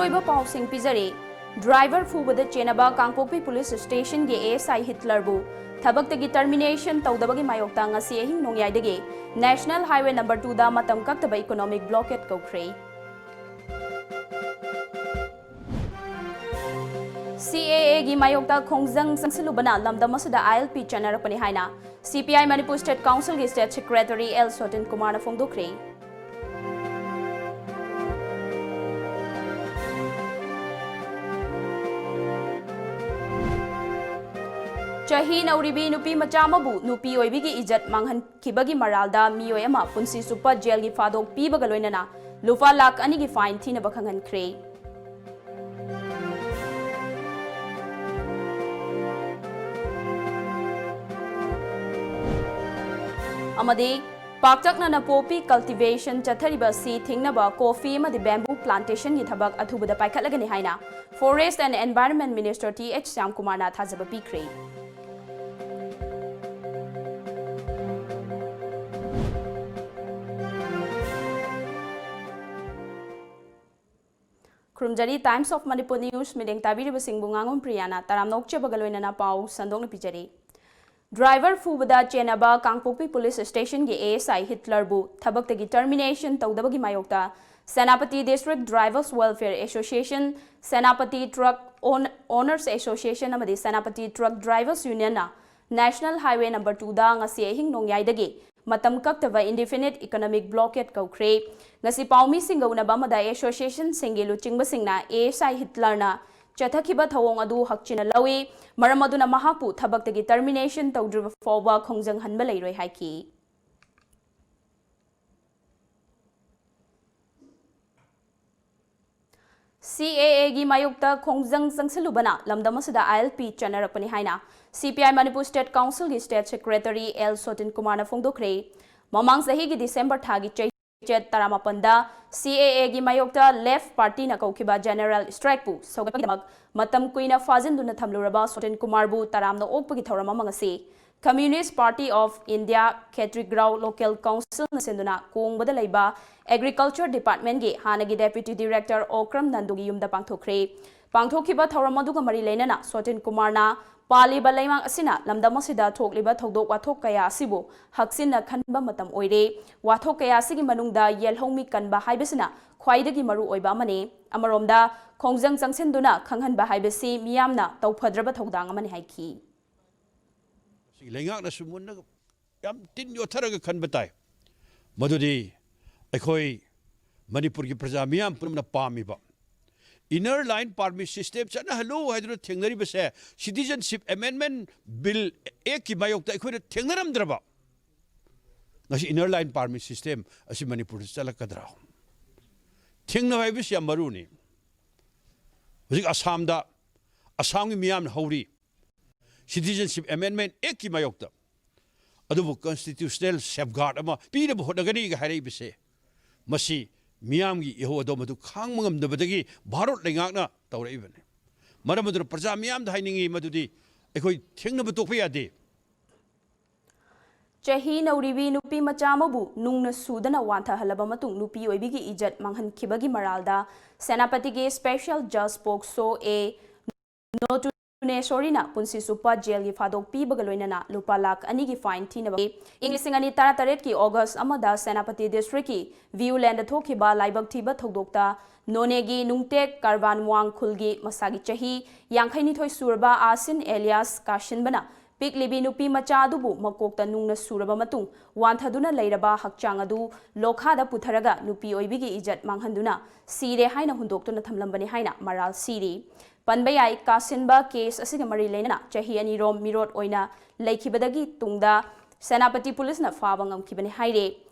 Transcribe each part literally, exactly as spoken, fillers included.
ꯑꯣꯏꯕ ꯄꯥꯎꯁꯤꯡ ꯄꯤꯖꯔꯤ꯫ Driver ꯐꯨꯕꯗ ꯆꯦꯟꯅꯕ Kangpokpi police ꯁ꯭ꯇꯦꯁꯟꯒꯤ A S ꯑꯥꯏ ꯍꯤꯠꯂꯔꯕꯨ ꯊꯕꯛꯇꯒꯤ ꯇꯔꯃꯤꯅꯦꯁꯟ ꯇꯧꯗꯕꯒꯤ ꯃꯥꯌꯣꯛꯇ ꯉꯁꯤ ꯑꯍꯤꯡ ꯅꯣꯡꯌꯥꯏꯗꯒꯤ ꯅꯦꯁꯅꯦꯜ ꯍꯥꯏꯋꯦ ꯅꯝꯕꯔ ꯇꯨꯗ ꯃꯇꯝ ꯀꯛꯇꯕ ꯏꯀꯣꯅꯣꯃꯤꯛ ꯕ꯭ꯂꯣꯀꯦꯠ ꯀꯧꯈ꯭ꯔꯦ꯫ ꯁꯤ ꯑꯦ ꯑꯦꯒꯤ ꯃꯥꯌꯣꯛꯇ ꯈꯣꯡꯖꯪ ꯆꯪꯁꯤꯜꯂꯨꯕꯅ ꯂꯝꯗꯝ ꯑꯁꯤꯗ ꯑꯥꯏ ꯑꯦꯜ ꯄꯤ ꯆꯠꯅꯔꯛꯄꯅꯤ ꯍꯥꯏꯅ ꯁꯤ ꯄꯤ ꯑꯥꯏ ꯃꯅꯤꯄꯨꯔ ꯁ꯭ꯇꯦꯠ ꯀꯥꯎꯟꯁꯤꯜꯒꯤ ꯁ꯭ꯇꯦꯠ ꯁꯦꯀ꯭ꯔꯦꯇꯔꯤ ꯑꯦꯜ ꯁꯣꯇꯤꯟ ꯀꯨꯃꯥꯔꯅ ꯐꯣꯡꯗꯣꯛꯈ꯭ꯔꯦ꯫ ꯆꯍꯤ ꯅꯧꯔꯤꯕꯤ ꯅꯨꯄꯤ ꯃꯆꯥ ꯑꯃꯕꯨ ꯅꯨꯄꯤ ꯑꯣꯏꯕꯤꯒꯤ ꯏꯖꯠ ꯃꯥꯡꯍꯟꯈꯤꯕꯒꯤ ꯃꯔꯥꯜꯗ ꯃꯤꯑꯣꯏ ꯑꯃ ꯄꯨꯟꯁꯤ ꯆꯨꯞꯄ ꯖꯦꯜꯒꯤ ꯐꯥꯗꯣꯛ ꯄꯤꯕꯒ ꯂꯣꯏꯅꯅ ꯂꯨꯄꯥ ꯂꯥꯈ ꯑꯅꯤꯒꯤ ꯐꯥꯏꯟ ꯊꯤꯅꯕ ꯈꯪꯍꯟꯈ꯭ꯔꯦ꯫ ꯑꯃꯗꯤ ꯄꯥꯛꯇꯛꯅꯅ ꯄꯣꯄꯤ ꯀꯜꯇꯤꯚꯦꯁꯟ ꯆꯠꯊꯔꯤꯕ ꯑꯁꯤ ꯊꯤꯡꯅꯕ ꯀꯣꯐꯤ ꯑꯃꯗꯤ ꯕꯦꯝꯕꯨ ꯄ꯭ꯂꯥꯟꯇꯦꯁꯟꯒꯤ ꯊꯕꯛ ꯑꯊꯨꯕꯗ ꯄꯥꯏꯈꯠꯂꯒꯅꯤ ꯍꯥꯏꯅ Forest and Environment Minister T H ꯁ꯭ꯌꯥꯝꯀꯨꯃꯥꯔꯅ ꯊꯥꯖꯕ ꯄꯤꯈ꯭ꯔꯦ꯫ ꯈꯨꯔꯨꯝꯖꯔꯤ꯫ Times of Manipur News ꯃꯤꯠꯌꯦꯡ ꯇꯥꯕꯤꯔꯤꯕꯁꯤꯡꯕꯨ ꯉꯥꯉꯣꯝ ꯄ꯭ꯔꯤꯌꯥꯅ ꯇꯔꯥꯝꯅ ꯑꯣꯛꯆꯕꯒ ꯂꯣꯏꯅꯅ ꯄꯥꯎ ꯁꯟꯗꯣꯛꯅ ꯄꯤꯖꯔꯤ꯫ Driver ꯐꯨꯕꯗ ꯆꯦꯟꯅꯕ Kangpokpi police ꯁ꯭ꯇꯦꯁꯟꯒꯤ A S ꯑꯥꯏ ꯍꯤꯠꯂꯔꯕꯨ ꯊꯕꯛꯇꯒꯤ ꯇꯔꯃꯤꯅꯦꯁꯟ ꯇꯧꯗꯕꯒꯤ ꯃꯥꯌꯣꯛꯇ Senapati District Drivers Welfare Association, Senapati Truck Own-, Owners Association ꯑꯃꯗꯤ ꯁꯦꯅꯥꯄꯇꯤ Truck Drivers Unionꯅ ꯅꯦꯁꯅꯦꯜ ꯍꯥꯏꯋꯦ ꯅꯝꯕꯔ ꯇꯨꯗ ꯉꯁꯤ ꯑꯍꯤꯡ ꯅꯣꯡꯌꯥꯏꯗꯒꯤ ꯃꯇꯝ ꯀꯛꯇꯕ indefinite economic blockade ꯀꯧꯈ꯭ꯔꯦ꯫ ꯉꯁꯤ ꯄꯥꯎꯃꯤꯁꯤꯡꯒ ꯎꯅꯕ ꯑꯃꯗ ꯑꯦꯁꯣꯁꯤꯌꯦꯁꯟꯁꯤꯡꯒꯤ ꯂꯨꯆꯤꯡꯕꯁꯤꯡꯅ ꯑꯦ ꯑꯦꯁ ꯑꯥꯏ ꯍꯤꯠꯂꯔꯅ ꯆꯠꯊꯈꯤꯕ ꯊꯧꯑꯣꯡ ꯑꯗꯨ ꯍꯛꯆꯤꯟꯅ ꯂꯧꯏ, ꯃꯔꯝ ꯑꯗꯨꯅ ꯃꯍꯥꯛꯄꯨ ꯊꯕꯛꯇꯒꯤ ꯇꯔꯃꯤꯅꯦꯁꯟ ꯇꯧꯗ꯭ꯔꯤꯕ ꯐꯥꯎꯕ ꯈꯣꯡꯖꯪꯍꯟꯕ ꯂꯩꯔꯣꯏ ꯍꯥꯏꯈꯤ꯫ ꯁꯤ ꯑꯦ ꯑꯦꯒꯤ ꯃꯥꯌꯣꯛꯇ ꯈꯣꯡꯖꯪ ꯆꯪꯁꯤꯜꯂꯨꯕꯅ ꯂꯝꯗꯝ ꯑꯁꯤꯗ ꯑꯥꯏ ꯑꯦꯜ ꯄꯤ ꯆꯠꯅꯔꯛꯄꯅꯤ ꯍꯥꯏꯅ ꯁꯤ ꯄꯤ ꯑꯥꯏ ꯃꯅꯤꯄꯨꯔ ꯁ꯭ꯇꯦꯠ ꯀꯥꯎꯟꯁꯤꯜꯒꯤ ꯁ꯭ꯇꯦꯠ ꯁꯦꯀ꯭ꯔꯦꯇꯔꯤ ꯑꯦꯜ ꯁꯣꯇꯤꯟ ꯀꯨꯃꯥꯔꯅ ꯐꯣꯡꯗꯣꯛꯈ꯭ꯔꯦ꯫ ꯃꯃꯥꯡ ꯆꯍꯤꯒꯤ ꯗꯤꯁꯦꯝꯕꯔ ꯊꯥꯒꯤ ꯆꯩ ꯆꯩꯆꯠ ꯇꯔꯥꯃꯥꯄꯟꯗ ꯁꯤ ꯑꯦ ꯑꯦꯒꯤ ꯃꯥꯌꯣꯛꯇ ꯂꯦꯐ ꯄꯥꯔꯇꯤꯅ ꯀꯧꯈꯤꯕ ꯖꯦꯅꯔꯦꯜ ꯁ꯭ꯇ꯭ꯔꯥꯏꯛꯄꯨ ꯁꯧꯒꯠꯄꯒꯤꯗꯃꯛ ꯃꯇꯝ ꯀꯨꯏꯅ ꯐꯥꯖꯤꯟꯗꯨꯅ ꯊꯝꯂꯨꯔꯕ ꯁꯣꯇꯤꯟ ꯀꯨꯃꯥꯔꯕꯨ ꯇꯔꯥꯝꯅ ꯑꯣꯛꯄꯒꯤ ꯊꯧꯔꯝ ꯑꯃ ꯉꯁꯤ Communist Party of India Khetrigrao Local Councilꯅ ꯁꯤꯟꯗꯨꯅ ꯀꯣꯡꯕꯗ ꯂꯩꯕ Agriculture Departmentꯀꯤ ꯍꯥꯟꯅꯒꯤ Deputy Director ꯑꯣꯀ꯭ꯔꯝ ꯅꯟꯗꯨꯒꯤ ꯌꯨꯝꯗ ꯄꯥꯡꯊꯣꯛꯈ꯭ꯔꯦ꯫ ꯄꯥꯡꯊꯣꯛꯈꯤꯕ ꯊꯧꯔꯝ ꯑꯗꯨꯒ ꯃꯔꯤ ꯂꯩꯅꯅ ꯁꯣꯇꯤꯟ ꯀꯨꯃꯥꯔꯅ ꯄꯥꯜꯂꯤꯕ ꯂꯩꯉꯥꯛ ꯑꯁꯤꯅ ꯂꯝꯗꯝ ꯑꯁꯤꯗ ꯊꯣꯛꯂꯤꯕ ꯊꯧꯗꯣꯛ ꯋꯥꯊꯣꯛ ꯀꯌꯥ ꯑꯁꯤꯕꯨ ꯍꯛꯆꯤꯟꯅ ꯈꯟꯕ ꯃꯇꯝ ꯑꯣꯏꯔꯦ꯫ ꯋꯥꯊꯣꯛ ꯀꯌꯥ ꯑꯁꯤꯒꯤ ꯃꯅꯨꯡꯗ ꯌꯦꯜꯍꯧꯃꯤ ꯀꯟꯕ ꯍꯥꯏꯕꯁꯤꯅ ꯈ꯭ꯋꯥꯏꯗꯒꯤ ꯃꯔꯨ ꯑꯣꯏꯕ ꯑꯃꯅꯤ꯫ ꯑꯃꯔꯣꯝꯗ ꯈꯣꯡꯖꯪ ꯆꯪꯁꯤꯟꯗꯨꯅ ꯈꯪꯍꯟꯕ ꯍꯥꯏꯕꯁꯤ ꯃꯤꯌꯥꯝꯅ ꯇꯧꯐꯗ꯭ꯔꯕ ꯊꯧꯗꯥꯡ ꯑꯃꯅꯤ ꯍꯥꯏꯈꯤ꯫ ꯂꯩꯉꯥꯛꯅꯁꯨ ꯃꯨꯟꯅ ꯌꯥꯝ ꯇꯤꯟ ꯌꯣꯠꯊꯔꯒ ꯈꯟꯕ ꯇꯥꯏ꯫ ꯃꯗꯨꯗꯤ ꯑꯩꯈꯣꯏ ꯃꯅꯤꯄꯨꯔꯒꯤ ꯄ꯭ꯔꯖꯥ ꯃꯤꯌꯥꯝ ꯄꯨꯝꯅꯃꯛꯅ ꯄꯥꯝꯃꯤꯕ Inner Line Permit System ꯆꯠꯅꯍꯜꯂꯨ ꯍꯥꯏꯗꯨꯅ ꯊꯦꯡꯅꯔꯤꯕꯁꯦ, Citizenship Amendment Bill Actꯀꯤ ꯃꯥꯌꯣꯛꯇ ꯑꯩꯈꯣꯏꯅ ꯊꯦꯡꯅꯔꯝꯗ꯭ꯔꯕ, ꯉꯁꯤ Inner Line Permit System ꯑꯁꯤ ꯃꯅꯤꯄꯨꯔꯗ ꯆꯠꯂꯛꯀꯗ꯭ꯔꯥ? ꯊꯦꯡꯅꯕ ꯍꯥꯏꯕꯁꯤ ꯌꯥꯝ ꯃꯔꯨꯅꯤ꯫ ꯍꯧꯖꯤꯛ ꯑꯁꯥꯝꯗ, ꯑꯁꯥꯝꯒꯤ ꯃꯤꯌꯥꯝꯅ ꯍꯧꯔꯤ, Citizenship Amendment Actꯀꯤ ꯃꯥꯌꯣꯛꯇ꯫ ꯑꯗꯨꯕꯨ constitutional safeguard ꯑꯃ ꯄꯤꯅꯕ ꯍꯣꯠꯅꯒꯅꯤꯒ ꯍꯥꯏꯔꯛꯏꯕꯁꯦ, ꯃꯁꯤ ꯃꯤꯌꯥꯝꯒꯤ ꯏꯍꯧ ꯑꯗꯣꯝ ꯑꯗꯨ ꯈꯥꯡꯕ ꯉꯝꯗꯕꯗꯒꯤ ꯚꯥꯔꯠ ꯂꯩꯉꯥꯛꯅ ꯇꯧꯔꯛꯏꯕꯅꯤ꯫ ꯃꯔꯝ ꯑꯗꯨꯅ ꯄ꯭ꯔꯖꯥ ꯃꯤꯌꯥꯝꯗ ꯍꯥꯏꯅꯤꯡꯏ ꯃꯗꯨꯗꯤ ꯑꯩꯈꯣꯏ ꯊꯦꯡꯅꯕ ꯇꯣꯛꯄ ꯌꯥꯗꯦ꯫ ꯆꯍꯤ ꯅꯧꯔꯤꯕꯤ ꯅꯨꯄꯤ ꯃꯆꯥ ꯑꯃꯕꯨ ꯅꯨꯡꯅ ꯁꯨꯗꯅ ꯋꯥꯟꯊꯍꯜꯂꯕ ꯃꯇꯨꯡ ꯅꯨꯄꯤ ꯑꯣꯏꯕꯤꯒꯤ ꯏꯖꯠ ꯃꯥꯡꯍꯟꯈꯤꯕꯒꯤ ꯃꯔꯥꯜꯗ ꯁꯦꯅꯥꯄꯇꯤꯒꯤ Special Judge POCSO A ꯅꯣꯇꯨꯅꯦꯁꯣꯔꯤꯅ ꯄꯨꯟꯁꯤ ꯆꯨꯞꯄ ꯖꯦꯜꯒꯤ ꯐꯥꯗꯣꯛ ꯄꯤꯕꯒ ꯂꯣꯏꯅꯅ ꯂꯨꯄꯥ ꯂꯥꯈ ꯑꯅꯤꯒꯤ fine ꯊꯤꯅꯕ꯫ ꯏꯪ ꯂꯤꯁꯤꯡ ꯑꯅꯤ ꯇꯔꯥꯇꯔꯦꯠꯀꯤ August ꯑꯃꯗ ꯁꯦꯅꯥꯄꯇꯤ districtꯀꯤ Viewlandꯗ ꯊꯣꯛꯈꯤꯕ ꯂꯥꯏꯕꯛ ꯊꯤꯕ ꯊꯧꯗꯣꯛꯇ ꯅꯣꯅꯦꯒꯤ ꯅꯨꯡꯇꯦꯛ ꯀꯥꯔꯕꯥꯟꯋꯥꯡ ꯈꯨꯜꯒꯤ ꯃꯁꯥꯒꯤ ꯆꯍꯤ ꯌꯥꯡꯈꯩꯅꯤꯊꯣꯏ ꯁꯨꯔꯕ ꯑꯥꯁꯤꯟ alias ꯀꯥꯁꯤꯟꯕꯅ ꯄꯤꯛꯂꯤꯕꯤ ꯅꯨꯄꯤ ꯃꯆꯥ ꯑꯗꯨꯕꯨ ꯃꯀꯣꯛꯇ ꯅꯨꯡꯅ ꯁꯨꯔꯕ ꯃꯇꯨꯡ ꯋꯥꯟꯊꯗꯨꯅ ꯂꯩꯔꯕ ꯍꯛꯆꯥꯡ ꯑꯗꯨ ꯂꯣꯈꯥꯗ ꯄꯨꯊꯔꯒ ꯅꯨꯄꯤ ꯑꯣꯏꯕꯤꯒꯤ ꯏꯖꯠ ꯃꯥꯡꯍꯟꯗꯨꯅ ꯁꯤꯔꯦ ꯍꯥꯏꯅ ꯍꯨꯟꯗꯣꯛꯇꯨꯅ ꯊꯝꯂꯝꯕꯅꯤ ꯍꯥꯏꯅ ꯃꯔꯥꯜ ꯁꯤꯔꯤ꯫ ꯄꯟꯕ ꯌꯥꯏ, ꯀꯥꯁꯤꯟꯕ case ꯑꯁꯤꯒ ꯃꯔꯤ ꯂꯩꯅꯅ ꯆꯍꯤ ꯑꯅꯤꯔꯣꯝ ꯃꯤꯔꯣꯠ ꯑꯣꯏꯅ ꯂꯩꯈꯤꯕꯗꯒꯤ ꯇꯨꯡꯗ ꯁꯦꯅꯥꯄꯇꯤ ꯄꯨꯂꯤꯁꯅ ꯐꯥꯕ ꯉꯝꯈꯤꯕꯅꯤ ꯍꯥꯏꯔꯦ꯫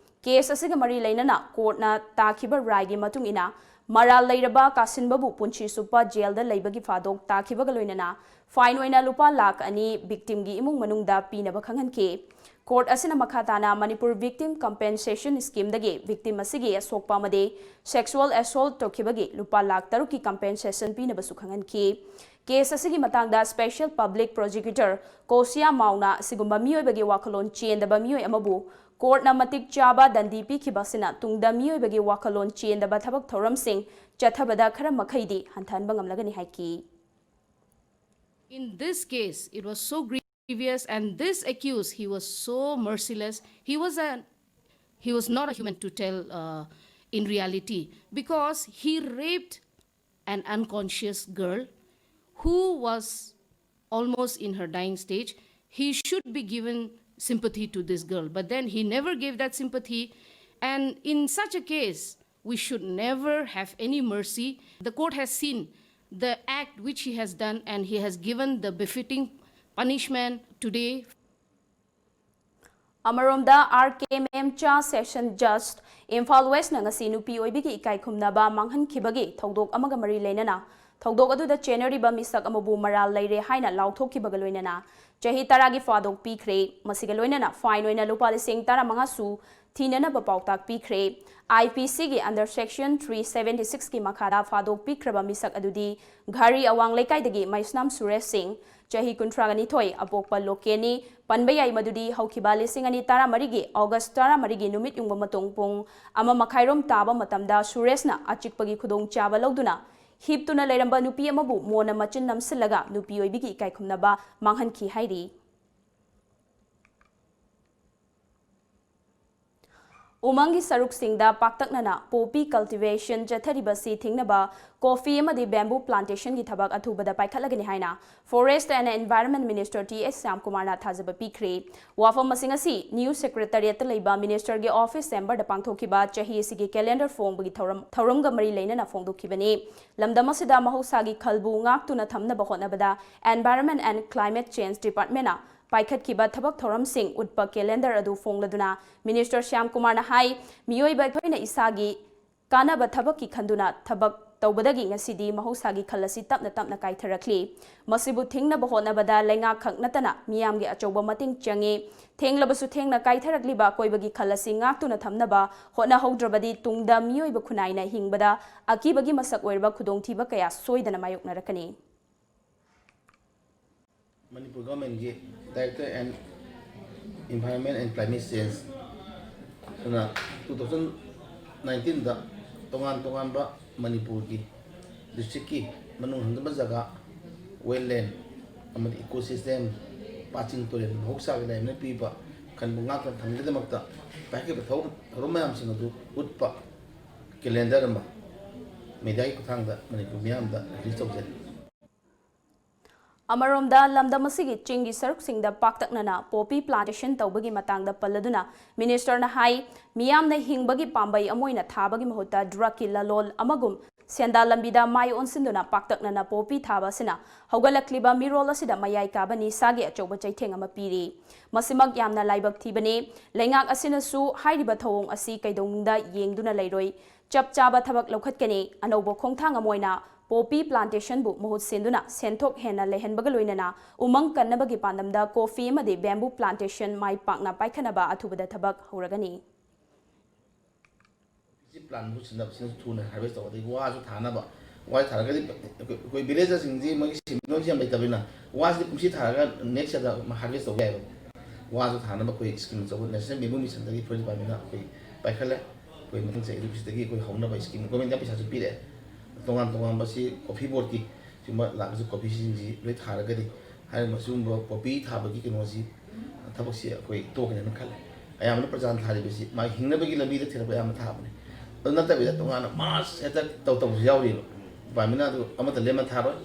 Case ꯑꯁꯤꯒ ꯃꯔꯤ ꯂꯩꯅꯅ courtꯅ ꯇꯥꯈꯤꯕ ꯔꯥꯏꯒꯤ ꯃꯇꯨꯡ ꯏꯟꯅ ꯃꯔꯥꯜ ꯂꯩꯔꯕ ꯀꯥꯁꯤꯟꯕꯕꯨ ꯄꯨꯟꯁꯤ ꯆꯨꯞꯄ ꯖꯦꯜꯗ ꯂꯩꯕꯒꯤ ꯐꯥꯗꯣꯛ ꯇꯥꯈꯤꯕꯒ ꯂꯣꯏꯅꯅ fine ꯑꯣꯏꯅ ꯂꯨꯄꯥ ꯂꯥꯈ ꯑꯅꯤ victimꯒꯤ ꯏꯃꯨꯡ ꯃꯅꯨꯡꯗ ꯄꯤꯅꯕ ꯈꯪꯍꯟꯈꯤ꯫ Court ꯑꯁꯤꯅ ꯃꯈꯥ ꯇꯥꯅ ꯃꯅꯤꯄꯨꯔ Victim Compensation Schemeꯗꯒꯤ victim ꯑꯁꯤꯒꯤ ꯑꯁꯣꯛꯄ ꯑꯃꯗꯤ sexual assault ꯇꯧꯈꯤꯕꯒꯤ ꯂꯨꯄꯥ ꯂꯥꯈ ꯇꯔꯨꯛꯀꯤ compensation ꯄꯤꯅꯕꯁꯨ ꯈꯪꯍꯟꯈꯤ꯫ ꯀꯦꯁ ꯑꯁꯤꯒꯤ ꯃꯇꯥꯡꯗ Special Public Prosecutor ꯀꯣꯁꯤꯌꯥ ꯃꯥꯎꯅ ꯑꯁꯤꯒꯨꯝꯕ ꯃꯤꯑꯣꯏꯕꯒꯤ ꯋꯥꯈꯜꯂꯣꯟ ꯆꯦꯟꯗꯕ ꯃꯤꯑꯣꯏ ꯑꯃꯕꯨ ꯀꯣꯔꯠꯅ ꯃꯇꯤꯛ ꯆꯥꯕ ꯗꯟꯗꯤ ꯄꯤꯈꯤꯕ ꯑꯁꯤꯅ ꯇꯨꯡꯗ ꯃꯤꯑꯣꯏꯕꯒꯤ ꯋꯥꯈꯜꯂꯣꯟ ꯆꯦꯟꯗꯕ ꯊꯕꯛ ꯊꯧꯔꯝꯁꯤꯡ ꯆꯠꯊꯕꯗ ꯈꯔ ꯃꯈꯩꯗꯤ ꯍꯟꯊꯍꯟꯕ ꯉꯝꯂꯒꯅꯤ ꯍꯥꯏꯈꯤ꯫ In this case, it was so grievous, and this accused, he was so merciless. He was a, he was not a human to tell uh, in reality, because he raped an unconscious girl who was almost in her dying stage. He should be given sympathy to this girl, but then he never gave that sympathy. And in such a case, we should never have any mercy. The court has seen the act which he has done, and he has given the befitting punishment today. ꯑꯃꯔꯣꯝꯗ, R K Memcha Session Judge, Imphal Westꯅ ꯉꯁꯤ ꯅꯨꯄꯤ ꯑꯣꯏꯕꯤꯒꯤ ꯏꯀꯥꯏ ꯈꯨꯝꯅꯕ ꯃꯥꯡꯍꯟꯈꯤꯕꯒꯤ ꯊꯧꯗꯣꯛ ꯑꯃꯒ ꯃꯔꯤ ꯂꯩꯅꯅ ꯊꯧꯗꯣꯛ ꯑꯗꯨꯗ ꯆꯦꯟꯅꯔꯤꯕ ꯃꯤꯁꯛ ꯑꯃꯕꯨ ꯃꯔꯥꯜ ꯂꯩꯔꯦ ꯍꯥꯏꯅ ꯂꯥꯎꯊꯣꯛꯈꯤꯕꯒ ꯂꯣꯏꯅꯅ ꯆꯍꯤ ꯇꯔꯥꯒꯤ ꯐꯥꯗꯣꯛ ꯄꯤꯈ꯭ꯔꯦ꯫ ꯃꯁꯤꯒ ꯂꯣꯏꯅꯅ fine ꯑꯣꯏꯅ ꯂꯨꯄꯥ ꯂꯤꯁꯤꯡ ꯇꯔꯥꯃꯉꯥꯁꯨ ꯊꯤꯅꯅꯕ ꯄꯥꯎꯇꯥꯛ ꯄꯤꯈ꯭ꯔꯦ꯫ I P Cꯒꯤ under section three seventy sixꯀꯤ ꯃꯈꯥꯗ ꯐꯥꯗꯣꯛ ꯄꯤꯈ꯭ꯔꯕ ꯃꯤꯁꯛ ꯑꯗꯨꯗꯤ ꯘꯔꯤ ꯑꯋꯥꯡ ꯂꯩꯀꯥꯏꯗꯒꯤ ꯃꯩꯁꯅꯥꯝ ꯁꯨꯔꯦꯁ ꯁꯤꯡ, ꯆꯍꯤ ꯀꯨꯟꯊ꯭ꯔꯥꯒ ꯅꯤꯊꯣꯏ, ꯑꯄꯣꯛꯄ ꯂꯣꯀꯦꯜꯅꯤ꯫ ꯄꯟꯕ ꯌꯥꯏ ꯃꯗꯨꯗꯤ ꯍꯧꯈꯤꯕ ꯂꯤꯁꯤꯡ ꯑꯅꯤ ꯇꯔꯥꯃꯔꯤꯒꯤ August ꯇꯔꯥꯃꯔꯤꯒꯤ ꯅꯨꯃꯤꯠ ꯌꯨꯡꯕ ꯃꯇꯨꯡ ꯄꯨꯡ ꯑꯃ ꯃꯈꯥꯏꯔꯣꯝ ꯇꯥꯕ ꯃꯇꯝꯗ ꯁꯨꯔꯦꯁꯅ ꯑꯆꯤꯛꯄꯒꯤ ꯈꯨꯗꯣꯡꯆꯥꯕ ꯂꯧꯗꯨꯅ ꯍꯤꯞꯇꯨꯅ ꯂꯩꯔꯝꯕ ꯅꯨꯄꯤ ꯑꯃꯕꯨ ꯃꯣꯟꯅ ꯃꯆꯤꯟ ꯅꯝꯁꯤꯜꯂꯒ ꯅꯨꯄꯤ ꯑꯣꯏꯕꯤꯒꯤ ꯏꯀꯥꯏ ꯈꯨꯝꯅꯕ ꯃꯥꯡꯍꯟꯈꯤ ꯍꯥꯏꯔꯤ꯫ ꯎꯃꯪꯒꯤ ꯁꯔꯨꯛꯁꯤꯡꯗ ꯄꯥꯛꯇꯛꯅꯅ poppy cultivation ꯆꯠꯊꯔꯤꯕꯁꯤ ꯊꯤꯡꯅꯕ coffee ꯑꯃꯗꯤ bamboo plantationꯒꯤ ꯊꯕꯛ ꯑꯊꯨꯕꯗ ꯄꯥꯏꯈꯠꯂꯒꯅꯤ ꯍꯥꯏꯅ Forest and Environment Minister T S ꯁ꯭ꯌꯥꯝꯀꯨꯃꯥꯔꯅ ꯊꯥꯖꯕ ꯄꯤꯈ꯭ꯔꯦ꯫ ꯋꯥꯐꯝ ꯑꯁꯤ ꯉꯁꯤ New Secretariatꯇ ꯂꯩꯕ ministerꯒꯤ office chamberꯗ ꯄꯥꯡꯊꯣꯛꯈꯤꯕ ꯆꯍꯤ ꯑꯁꯤꯒꯤ calendar ꯐꯣꯡꯕꯒꯤ ꯊꯧꯔꯝ, ꯊꯧꯔꯝꯒ ꯃꯔꯤ ꯂꯩꯅꯅ ꯐꯣꯡꯗꯣꯛꯈꯤꯕꯅꯤ꯫ ꯂꯝꯗꯝ ꯑꯁꯤꯗ ꯃꯍꯧꯁꯥꯒꯤ ꯈꯜꯕꯨ ꯉꯥꯛꯇꯨꯅ ꯊꯝꯅꯕ ꯍꯣꯠꯅꯕꯗ Environment and Climate Change Departmentꯅ ꯄꯥꯏꯈꯠꯈꯤꯕ ꯊꯕꯛ ꯊꯧꯔꯝꯁꯤꯡ ꯎꯠꯄ calendar ꯑꯗꯨ ꯐꯣꯡꯂꯗꯨꯅ Minister ꯁ꯭ꯌꯥꯝꯀꯨꯃꯥꯔꯅ ꯍꯥꯏ, ꯃꯤꯑꯣꯏꯕ ꯑꯩꯈꯣꯏꯅ ꯏꯁꯥꯒꯤ ꯀꯥꯟꯅꯕ ꯊꯕꯛꯀꯤ ꯈꯟꯗꯨꯅ ꯊꯕꯛ ꯇꯧꯕꯗꯒꯤ ꯉꯁꯤꯗꯤ ꯃꯍꯧꯁꯥꯒꯤ ꯈꯜ ꯑꯁꯤ ꯇꯞꯅ ꯇꯞꯅ ꯀꯥꯏꯊꯔꯛꯂꯤ꯫ ꯃꯁꯤꯕꯨ ꯊꯤꯡꯅꯕ ꯍꯣꯠꯅꯕꯗ ꯂꯩꯉꯥꯛ ꯈꯛ ꯅꯠꯇꯅ ꯃꯤꯌꯥꯝꯒꯤ ꯑꯆꯧꯕ ꯃꯇꯦꯡ ꯆꯪꯏ꯫ ꯊꯦꯡꯂꯕꯁꯨ ꯊꯦꯡꯅ ꯀꯥꯏꯊꯔꯛꯂꯤꯕ ꯑꯀꯣꯏꯕꯒꯤ ꯈꯜ ꯑꯁꯤ ꯉꯥꯛꯇꯨꯅ ꯊꯝꯅꯕ ꯍꯣꯠꯅꯍꯧꯗ꯭ꯔꯕꯗꯤ ꯇꯨꯡꯗ ꯃꯤꯑꯣꯏꯕ ꯈꯨꯟꯅꯥꯏꯅ ꯍꯤꯡꯕꯗ ꯑꯀꯤꯕꯒꯤ ꯃꯁꯛ ꯑꯣꯏꯔꯕ ꯈꯨꯗꯣꯡꯊꯤꯕ ꯀꯌꯥ ꯁꯣꯏꯗꯅ ꯃꯥꯌꯣꯛꯅꯔꯛꯀꯅꯤ꯫ ꯃꯅꯤꯄꯨꯔ ꯒꯚꯔꯟꯃꯦꯟꯒꯤ director and environment and climate change ꯑꯗꯨꯅ ꯇꯨ ꯊꯥꯎꯖꯟ ꯅꯥꯏꯟꯇꯤꯟꯗ ꯇꯣꯉꯥꯟ ꯇꯣꯉꯥꯟꯕ ꯃꯅꯤꯄꯨꯔꯒꯤ ꯗꯤꯁꯇ꯭ꯔꯤꯛꯀꯤ ꯃꯅꯨꯡ ꯍꯟꯖꯤꯟꯕ ꯖꯒꯥ, ꯋꯦꯠꯂꯦꯟ ꯑꯃꯗꯤ ꯏꯀꯣ ꯁꯤꯁꯇꯦꯝ, ꯄꯥꯠꯁꯤꯡ ꯇꯨꯔꯦꯜ ꯃꯍꯧꯁꯥꯒꯤ ꯂꯥꯏꯔꯦꯝꯅ ꯄꯤꯕ ꯈꯟꯕꯨ ꯉꯥꯛꯇꯨꯅ ꯊꯝꯅꯕꯒꯤꯗꯃꯛꯇ ꯄꯥꯏꯈꯠꯈꯤꯕ ꯊꯧꯔꯝ ꯊꯧꯔꯝ ꯃꯌꯥꯝꯁꯤꯡ ꯑꯗꯨ ꯎꯠꯄ ꯀꯦꯂꯦꯟꯗꯔ ꯑꯃ ꯃꯦꯗꯤꯌꯥꯒꯤ ꯈꯨꯠꯊꯥꯡꯗ ꯃꯅꯤꯄꯨꯔ ꯃꯤꯌꯥꯝꯗ ꯔꯤꯂꯤꯖ ꯇꯧꯖꯔꯤ꯫ ꯑꯃꯔꯣꯝꯗ, ꯂꯝꯗꯝ ꯑꯁꯤꯒꯤ ꯆꯤꯡꯒꯤ ꯁꯔꯨꯛꯁꯤꯡꯗ ꯄꯥꯛꯇꯛꯅꯅ ꯄꯣꯄꯤ ꯄ꯭ꯂꯥꯟꯇꯦꯁꯟ ꯇꯧꯕꯒꯤ ꯃꯇꯥꯡꯗ ꯄꯜꯂꯗꯨꯅ ꯃꯤꯅꯤꯁꯇꯔꯅ ꯍꯥꯏ, ꯃꯤꯌꯥꯝꯅ ꯍꯤꯡꯕꯒꯤ ꯄꯥꯝꯕꯩ ꯑꯃ ꯑꯣꯏꯅ ꯊꯥꯕꯒꯤ ꯃꯍꯨꯠꯇ ꯗ꯭ꯔꯒꯀꯤ ꯂꯂꯣꯜ ꯑꯃꯒꯨꯝ ꯁꯦꯟꯗꯥꯟ ꯂꯝꯕꯤꯗ ꯃꯥꯏ ꯑꯣꯟꯁꯤꯟꯗꯨꯅ ꯄꯥꯛꯇꯛꯅꯅ ꯄꯣꯄꯤ ꯊꯥꯕ ꯑꯁꯤꯅ ꯍꯧꯒꯠꯂꯛꯂꯤꯕ ꯃꯤꯔꯣꯜ ꯑꯁꯤꯗ ꯃꯌꯥꯏ ꯀꯥꯕ ꯅꯤꯁꯥꯒꯤ ꯑꯆꯧꯕ ꯆꯩꯊꯦꯡ ꯑꯃ ꯄꯤꯔꯤ꯫ ꯃꯁꯤꯃꯛ ꯌꯥꯝꯅ ꯂꯥꯏꯕꯛ ꯊꯤꯕꯅꯤ꯫ ꯂꯩꯉꯥꯛ ꯑꯁꯤꯅꯁꯨ ꯍꯥꯏꯔꯤꯕ ꯊꯧꯑꯣꯡ ꯑꯁꯤ ꯀꯩꯗꯧꯅꯨꯡꯗ ꯌꯦꯡꯗꯨꯅ ꯂꯩꯔꯣꯏ꯫ ꯆꯞ ꯆꯥꯕ ꯊꯕꯛ ꯂꯧꯈꯠꯀꯅꯤ꯫ ꯑꯅꯧꯕ ꯈꯣꯡꯊꯥꯡ ꯑꯃ ꯑꯣꯏꯅ ꯄꯣꯄꯤ ꯄ꯭ꯂꯥꯟꯇꯦꯁꯟꯕꯨ ꯃꯍꯨꯠ ꯁꯤꯟꯗꯨꯅ ꯁꯦꯟꯊꯣꯛ ꯍꯦꯟꯅ ꯂꯩꯍꯟꯕꯒ ꯂꯣꯏꯅꯅ ꯎꯃꯪ ꯀꯟꯅꯕꯒꯤ ꯄꯥꯟꯗꯝꯗ ꯀꯣꯐꯤ ꯑꯃꯗꯤ ꯕꯦꯝꯕꯨ ꯄ꯭ꯂꯥꯟꯇꯦꯁꯟ ꯃꯥꯏ ꯄꯥꯛꯅ ꯄꯥꯏꯈꯠꯅꯕ ꯑꯊꯨꯕꯗ ꯊꯕꯛ ꯍꯧꯔꯒꯅꯤ꯫ ꯁꯤ ꯄ꯭ꯂꯥꯟ ꯃꯍꯨꯠ ꯁꯤꯟꯅꯕꯁꯤꯅꯁꯨ ꯊꯨꯅ ꯍꯥꯔꯚꯦꯁ ꯇꯧꯕ, ꯑꯗꯒꯤ ꯋꯥꯁꯨ ꯊꯥꯅꯕ, ꯋꯥ ꯊꯥꯔꯒꯗꯤ ꯑꯩꯈꯣꯏ ꯑꯩꯈꯣꯏ ꯚꯤꯂꯦꯖꯔꯁꯤꯡꯗꯤ ꯃꯣꯏꯒꯤ ꯁꯤꯟꯐꯝꯁꯤ ꯌꯥꯝ ꯂꯩꯇꯕꯅꯤꯅ ꯋꯥꯁꯤꯗꯤ ꯀꯨꯝꯁꯤ ꯊꯥꯔꯒ ꯅꯦꯛꯁ ꯏꯌꯥꯔꯗ ꯍꯥꯔꯚꯦꯁ ꯇꯧꯕ ꯌꯥꯏꯑꯕ꯫ ꯋꯥꯁꯨ ꯊꯥꯅꯕ ꯑꯩꯈꯣꯏ ꯁ꯭ꯀꯤꯝ ꯑꯆꯧꯕ ꯅꯦꯁꯅꯦꯜ ꯕꯦꯝꯕꯨ ꯃꯤꯁꯟꯗꯒꯤ ꯐꯣꯔꯦꯁ ꯗꯤꯄꯥꯔꯠꯃꯦꯟꯅ ꯑꯩꯈꯣꯏ ꯄꯥꯏꯈꯠꯂꯦ꯫ ꯑꯩꯈꯣꯏ ꯃꯊꯪ ꯆꯍꯤꯗꯒꯤ ꯑꯩꯈꯣꯏ ꯍꯧꯅꯕ ꯁ꯭ꯀꯤꯝ ꯒꯣꯔꯃꯦꯟꯅ ꯄꯩꯁꯥꯁꯨ ꯄꯤꯔꯛꯑꯦ꯫ ꯇꯣꯉꯥꯟ ꯇꯣꯉꯥꯟꯕ ꯁꯤ ꯀꯣꯐꯤ ꯕꯣꯔꯗꯀꯤ ꯁꯤꯒꯨꯝꯕ ꯂꯥꯛꯄꯁꯤ ꯀꯣꯐꯤꯁꯤꯡꯁꯤ ꯂꯣꯏ ꯊꯥꯔꯒꯗꯤ ꯍꯥꯏꯔꯤꯕ ꯁꯤꯒꯨꯝꯕ ꯄꯣꯄꯤ ꯊꯥꯕꯒꯤ ꯀꯩꯅꯣꯁꯤ ꯊꯕꯛꯁꯤ ꯑꯩꯈꯣꯏ ꯇꯣꯛꯀꯅꯦꯅ ꯈꯜꯂꯦ꯫ ꯑꯌꯥꯝꯕꯅ ꯄ꯭ꯔꯖꯥꯅ ꯊꯥꯔꯤꯕꯁꯤ ꯃꯥꯒꯤ ꯍꯤꯡꯅꯕꯒꯤ ꯂꯝꯕꯤꯗ ꯊꯤꯔꯛꯄ ꯑꯌꯥꯝꯕ ꯊꯥꯕꯅꯤ꯫ ꯑꯗꯨ ꯅꯠꯇꯕꯤꯗ ꯇꯣꯉꯥꯟꯅ ꯃꯥꯁ ꯍꯦꯛꯇ ꯇꯧ ꯇꯧꯕꯁꯨ ꯌꯥꯎꯔꯤꯕ꯫ ꯗꯤꯄꯥꯔꯠꯃꯦꯟꯅ ꯑꯗꯨ ꯑꯃꯠꯇ ꯂꯦꯝꯅ ꯊꯥꯔꯣꯏ꯫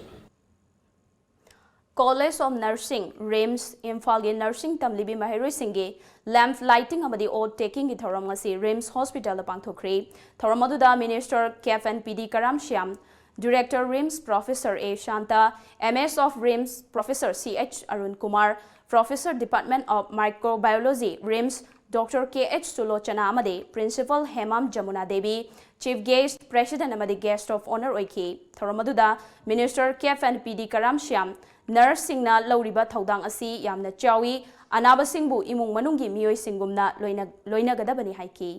College of Nursing, ꯔꯤꯝꯁ, ꯏꯝꯐꯥꯜꯒꯤ ꯅꯔꯁꯤꯡ ꯇꯝꯂꯤꯕꯤ ꯃꯍꯩꯔꯣꯏꯁꯤꯡꯒꯤ lamp lighting ꯑꯃꯗꯤ oath takingꯒꯤ ꯊꯧꯔꯝ ꯉꯁꯤ ꯔꯤꯝꯁ ꯍꯣꯁꯄꯤꯇꯥꯜꯗ ꯄꯥꯡꯊꯣꯛꯈ꯭ꯔꯦ꯫ ꯊꯧꯔꯝ ꯑꯗꯨꯗ minister CAF and P D Karam Shyam, director RIMS professor A Santa, M S of RIMS professor C H Arun Kumar, professor department of microbiology, RIMS, doctor K H Sulochana ꯑꯃꯗꯤ principal Hemam Jamuna Devi, chief guest, president ꯑꯃꯗꯤ guest of honour ꯑꯣꯏꯈꯤ꯫ ꯊꯧꯔꯝ ꯑꯗꯨꯗ minister CAF and P D Karam Shyam ꯅꯔꯁꯁꯤꯡꯅ ꯂꯧꯔꯤꯕ ꯊꯧꯗꯥꯡ ꯑꯁꯤ ꯌꯥꯝꯅ ꯆꯥꯎꯏ, ꯑꯅꯥꯕꯁꯤꯡꯕꯨ ꯏꯃꯨꯡ ꯃꯅꯨꯡꯒꯤ ꯃꯤꯑꯣꯏꯁꯤꯡꯒꯨꯝꯅ ꯂꯣꯏꯅ-, ꯂꯣꯏꯅꯒꯗꯕꯅꯤ ꯍꯥꯏꯈꯤ꯫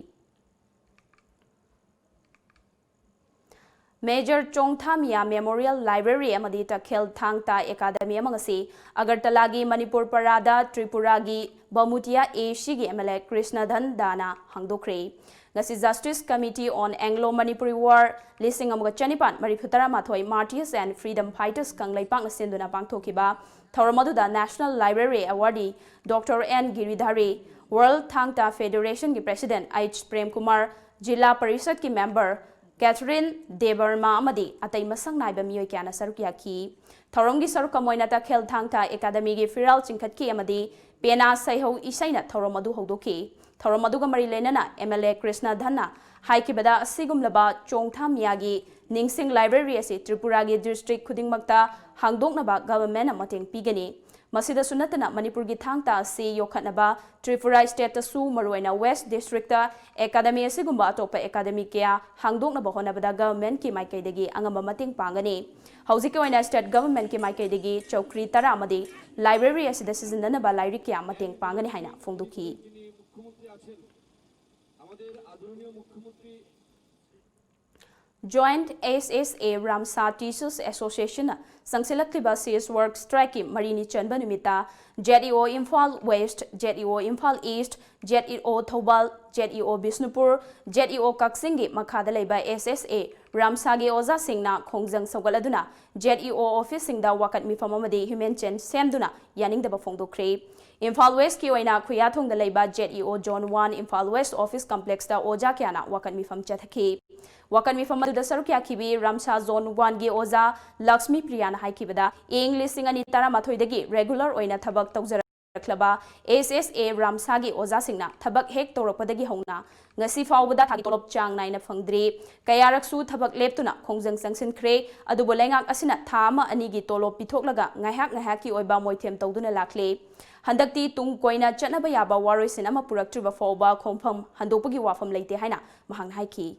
Major Chongthamia Memorial Library ꯑꯃꯗꯤ ꯇꯈꯦꯜ ꯊꯥꯡ ꯇꯥ ꯑꯦꯀꯥꯗꯃꯤ ꯑꯃ ꯉꯁꯤ ꯑꯒꯔꯇꯂꯥꯒꯤ ꯃꯅꯤꯄꯨꯔ ꯄꯔꯥꯗ ꯇ꯭ꯔꯤꯄꯨꯔꯥꯒꯤ ꯕꯃꯨꯇꯤꯌꯥ A C ꯒꯤ M L A ꯀ꯭ꯔꯤꯁꯅ ꯙꯟꯗꯥꯅ ꯍꯥꯡꯗꯣꯛꯈ꯭ꯔꯦ꯫ ꯉꯁꯤ Justice Committee on Anglo Manipuri War ꯂꯤꯁꯤꯡ ꯑꯃꯒ ꯆꯅꯤꯄꯥꯟ ꯃꯔꯤꯐꯨ ꯇꯔꯥꯃꯥꯊꯣꯏ Martyrs and Freedom Fighters ꯀꯪꯂꯩꯄꯥꯛꯅ ꯁꯤꯟꯗꯨꯅ ꯄꯥꯡꯊꯣꯛꯈꯤꯕ ꯊꯧꯔꯝ ꯑꯗꯨꯗ National Library Awardee Doctor N ꯒꯤꯔꯤꯙꯥꯔꯤ, World ꯊꯥꯡ ꯇꯥ Federation ꯒꯤ President H ꯄ꯭ꯔꯦꯝꯀꯨꯃꯥꯔ, ꯖꯤꯂꯥ ꯄꯔꯤꯁꯠꯀꯤ member ꯀꯦꯊꯔꯤꯟ ꯗꯦꯕꯔꯃꯥ ꯑꯃꯗꯤ ꯑꯇꯩ ꯃꯁꯛ ꯅꯥꯏꯕ ꯃꯤꯑꯣꯏ ꯀꯌꯥꯅ ꯁꯔꯨꯛ ꯌꯥꯈꯤ꯫ ꯊꯧꯔꯝꯒꯤ ꯁꯔꯨꯛ ꯑꯃ ꯑꯣꯏꯅ ꯇꯈꯦꯜ ꯊꯥꯡ ꯇꯥ ꯑꯦꯀꯥꯗꯃꯤꯒꯤ ꯐꯤꯔꯥꯜ ꯆꯤꯡꯈꯠꯈꯤ ꯑꯃꯗꯤ ꯄꯦꯅꯥ ꯁꯩꯍꯧ ꯏꯁꯩꯅ ꯊꯧꯔꯝ ꯑꯗꯨ ꯍꯧꯗꯣꯛꯈꯤ꯫ ꯊꯧꯔꯝ ꯑꯗꯨꯒ ꯃꯔꯤ ꯂꯩꯅꯅ M L A ꯀ꯭ꯔꯤꯁꯅ ꯙꯟꯅ ꯍꯥꯏꯈꯤꯕꯗ, ꯑꯁꯤꯒꯨꯝꯂꯕ ꯆꯣꯡꯊꯥ ꯃꯤꯌꯥꯒꯤ ꯅꯤꯡꯁꯤꯡ library ꯑꯁꯤ ꯇ꯭ꯔꯤꯄꯨꯔꯥꯒꯤ district ꯈꯨꯗꯤꯡꯃꯛꯇ ꯍꯥꯡꯗꯣꯛꯅꯕ government ꯅ ꯃꯇꯦꯡ ꯄꯤꯒꯅꯤ꯫ ꯃꯁꯤꯗꯁꯨ ꯅꯠꯇꯅ ꯃꯅꯤꯄꯨꯔꯒꯤ ꯊꯥꯡ ꯇꯥ ꯑꯁꯤ ꯌꯣꯛꯈꯠꯅꯕ ꯇ꯭ꯔꯤꯄꯨꯔꯥ state ꯇꯁꯨ ꯃꯔꯨꯑꯣꯏꯅ West district ꯇ academy ꯑꯁꯤꯒꯨꯝꯕ ꯑꯇꯣꯞꯄ academy ꯀꯌꯥ ꯍꯥꯡꯗꯣꯛꯅꯕ ꯍꯣꯠꯅꯕꯗ government ꯀꯤ ꯃꯥꯏꯀꯩꯗꯒꯤ ꯑꯉꯝꯕ ꯃꯇꯦꯡ ꯄꯥꯡꯒꯅꯤ꯫ ꯍꯧꯖꯤꯛꯀꯤ ꯑꯣꯏꯅ state government ꯀꯤ ꯃꯥꯏꯀꯩꯗꯒꯤ ꯆꯧꯀ꯭ꯔꯤ ꯇꯔꯥ ꯑꯃꯗꯤ library ꯑꯁꯤꯗ ꯁꯤꯖꯤꯟꯅꯅꯕ ꯂꯥꯏꯔꯤꯛ ꯀꯌꯥ ꯃꯇꯦꯡ ꯄꯥꯡꯒꯅꯤ ꯍꯥꯏꯅ ꯐꯣꯡꯗꯣꯛꯈꯤ꯫ Joint S S A ꯔꯥꯝꯁꯥ Teachers Association ꯅ ꯆꯪꯁꯤꯜꯂꯛꯂꯤꯕ cease work strike ꯀꯤ ꯃꯔꯤꯅꯤ ꯆꯟꯕ ꯅꯨꯃꯤꯠꯇ Z E O Imphal West, Z E O Imphal East, Z E O Thoubal, Z E O Bishnupur, Z E O ꯀꯛꯆꯤꯡꯒꯤ ꯃꯈꯥꯗ ꯂꯩꯕ S S A ꯔꯥꯝꯁꯥꯒꯤ ꯑꯣꯖꯥꯁꯤꯡꯅ ꯈꯣꯡꯖꯪ ꯁꯧꯒꯠꯂꯗꯨꯅ Z E O office ꯁꯤꯡꯗ ꯋꯥꯀꯠ ꯃꯤꯐꯝ ꯑꯃꯗꯤ human chain ꯁꯦꯝꯗꯨꯅ ꯌꯥꯅꯤꯡꯗꯕ ꯐꯣꯡꯗꯣꯛꯈ꯭ꯔꯦ꯫ ꯏꯝꯐꯥꯜ West ꯀꯤ ꯑꯣꯏꯅ ꯈꯨꯌꯥꯊꯣꯡꯗ ꯂꯩꯕ Z E O Zone one Imphal West office complex ꯇ ꯑꯣꯖꯥ ꯀꯌꯥꯅ ꯋꯥꯀꯠ ꯃꯤꯐꯝ ꯆꯠꯊꯈꯤ꯫ ꯋꯥꯀꯠ ꯃꯤꯐꯝ ꯑꯗꯨꯗ ꯁꯔꯨꯛ ꯌꯥꯈꯤꯕꯤ ꯔꯥꯝꯁꯥ Zone one ꯒꯤ ꯑꯣꯖꯥ ꯂꯛꯁꯃꯤ ꯄ꯭ꯔꯤꯌꯥꯅ ꯍꯥꯏꯈꯤꯕꯗ, ꯏꯪ ꯂꯤꯁꯤꯡ ꯑꯅꯤ ꯇꯔꯥꯃꯥꯊꯣꯏꯗꯒꯤ regular ꯑꯣꯏꯅ ꯊꯕꯛ ꯇꯧꯖꯔꯛꯂꯕ S S A ꯔꯥꯝꯁꯥꯒꯤ ꯑꯣꯖꯥꯁꯤꯡꯅ ꯊꯕꯛ ꯍꯦꯛ ꯇꯧꯔꯛꯄꯗꯒꯤ ꯍꯧꯅ ꯉꯁꯤ ꯐꯥꯎꯕꯗ ꯊꯥꯒꯤ ꯇꯣꯂꯣꯞ ꯆꯥꯡ ꯅꯥꯏꯅ ꯐꯪꯗ꯭ꯔꯤ꯫ ꯀꯌꯥꯔꯛꯁꯨ ꯊꯕꯛ ꯂꯦꯞꯇꯨꯅ ꯈꯣꯡꯖꯪ ꯆꯪꯁꯤꯟꯈ꯭ꯔꯦ, ꯑꯗꯨꯕꯨ ꯂꯩꯉꯥꯛ ꯑꯁꯤꯅ ꯊꯥ ꯑꯃ ꯑꯅꯤꯒꯤ ꯇꯣꯂꯣꯞ ꯄꯤꯊꯣꯛꯂꯒ ꯉꯥꯏꯍꯥꯛ ꯉꯥꯏꯍꯥꯛꯀꯤ ꯑꯣꯏꯕ ꯃꯣꯏꯊꯦꯝ ꯇꯧꯗꯨꯅ ꯂꯥꯛꯂꯦ꯫ ꯍꯟꯗꯛꯇꯤ ꯇꯨꯡ ꯀꯣꯏꯅ ꯆꯠꯅꯕ ꯌꯥꯕ ꯋꯥꯔꯣꯏꯁꯤꯟ ꯑꯃ ꯄꯨꯔꯛꯇ꯭ꯔꯤꯕ ꯐꯥꯎꯕ ꯈꯣꯡꯐꯝ ꯍꯟꯗꯣꯛꯄꯒꯤ ꯋꯥꯐꯝ ꯂꯩꯇꯦ ꯍꯥꯏꯅ ꯃꯍꯥꯛꯅ ꯍꯥꯏꯈꯤ꯫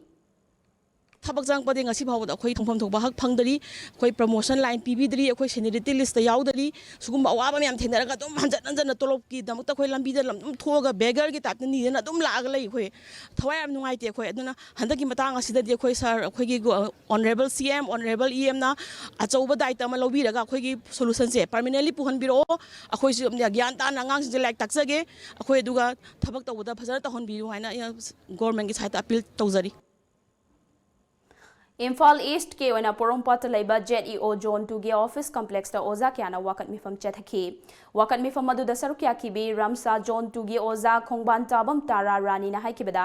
ꯊꯕꯛ ꯆꯪꯉꯛꯄꯗꯒꯤ ꯉꯁꯤ ꯐꯥꯎꯕꯗ ꯑꯩꯈꯣꯏ ꯐꯪꯐꯝ ꯊꯣꯛꯄ ꯍꯛ ꯐꯪꯗꯔꯤ꯫ ꯑꯩꯈꯣꯏ promotion line ꯄꯤꯕꯤꯗ꯭ꯔꯤ, ꯑꯩꯈꯣꯏ seniority list ꯇ ꯌꯥꯎꯗꯔꯤ꯫ ꯁꯤꯒꯨꯝꯕ ꯑꯋꯥꯕ ꯃꯌꯥꯝ ꯊꯦꯡꯅꯔꯒ ꯑꯗꯨꯝ ꯍꯟꯖꯟ ꯍꯟꯖꯟꯅ ꯇꯣꯂꯣꯞꯀꯤꯗꯃꯛꯇ ꯑꯩꯈꯣꯏ ꯂꯝꯕꯤꯗ ꯂꯝ ꯑꯗꯨꯝ ꯊꯣꯛꯑꯒ beggar ꯒꯤ type ꯇ ꯅꯤꯗꯅ ꯑꯗꯨꯝ ꯂꯥꯛꯑꯒ ꯂꯩ꯫ ꯑꯩꯈꯣꯏ ꯊꯋꯥꯏ ꯌꯥꯝ ꯅꯨꯡꯉꯥꯏꯇꯦ꯫ ꯑꯩꯈꯣꯏ ꯑꯗꯨꯅ ꯍꯟꯗꯛꯀꯤ ꯃꯇꯥꯡ ꯑꯁꯤꯗꯗꯤ ꯑꯩꯈꯣꯏ sir, ꯑꯩꯈꯣꯏꯒꯤ GO-, honourable C M, honourable E M ꯅ ꯑꯆꯧꯕ ꯗꯥꯏꯇ ꯑꯃ ꯂꯧꯕꯤꯔꯒ ꯑꯩꯈꯣꯏꯒꯤ solution ꯁꯦ permanently ꯄꯨꯍꯟꯕꯤꯔꯛꯑꯣ꯫ ꯑꯩꯈꯣꯏꯁꯨ ꯌꯥꯝꯅ ꯒ꯭ꯌꯥꯟ ꯇꯥꯅ ꯑꯉꯥꯡꯁꯤꯡꯁꯦ ꯂꯥꯏꯔꯤꯛ ꯇꯥꯛꯆꯒꯦ꯫ ꯑꯩꯈꯣꯏ ꯑꯗꯨꯒ ꯊꯕꯛ ꯇꯧꯕꯗ ꯐꯖꯅ ꯇꯧꯍꯟꯕꯤꯌꯨ ꯍꯥꯏꯅ ꯑꯩꯅ government ꯀꯤ side ꯇ appeal ꯇꯧꯖꯔꯤ꯫ ꯏꯝꯐꯥꯜ ꯏꯁ꯭ꯠꯀꯤ ꯑꯣꯏꯅ ꯄꯣꯔꯣꯝꯄꯥꯠꯇ ꯂꯩꯕ Z E O Zone two ꯒꯤ office complex ꯇ ꯑꯣꯖꯥ ꯀꯌꯥꯅ ꯋꯥꯀꯠ ꯃꯤꯐꯝ ꯆꯠꯊꯈꯤ꯫ ꯋꯥꯀꯠ ꯃꯤꯐꯝ ꯑꯗꯨꯗ ꯁꯔꯨꯛ ꯌꯥꯈꯤꯕꯤ ꯔꯝꯁꯥ Zone two ꯒꯤ ꯑꯣꯖꯥ ꯈꯣꯡꯕꯥꯟ ꯇꯥꯕꯝ ꯇꯥꯔꯥ ꯔꯥꯅꯤꯅ ꯍꯥꯏꯈꯤꯕꯗ,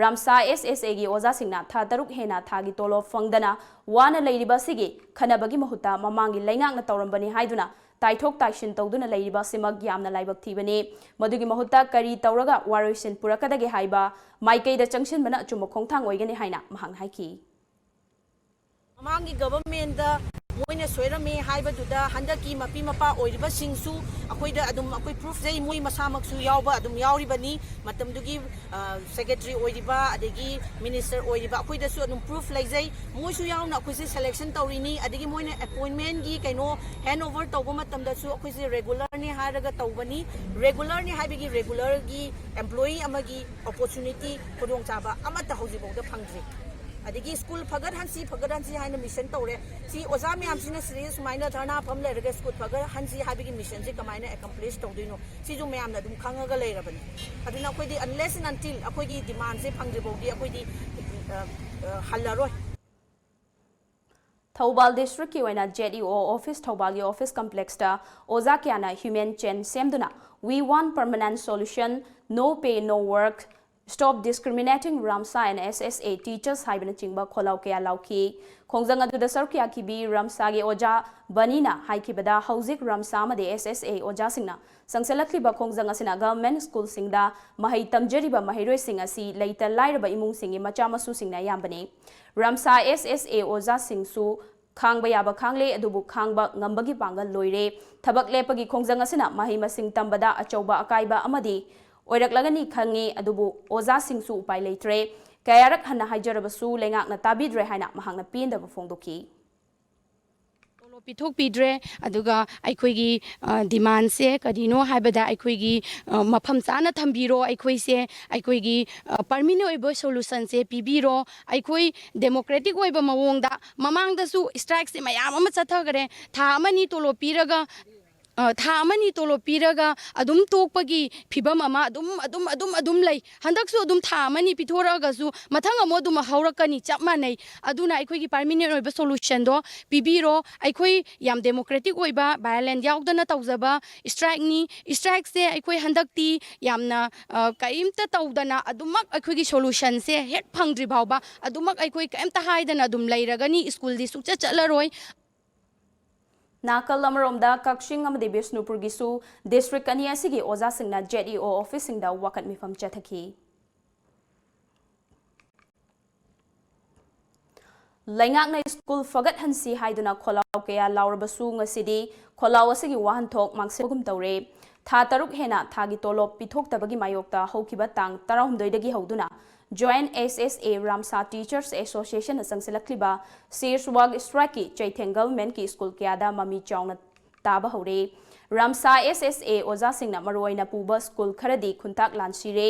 ꯔꯝꯁꯥ S S A ꯒꯤ ꯑꯣꯖꯥꯁꯤꯡꯅ ꯊꯥ ꯇꯔꯨꯛ ꯍꯦꯟꯅ ꯊꯥꯒꯤ ꯇꯣꯂꯣꯞ ꯐꯪꯗꯅ ꯋꯥꯅ ꯂꯩꯔꯤꯕ ꯑꯁꯤꯒꯤ ꯈꯟꯅꯕꯒꯤ ꯃꯍꯨꯠꯇ ꯃꯃꯥꯡꯒꯤ ꯂꯩꯉꯥꯛꯅ ꯇꯧꯔꯝꯕꯅꯤ ꯍꯥꯏꯗꯨꯅ ꯇꯥꯏꯊꯣꯛ ꯇꯥꯏꯁꯤꯟ ꯇꯧꯗꯨꯅ ꯂꯩꯔꯤꯕ ꯑꯁꯤꯃꯛ ꯌꯥꯝꯅ ꯂꯥꯏꯕꯛ ꯊꯤꯕꯅꯤ꯫ ꯃꯗꯨꯒꯤ ꯃꯍꯨꯠꯇ ꯀꯔꯤ ꯇꯧꯔꯒ ꯋꯥꯔꯣꯏꯁꯤꯟ ꯄꯨꯔꯛꯀꯗꯒꯦ ꯍꯥꯏꯕ ꯃꯥꯏꯀꯩꯗ ꯆꯪꯁꯤꯟꯕꯅ ꯑꯆꯨꯝꯕ ꯈꯣꯡꯊꯥꯡ ꯑꯣꯏꯒꯅꯤ ꯍꯥꯏꯅ ꯃꯍꯥꯛꯅ ꯍꯥꯏꯈꯤ꯫ ꯃꯃꯥꯡꯒꯤ government ꯇ ꯃꯣꯏꯅ ꯁꯣꯏꯔꯝꯃꯦ ꯍꯥꯏꯕꯗꯨꯗ ꯍꯟꯗꯛꯀꯤ ꯃꯄꯤ ꯃꯄꯥ ꯑꯣꯏꯔꯤꯕꯁꯤꯡꯁꯨ ꯑꯩꯈꯣꯏꯗ ꯑꯗꯨꯝ ꯑꯩꯈꯣꯏ proof ꯂꯩ, ꯃꯣꯏ ꯃꯁꯥꯃꯛꯁꯨ ꯌꯥꯎꯕ ꯑꯗꯨꯝ ꯌꯥꯎꯔꯤꯕꯅꯤ꯫ ꯃꯇꯝꯗꯨꯒꯤ, ꯑ, secretary ꯑꯣꯏꯔꯤꯕ ꯑꯗꯒꯤ minister ꯑꯣꯏꯔꯤꯕ ꯑꯩꯈꯣꯏꯗꯁꯨ ꯑꯗꯨꯝ proof ꯂꯩꯖꯩ꯫ ꯃꯣꯏꯁꯨ ꯌꯥꯎꯅ ꯑꯩꯈꯣꯏꯁꯦ selection ꯇꯧꯔꯤꯅꯤ, ꯑꯗꯒꯤ ꯃꯣꯏꯅ appointment ꯀꯤ ꯀꯩꯅꯣ hand over ꯇꯧꯕ ꯃꯇꯝꯗꯁꯨ ꯑꯩꯈꯣꯏꯁꯦ regular ꯅꯤ ꯍꯥꯏꯔꯒ ꯇꯧꯕꯅꯤ꯫ Regular ꯅꯤ ꯍꯥꯏꯕꯒꯤ regular ꯒꯤ employee ꯑꯃꯒꯤ opportunity, ꯈꯨꯗꯣꯡꯆꯥꯕ ꯑꯃꯠꯇ ꯍꯧꯖꯤꯛꯐꯥꯎꯗ ꯐꯪꯗ꯭ꯔꯤ꯫ ꯑꯗꯒꯤ school ꯐꯒꯠꯍꯟꯁꯤ, ꯐꯒꯠꯍꯟꯁꯤ ꯍꯥꯏꯅ mission ꯇꯧꯔꯦ꯫ ꯁꯤ ꯑꯣꯖꯥ ꯃꯌꯥꯝꯁꯤꯅ ꯁꯤꯗꯩꯗ ꯁꯨꯃꯥꯏꯅ ꯙꯔꯅꯥ ꯐꯝ ꯂꯩꯔꯒ school ꯐꯒꯠꯍꯟꯁꯤ ꯍꯥꯏꯕꯒꯤ mission ꯁꯤ ꯀꯃꯥꯏꯅ accomplish ꯇꯧꯗꯣꯏꯅꯣ? ꯁꯤꯁꯨ ꯃꯌꯥꯝꯅ ꯑꯗꯨꯝ ꯈꯪꯉꯒ ꯂꯩꯔꯕꯅꯤ꯫ ꯑꯗꯨꯅ ꯑꯩꯈꯣꯏꯗꯤ unless and until ꯑꯩꯈꯣꯏꯒꯤ demand ꯁꯦ ꯐꯪꯗ꯭ꯔꯤ ꯐꯥꯎꯗꯤ ꯑꯩꯈꯣꯏꯗꯤ, ꯑ, ꯑ, ꯍꯜꯂꯔꯣꯏ꯫ ꯊꯧꯕꯥꯜ district ꯀꯤ ꯑꯣꯏꯅ Z E O office, ꯊꯧꯕꯥꯜꯒꯤ office complex ꯇ ꯑꯣꯖꯥ ꯀꯌꯥꯅ human chain ꯁꯦꯝꯗꯨꯅ "We want permanent solution, no pay, no work, stop discriminating Ramsa and S S A teachers" ꯍꯥꯏꯕꯅꯆꯤꯡꯕ ꯈꯣꯜꯂꯥꯎ ꯀꯌꯥ ꯂꯥꯎꯈꯤ꯫ ꯈꯣꯡꯖꯪ ꯑꯗꯨꯗ ꯁꯔꯨꯛ ꯌꯥꯈꯤꯕꯤ ꯔꯝꯁꯥꯒꯤ ꯑꯣꯖꯥ ꯕꯅꯤꯅ ꯍꯥꯏꯈꯤꯕꯗ, ꯍꯧꯖꯤꯛ ꯔꯝꯁꯥ ꯑꯃꯗꯤ S S A ꯑꯣꯖꯥꯁꯤꯡꯅ ꯆꯪꯁꯤꯜꯂꯛꯂꯤꯕ ꯈꯣꯡꯖꯪ ꯑꯁꯤꯅ government school ꯁꯤꯡꯗ ꯃꯍꯩ ꯇꯝꯖꯔꯤꯕ ꯃꯍꯩꯔꯣꯏꯁꯤꯡ ꯑꯁꯤ ꯂꯩꯇ ꯂꯥꯏꯔꯕ ꯏꯃꯨꯡꯁꯤꯡꯒꯤ ꯃꯆꯥ ꯃꯁꯨꯁꯤꯡꯅ ꯑꯌꯥꯝꯕꯅꯤ꯫ ꯔꯝꯁꯥ S S A ꯑꯣꯖꯥꯁꯤꯡꯁꯨ ꯈꯥꯡꯕ ꯌꯥꯕ ꯈꯥꯡꯂꯦ, ꯑꯗꯨꯕꯨ ꯈꯥꯡꯕ ꯉꯝꯕꯒꯤ ꯄꯥꯡꯒꯜ ꯂꯣꯏꯔꯦ꯫ ꯊꯕꯛ ꯂꯦꯞꯄꯒꯤ ꯈꯣꯡꯖꯪ ꯑꯁꯤꯅ ꯃꯍꯩ ꯃꯁꯤꯡ ꯇꯝꯕꯗ ꯑꯆꯧꯕ ꯑꯀꯥꯏꯕ ꯑꯃꯗꯤ ꯑꯣꯏꯔꯛꯂꯒꯅꯤ ꯈꯪꯉꯤ, ꯑꯗꯨꯕꯨ ꯑꯣꯖꯥꯁꯤꯡꯁꯨ ꯎꯄꯥꯏ ꯂꯩꯇ꯭ꯔꯦ꯫ ꯀꯌꯥꯔꯛ ꯍꯟꯅ ꯍꯥꯏꯖꯔꯕꯁꯨ ꯂꯩꯉꯥꯛꯅ ꯇꯥꯕꯤꯗ꯭ꯔꯦ ꯍꯥꯏꯅ ꯃꯍꯥꯛꯅ ꯄꯦꯟꯗꯕ ꯐꯣꯡꯗꯣꯛꯈꯤ꯫ ꯇꯣꯂꯣꯞ ꯄꯤꯊꯣꯛꯄꯤꯗ꯭ꯔꯦ꯫ ꯑꯗꯨꯒ ꯑꯩꯈꯣꯏꯒꯤ, ꯑ, demandꯁꯦ ꯀꯔꯤꯅꯣ ꯍꯥꯏꯕꯗ ꯑꯩꯈꯣꯏꯒꯤ, ꯑ, ꯃꯐꯝ ꯆꯥꯅ ꯊꯝꯕꯤꯔꯣ, ꯑꯩꯈꯣꯏꯁꯦ, ꯑꯩꯈꯣꯏꯒꯤ, ꯑ, permanent ꯑꯣꯏꯕ solutionꯁꯦ ꯄꯤꯕꯤꯔꯣ꯫ ꯑꯩꯈꯣꯏ democratic ꯑꯣꯏꯕ ꯃꯑꯣꯡꯗ, ꯃꯃꯥꯡꯗꯁꯨ strikeꯁꯦ ꯃꯌꯥꯝ ꯑꯃ ꯆꯠꯊꯈ꯭ꯔꯦ꯫ ꯊꯥ ꯑꯃꯅꯤ ꯇꯣꯂꯣꯞ ꯄꯤꯔꯒ, ꯑ, ꯊꯥ ꯑꯃꯅꯤ ꯇꯣꯂꯣꯞ ꯄꯤꯔꯒ ꯑꯗꯨꯝ ꯇꯣꯛꯄꯒꯤ ꯐꯤꯕꯝ ꯑꯃ ꯑꯗꯨꯝ, ꯑꯗꯨꯝ, ꯑꯗꯨꯝ, ꯑꯗꯨꯝ ꯂꯩ꯫ ꯍꯟꯗꯛꯁꯨ ꯑꯗꯨꯝ ꯊꯥ ꯑꯃꯅꯤ ꯄꯤꯊꯣꯔꯛꯑꯒꯁꯨ ꯃꯊꯪ ꯑꯃꯨꯛ ꯑꯗꯨꯝ ꯍꯧꯔꯛꯀꯅꯤ, ꯆꯞ ꯃꯥꯟꯅꯩ꯫ ꯑꯗꯨꯅ ꯑꯩꯈꯣꯏꯒꯤ permanent ꯑꯣꯏꯕ solutionꯗꯣ ꯄꯤꯕꯤꯔꯣ꯫ ꯑꯩꯈꯣꯏ ꯌꯥꯝ democratic ꯑꯣꯏꯕ, violence ꯌꯥꯎꯗꯅ ꯇꯧꯖꯕ strikeꯅꯤ꯫ Strikeꯁꯦ ꯑꯩꯈꯣꯏ ꯍꯟꯗꯛꯇꯤ ꯌꯥꯝꯅ, ꯑ, ꯀꯔꯤꯝꯇ ꯇꯧꯗꯅ ꯑꯗꯨꯃꯛ ꯑꯩꯈꯣꯏꯒꯤ solutionꯁꯦ ꯍꯦꯛ ꯐꯪꯗ꯭ꯔꯤ ꯐꯥꯎꯕ ꯑꯗꯨꯃꯛ ꯑꯩꯈꯣꯏ ꯀꯔꯤꯝꯇ ꯍꯥꯏꯗꯅ ꯑꯗꯨꯝ ꯂꯩꯔꯒꯅꯤ꯫ ꯁ꯭ꯀꯨꯜꯗꯤ ꯁꯨꯡꯆꯠ ꯆꯠꯂꯔꯣꯏ꯫ ꯅꯥꯀꯜ ꯑꯃꯔꯣꯝꯗ ꯀꯛꯆꯤꯡ ꯑꯃꯗꯤ ꯕꯤꯁꯅꯨꯄꯨꯔꯒꯤꯁꯨ district ꯑꯅꯤ ꯑꯁꯤꯒꯤ ꯑꯣꯖꯥꯁꯤꯡꯅ ZEO officeꯁꯤꯡꯗ ꯋꯥꯀꯠ ꯃꯤꯐꯝ ꯆꯠꯊꯈꯤ꯫ ꯂꯩꯉꯥꯛꯅ ꯁ꯭ꯀꯨꯜ ꯐꯒꯠꯍꯟꯁꯤ ꯍꯥꯏꯗꯨꯅ ꯈꯣꯜꯂꯥꯎ ꯀꯌꯥ ꯂꯥꯎꯔꯕꯁꯨ ꯉꯁꯤꯗꯤ ꯈꯣꯜꯂꯥꯎ ꯑꯁꯤꯒꯤ ꯋꯥꯍꯟꯊꯣꯛ ꯃꯥꯡꯁꯤꯟꯕꯒꯨꯝ ꯇꯧꯔꯦ꯫ ꯊꯥ ꯇꯔꯨꯛ ꯍꯦꯟꯅ ꯊꯥꯒꯤ ꯇꯣꯂꯣꯞ ꯄꯤꯊꯣꯛꯇꯕꯒꯤ ꯃꯥꯌꯣꯛꯇ ꯍꯧꯈꯤꯕ ꯇꯥꯡ ꯇꯔꯥꯍꯨꯝꯗꯣꯏꯗꯒꯤ ꯍꯧꯗꯨꯅ Joint SSA Ramsa Teachers Associationꯅ ꯆꯪꯁꯤꯜꯂꯛꯂꯤꯕ ꯁꯤꯔꯁ ꯋꯥꯛ strikeꯀꯤ ꯆꯩꯊꯦꯡ governmentꯀꯤ ꯁ꯭ꯀꯨꯜ ꯀꯌꯥꯗ ꯃꯃꯤ ꯆꯥꯎꯅ ꯇꯥꯕ ꯍꯧꯔꯦ꯫ ꯔꯥꯝꯁꯥ SSA ꯑꯣꯖꯥꯁꯤꯡꯅ ꯃꯔꯨꯑꯣꯏꯅ ꯄꯨꯕ ꯁ꯭ꯀꯨꯜ ꯈꯔꯗꯤ ꯈꯨꯟꯇꯥꯛ ꯂꯥꯟꯁꯤꯔꯦ꯫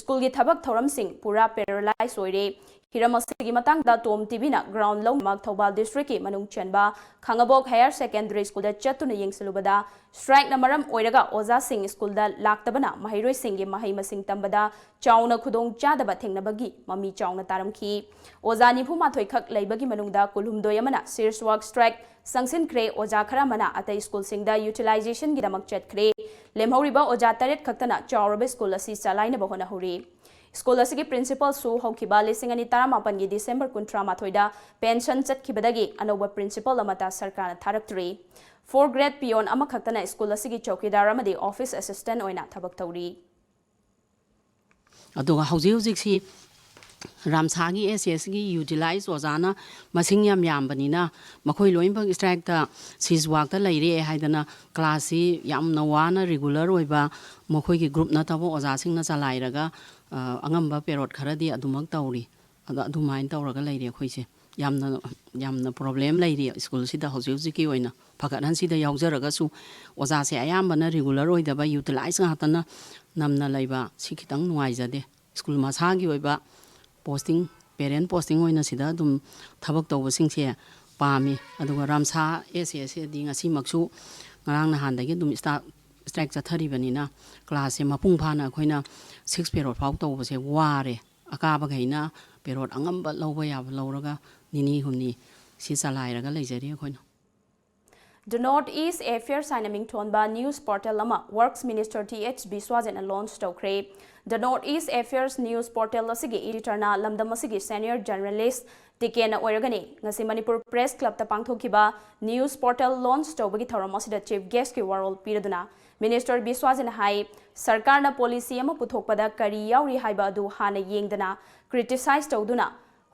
ꯁ꯭ꯀꯨꯜꯒꯤ ꯊꯕꯛ ꯊꯧꯔꯝꯁꯤꯡ ꯄꯨꯔꯥ paralyze ꯑꯣꯏꯔꯦ꯫ ꯍꯤꯔꯝ ꯑꯁꯤꯒꯤ ꯃꯇꯥꯡꯗ ꯇꯣꯝ ꯇꯤꯚꯤꯅ ground ꯂꯧꯅꯃꯛ ꯊꯧꯕꯥꯜ districtꯀꯤ ꯃꯅꯨꯡ ꯆꯟꯕ ꯈꯥꯉꯕꯣꯛ Higher Secondary Schoolꯗ ꯆꯠꯇꯨꯅ ꯌꯦꯡꯁꯤꯜꯂꯨꯕꯗ strikeꯅ ꯃꯔꯝ ꯑꯣꯏꯔꯒ ꯑꯣꯖꯥꯁꯤꯡ ꯁ꯭ꯀꯨꯜꯗ ꯂꯥꯛꯇꯕꯅ ꯃꯍꯩꯔꯣꯏꯁꯤꯡꯒꯤ ꯃꯍꯩ ꯃꯁꯤꯡ ꯇꯝꯕꯗ ꯆꯥꯎꯅ ꯈꯨꯗꯣꯡ ꯆꯥꯗꯕ ꯊꯦꯡꯅꯕꯒꯤ ꯃꯃꯤ ꯆꯥꯎꯅ ꯇꯥꯔꯝꯈꯤ꯫ ꯑꯣꯖꯥ ꯅꯤꯐꯨ ꯃꯥꯊꯣꯏ ꯈꯛ ꯂꯩꯕꯒꯤ ꯃꯅꯨꯡꯗ ꯀꯨꯟꯍꯨꯝꯗꯣꯏ ꯑꯃꯅ ꯁꯤꯔꯁ ꯋꯥꯛ strike ꯆꯪꯁꯤꯟꯈ꯭ꯔꯦ꯫ ꯑꯣꯖꯥ ꯈꯔ ꯑꯃꯅ ꯑꯇꯩ ꯁ꯭ꯀꯨꯜꯁꯤꯡꯗ utilizationꯒꯤꯗꯃꯛ ꯆꯠꯈ꯭ꯔꯦ꯫ ꯂꯦꯝꯍꯧꯔꯤꯕ ꯑꯣꯖꯥ ꯇꯔꯦꯠ ꯈꯛꯇꯅ ꯆꯥꯎꯔꯕ ꯁ꯭ꯀꯨꯜ ꯑꯁꯤ ꯆꯂꯥꯏꯅꯕ ꯍꯣꯠꯅꯍꯧꯔꯤ꯫ ꯁ꯭ꯀꯨꯜ ꯑꯁꯤꯒꯤ principalꯁꯨ ꯍꯧꯈꯤꯕ ꯂꯤꯁꯤꯡ ꯑꯅꯤ ꯇꯔꯥꯃꯥꯄꯟꯒꯤ December ꯀꯨꯟꯊ꯭ꯔꯥ ꯃꯥꯊꯣꯏꯗ pension ꯆꯠꯈꯤꯕꯗꯒꯤ ꯑꯅꯧꯕ principal ꯑꯃꯠꯇ ꯁꯔꯀꯥꯔꯅ ꯊꯥꯔꯛꯇ꯭ꯔꯤ꯫ Four grade peon ꯑꯃꯈꯛꯇꯅ ꯁ꯭ꯀꯨꯜ ꯑꯁꯤꯒꯤ ꯆꯧꯀꯤꯗꯥꯔ ꯑꯃꯗꯤ office assistant ꯑꯣꯏꯅ ꯊꯕꯛ ꯇꯧꯔꯤ꯫ ꯑꯗꯨꯒ ꯍꯧꯖꯤꯛ ꯍꯧꯖꯤꯛꯁꯤ ꯔꯥꯝꯁꯥꯒꯤ ꯑꯦꯁ ꯑꯦꯁꯒꯤ ꯌꯨꯇꯤꯂꯥꯏꯁ ꯑꯣꯖꯥꯅ ꯃꯁꯤꯡ ꯌꯥꯝ ꯌꯥꯝꯕꯅꯤꯅ, ꯃꯈꯣꯏ ꯂꯣꯏꯅꯃꯛ ꯁ꯭ꯇ꯭ꯔꯥꯏꯛꯇ, ꯁꯤꯖꯋꯥꯛꯇ ꯂꯩꯔꯦ ꯍꯥꯏꯗꯅ ꯀ꯭ꯂꯥꯁꯁꯤ ꯌꯥꯝꯅ ꯋꯥꯅ ꯔꯤꯒꯨꯂꯔ ꯑꯣꯏꯕ ꯃꯈꯣꯏꯒꯤ ꯒ꯭ꯔꯨꯞ ꯅꯠꯇꯕ ꯑꯣꯖꯥꯁꯤꯡꯅ ꯆꯂꯥꯏꯔꯒ, ꯑ, ꯑꯉꯝꯕ ꯄꯦꯔꯣꯠ ꯈꯔꯗꯤ ꯑꯗꯨꯃꯛ ꯇꯧꯔꯤ꯫ ꯑꯗꯣ ꯑꯗꯨꯃꯥꯏꯅ ꯇꯧꯔꯒ ꯂꯩꯔꯤ ꯑꯩꯈꯣꯏꯁꯦ꯫ ꯌꯥꯝꯅ, ꯌꯥꯝꯅ ꯄ꯭ꯔꯣꯕ꯭ꯂꯦꯝ ꯂꯩꯔꯤ ꯁ꯭ꯀꯨꯜꯁꯤꯗ ꯍꯧꯖꯤꯛ ꯍꯧꯖꯤꯛꯀꯤ ꯑꯣꯏꯅ꯫ ꯐꯒꯠꯍꯟꯁꯤꯗ ꯌꯥꯎꯖꯔꯒꯁꯨ ꯑꯣꯖꯥꯁꯦ ꯑꯌꯥꯝꯕꯅ ꯔꯤꯒꯨꯂꯔ ꯑꯣꯏꯗꯕ, ꯌꯨꯇꯤꯂꯥꯏꯁ ꯉꯥꯛꯇꯅ ꯅꯝꯅ ꯂꯩꯕ, ꯁꯤ ꯈꯤꯇꯪ ꯅꯨꯡꯉꯥꯏꯖꯗꯦ꯫ ꯁ꯭ꯀꯨꯜ ꯃꯁꯥꯒꯤ ꯑꯣꯏꯕ ꯄꯣꯁꯇꯤꯡ, ꯄꯦꯔꯦꯟ ꯄꯣꯁꯇꯤꯡ ꯑꯣꯏꯅ ꯁꯤꯗ ꯑꯗꯨꯝ ꯊꯕꯛ ꯇꯧꯕꯁꯤꯡꯁꯦ ꯄꯥꯝꯃꯤ꯫ ꯑꯗꯨꯒ ꯔꯥꯝꯁꯥ ꯑꯦꯁ ꯑꯦꯁ ꯁꯤꯗꯤ ꯉꯁꯤꯃꯛꯁꯨ, ꯉꯔꯥꯡ ꯅꯍꯥꯟꯗꯒꯤ ꯑꯗꯨꯝ ꯁ꯭ꯇꯥ-, ꯁ꯭ꯇ꯭ꯔꯥꯏꯛ ꯆꯠꯊꯔꯤꯕꯅꯤꯅ ꯀ꯭ꯂꯥꯁꯁꯦ ꯃꯄꯨꯡ ꯐꯥꯅ ꯑꯩꯈꯣꯏꯅ ꯁꯤꯛꯁ ꯄꯦꯔꯣꯠ ꯐꯥꯎ ꯇꯧꯕꯁꯦ ꯋꯥꯔꯦ꯫ ꯑꯀꯥꯕꯈꯩꯅ ꯄꯦꯔꯣꯠ ꯑꯉꯝꯕ ꯂꯧꯕ ꯌꯥꯕ ꯂꯧꯔꯒ ꯅꯤꯅꯤ ꯍꯨꯝꯅꯤ ꯁꯤ ꯆꯂꯥꯏꯔꯒ ꯂꯩꯖꯔꯤ ꯑꯩꯈꯣꯏꯅ꯫ The North East Affairs ꯍꯥꯏꯅ ꯃꯤꯡꯊꯣꯟꯕ ꯅ꯭ꯌꯨꯁ ꯄꯣꯔꯇꯦꯜ ꯑꯃ ꯋꯔꯛꯁ ꯃꯤꯅꯤꯁꯇꯔ ꯇꯤ ꯑꯩꯆ ꯕꯤꯁ꯭ꯋꯥꯖꯤꯠꯅ ꯂꯣꯟꯆ ꯇꯧꯈ꯭ꯔꯦ꯫ The North East Affairs news portal ꯑꯁꯤꯒꯤ ꯏꯗꯤꯇꯔꯅ ꯂꯝꯗꯝ ꯑꯁꯤꯒꯤ ꯁꯦꯅꯤꯌꯔ ꯖꯔꯅꯦꯂꯤꯁ ꯇꯤ ꯀꯦꯅ ꯑꯣꯏꯔꯒꯅꯤ꯫ ꯉꯁꯤ ꯃꯅꯤꯄꯨꯔ ꯄ꯭ꯔꯦꯁ ꯀ꯭ꯂꯕꯇ ꯄꯥꯡꯊꯣꯛꯈꯤꯕ ꯅ꯭ꯌꯨꯁ ꯄꯣꯔꯇꯦꯜ ꯂꯣꯟꯆ ꯇꯧꯕꯒꯤ ꯊꯧꯔꯝ ꯑꯁꯤꯗ ꯆꯤꯐ ꯒꯦꯁ꯭ꯠꯀꯤ ꯋꯥꯔꯣꯜ ꯄꯤꯔꯗꯨꯅ ꯃꯤꯅꯤꯁꯇꯔ ꯕꯤꯁ꯭ꯋꯥꯖꯤꯠꯅ ꯍꯥꯏ, ꯁꯔꯀꯥꯔꯅ ꯄꯣꯂꯤꯁꯤ ꯑꯃ ꯄꯨꯊꯣꯛꯄꯗ ꯀꯔꯤ ꯌꯥꯎꯔꯤ ꯍꯥꯏꯕ ꯑꯗꯨ ꯍꯥꯟꯅ ꯌꯦꯡꯗꯅ, ꯀ꯭ꯔꯤꯇꯤꯁꯥꯏꯖ ꯇꯧꯗꯨꯅ,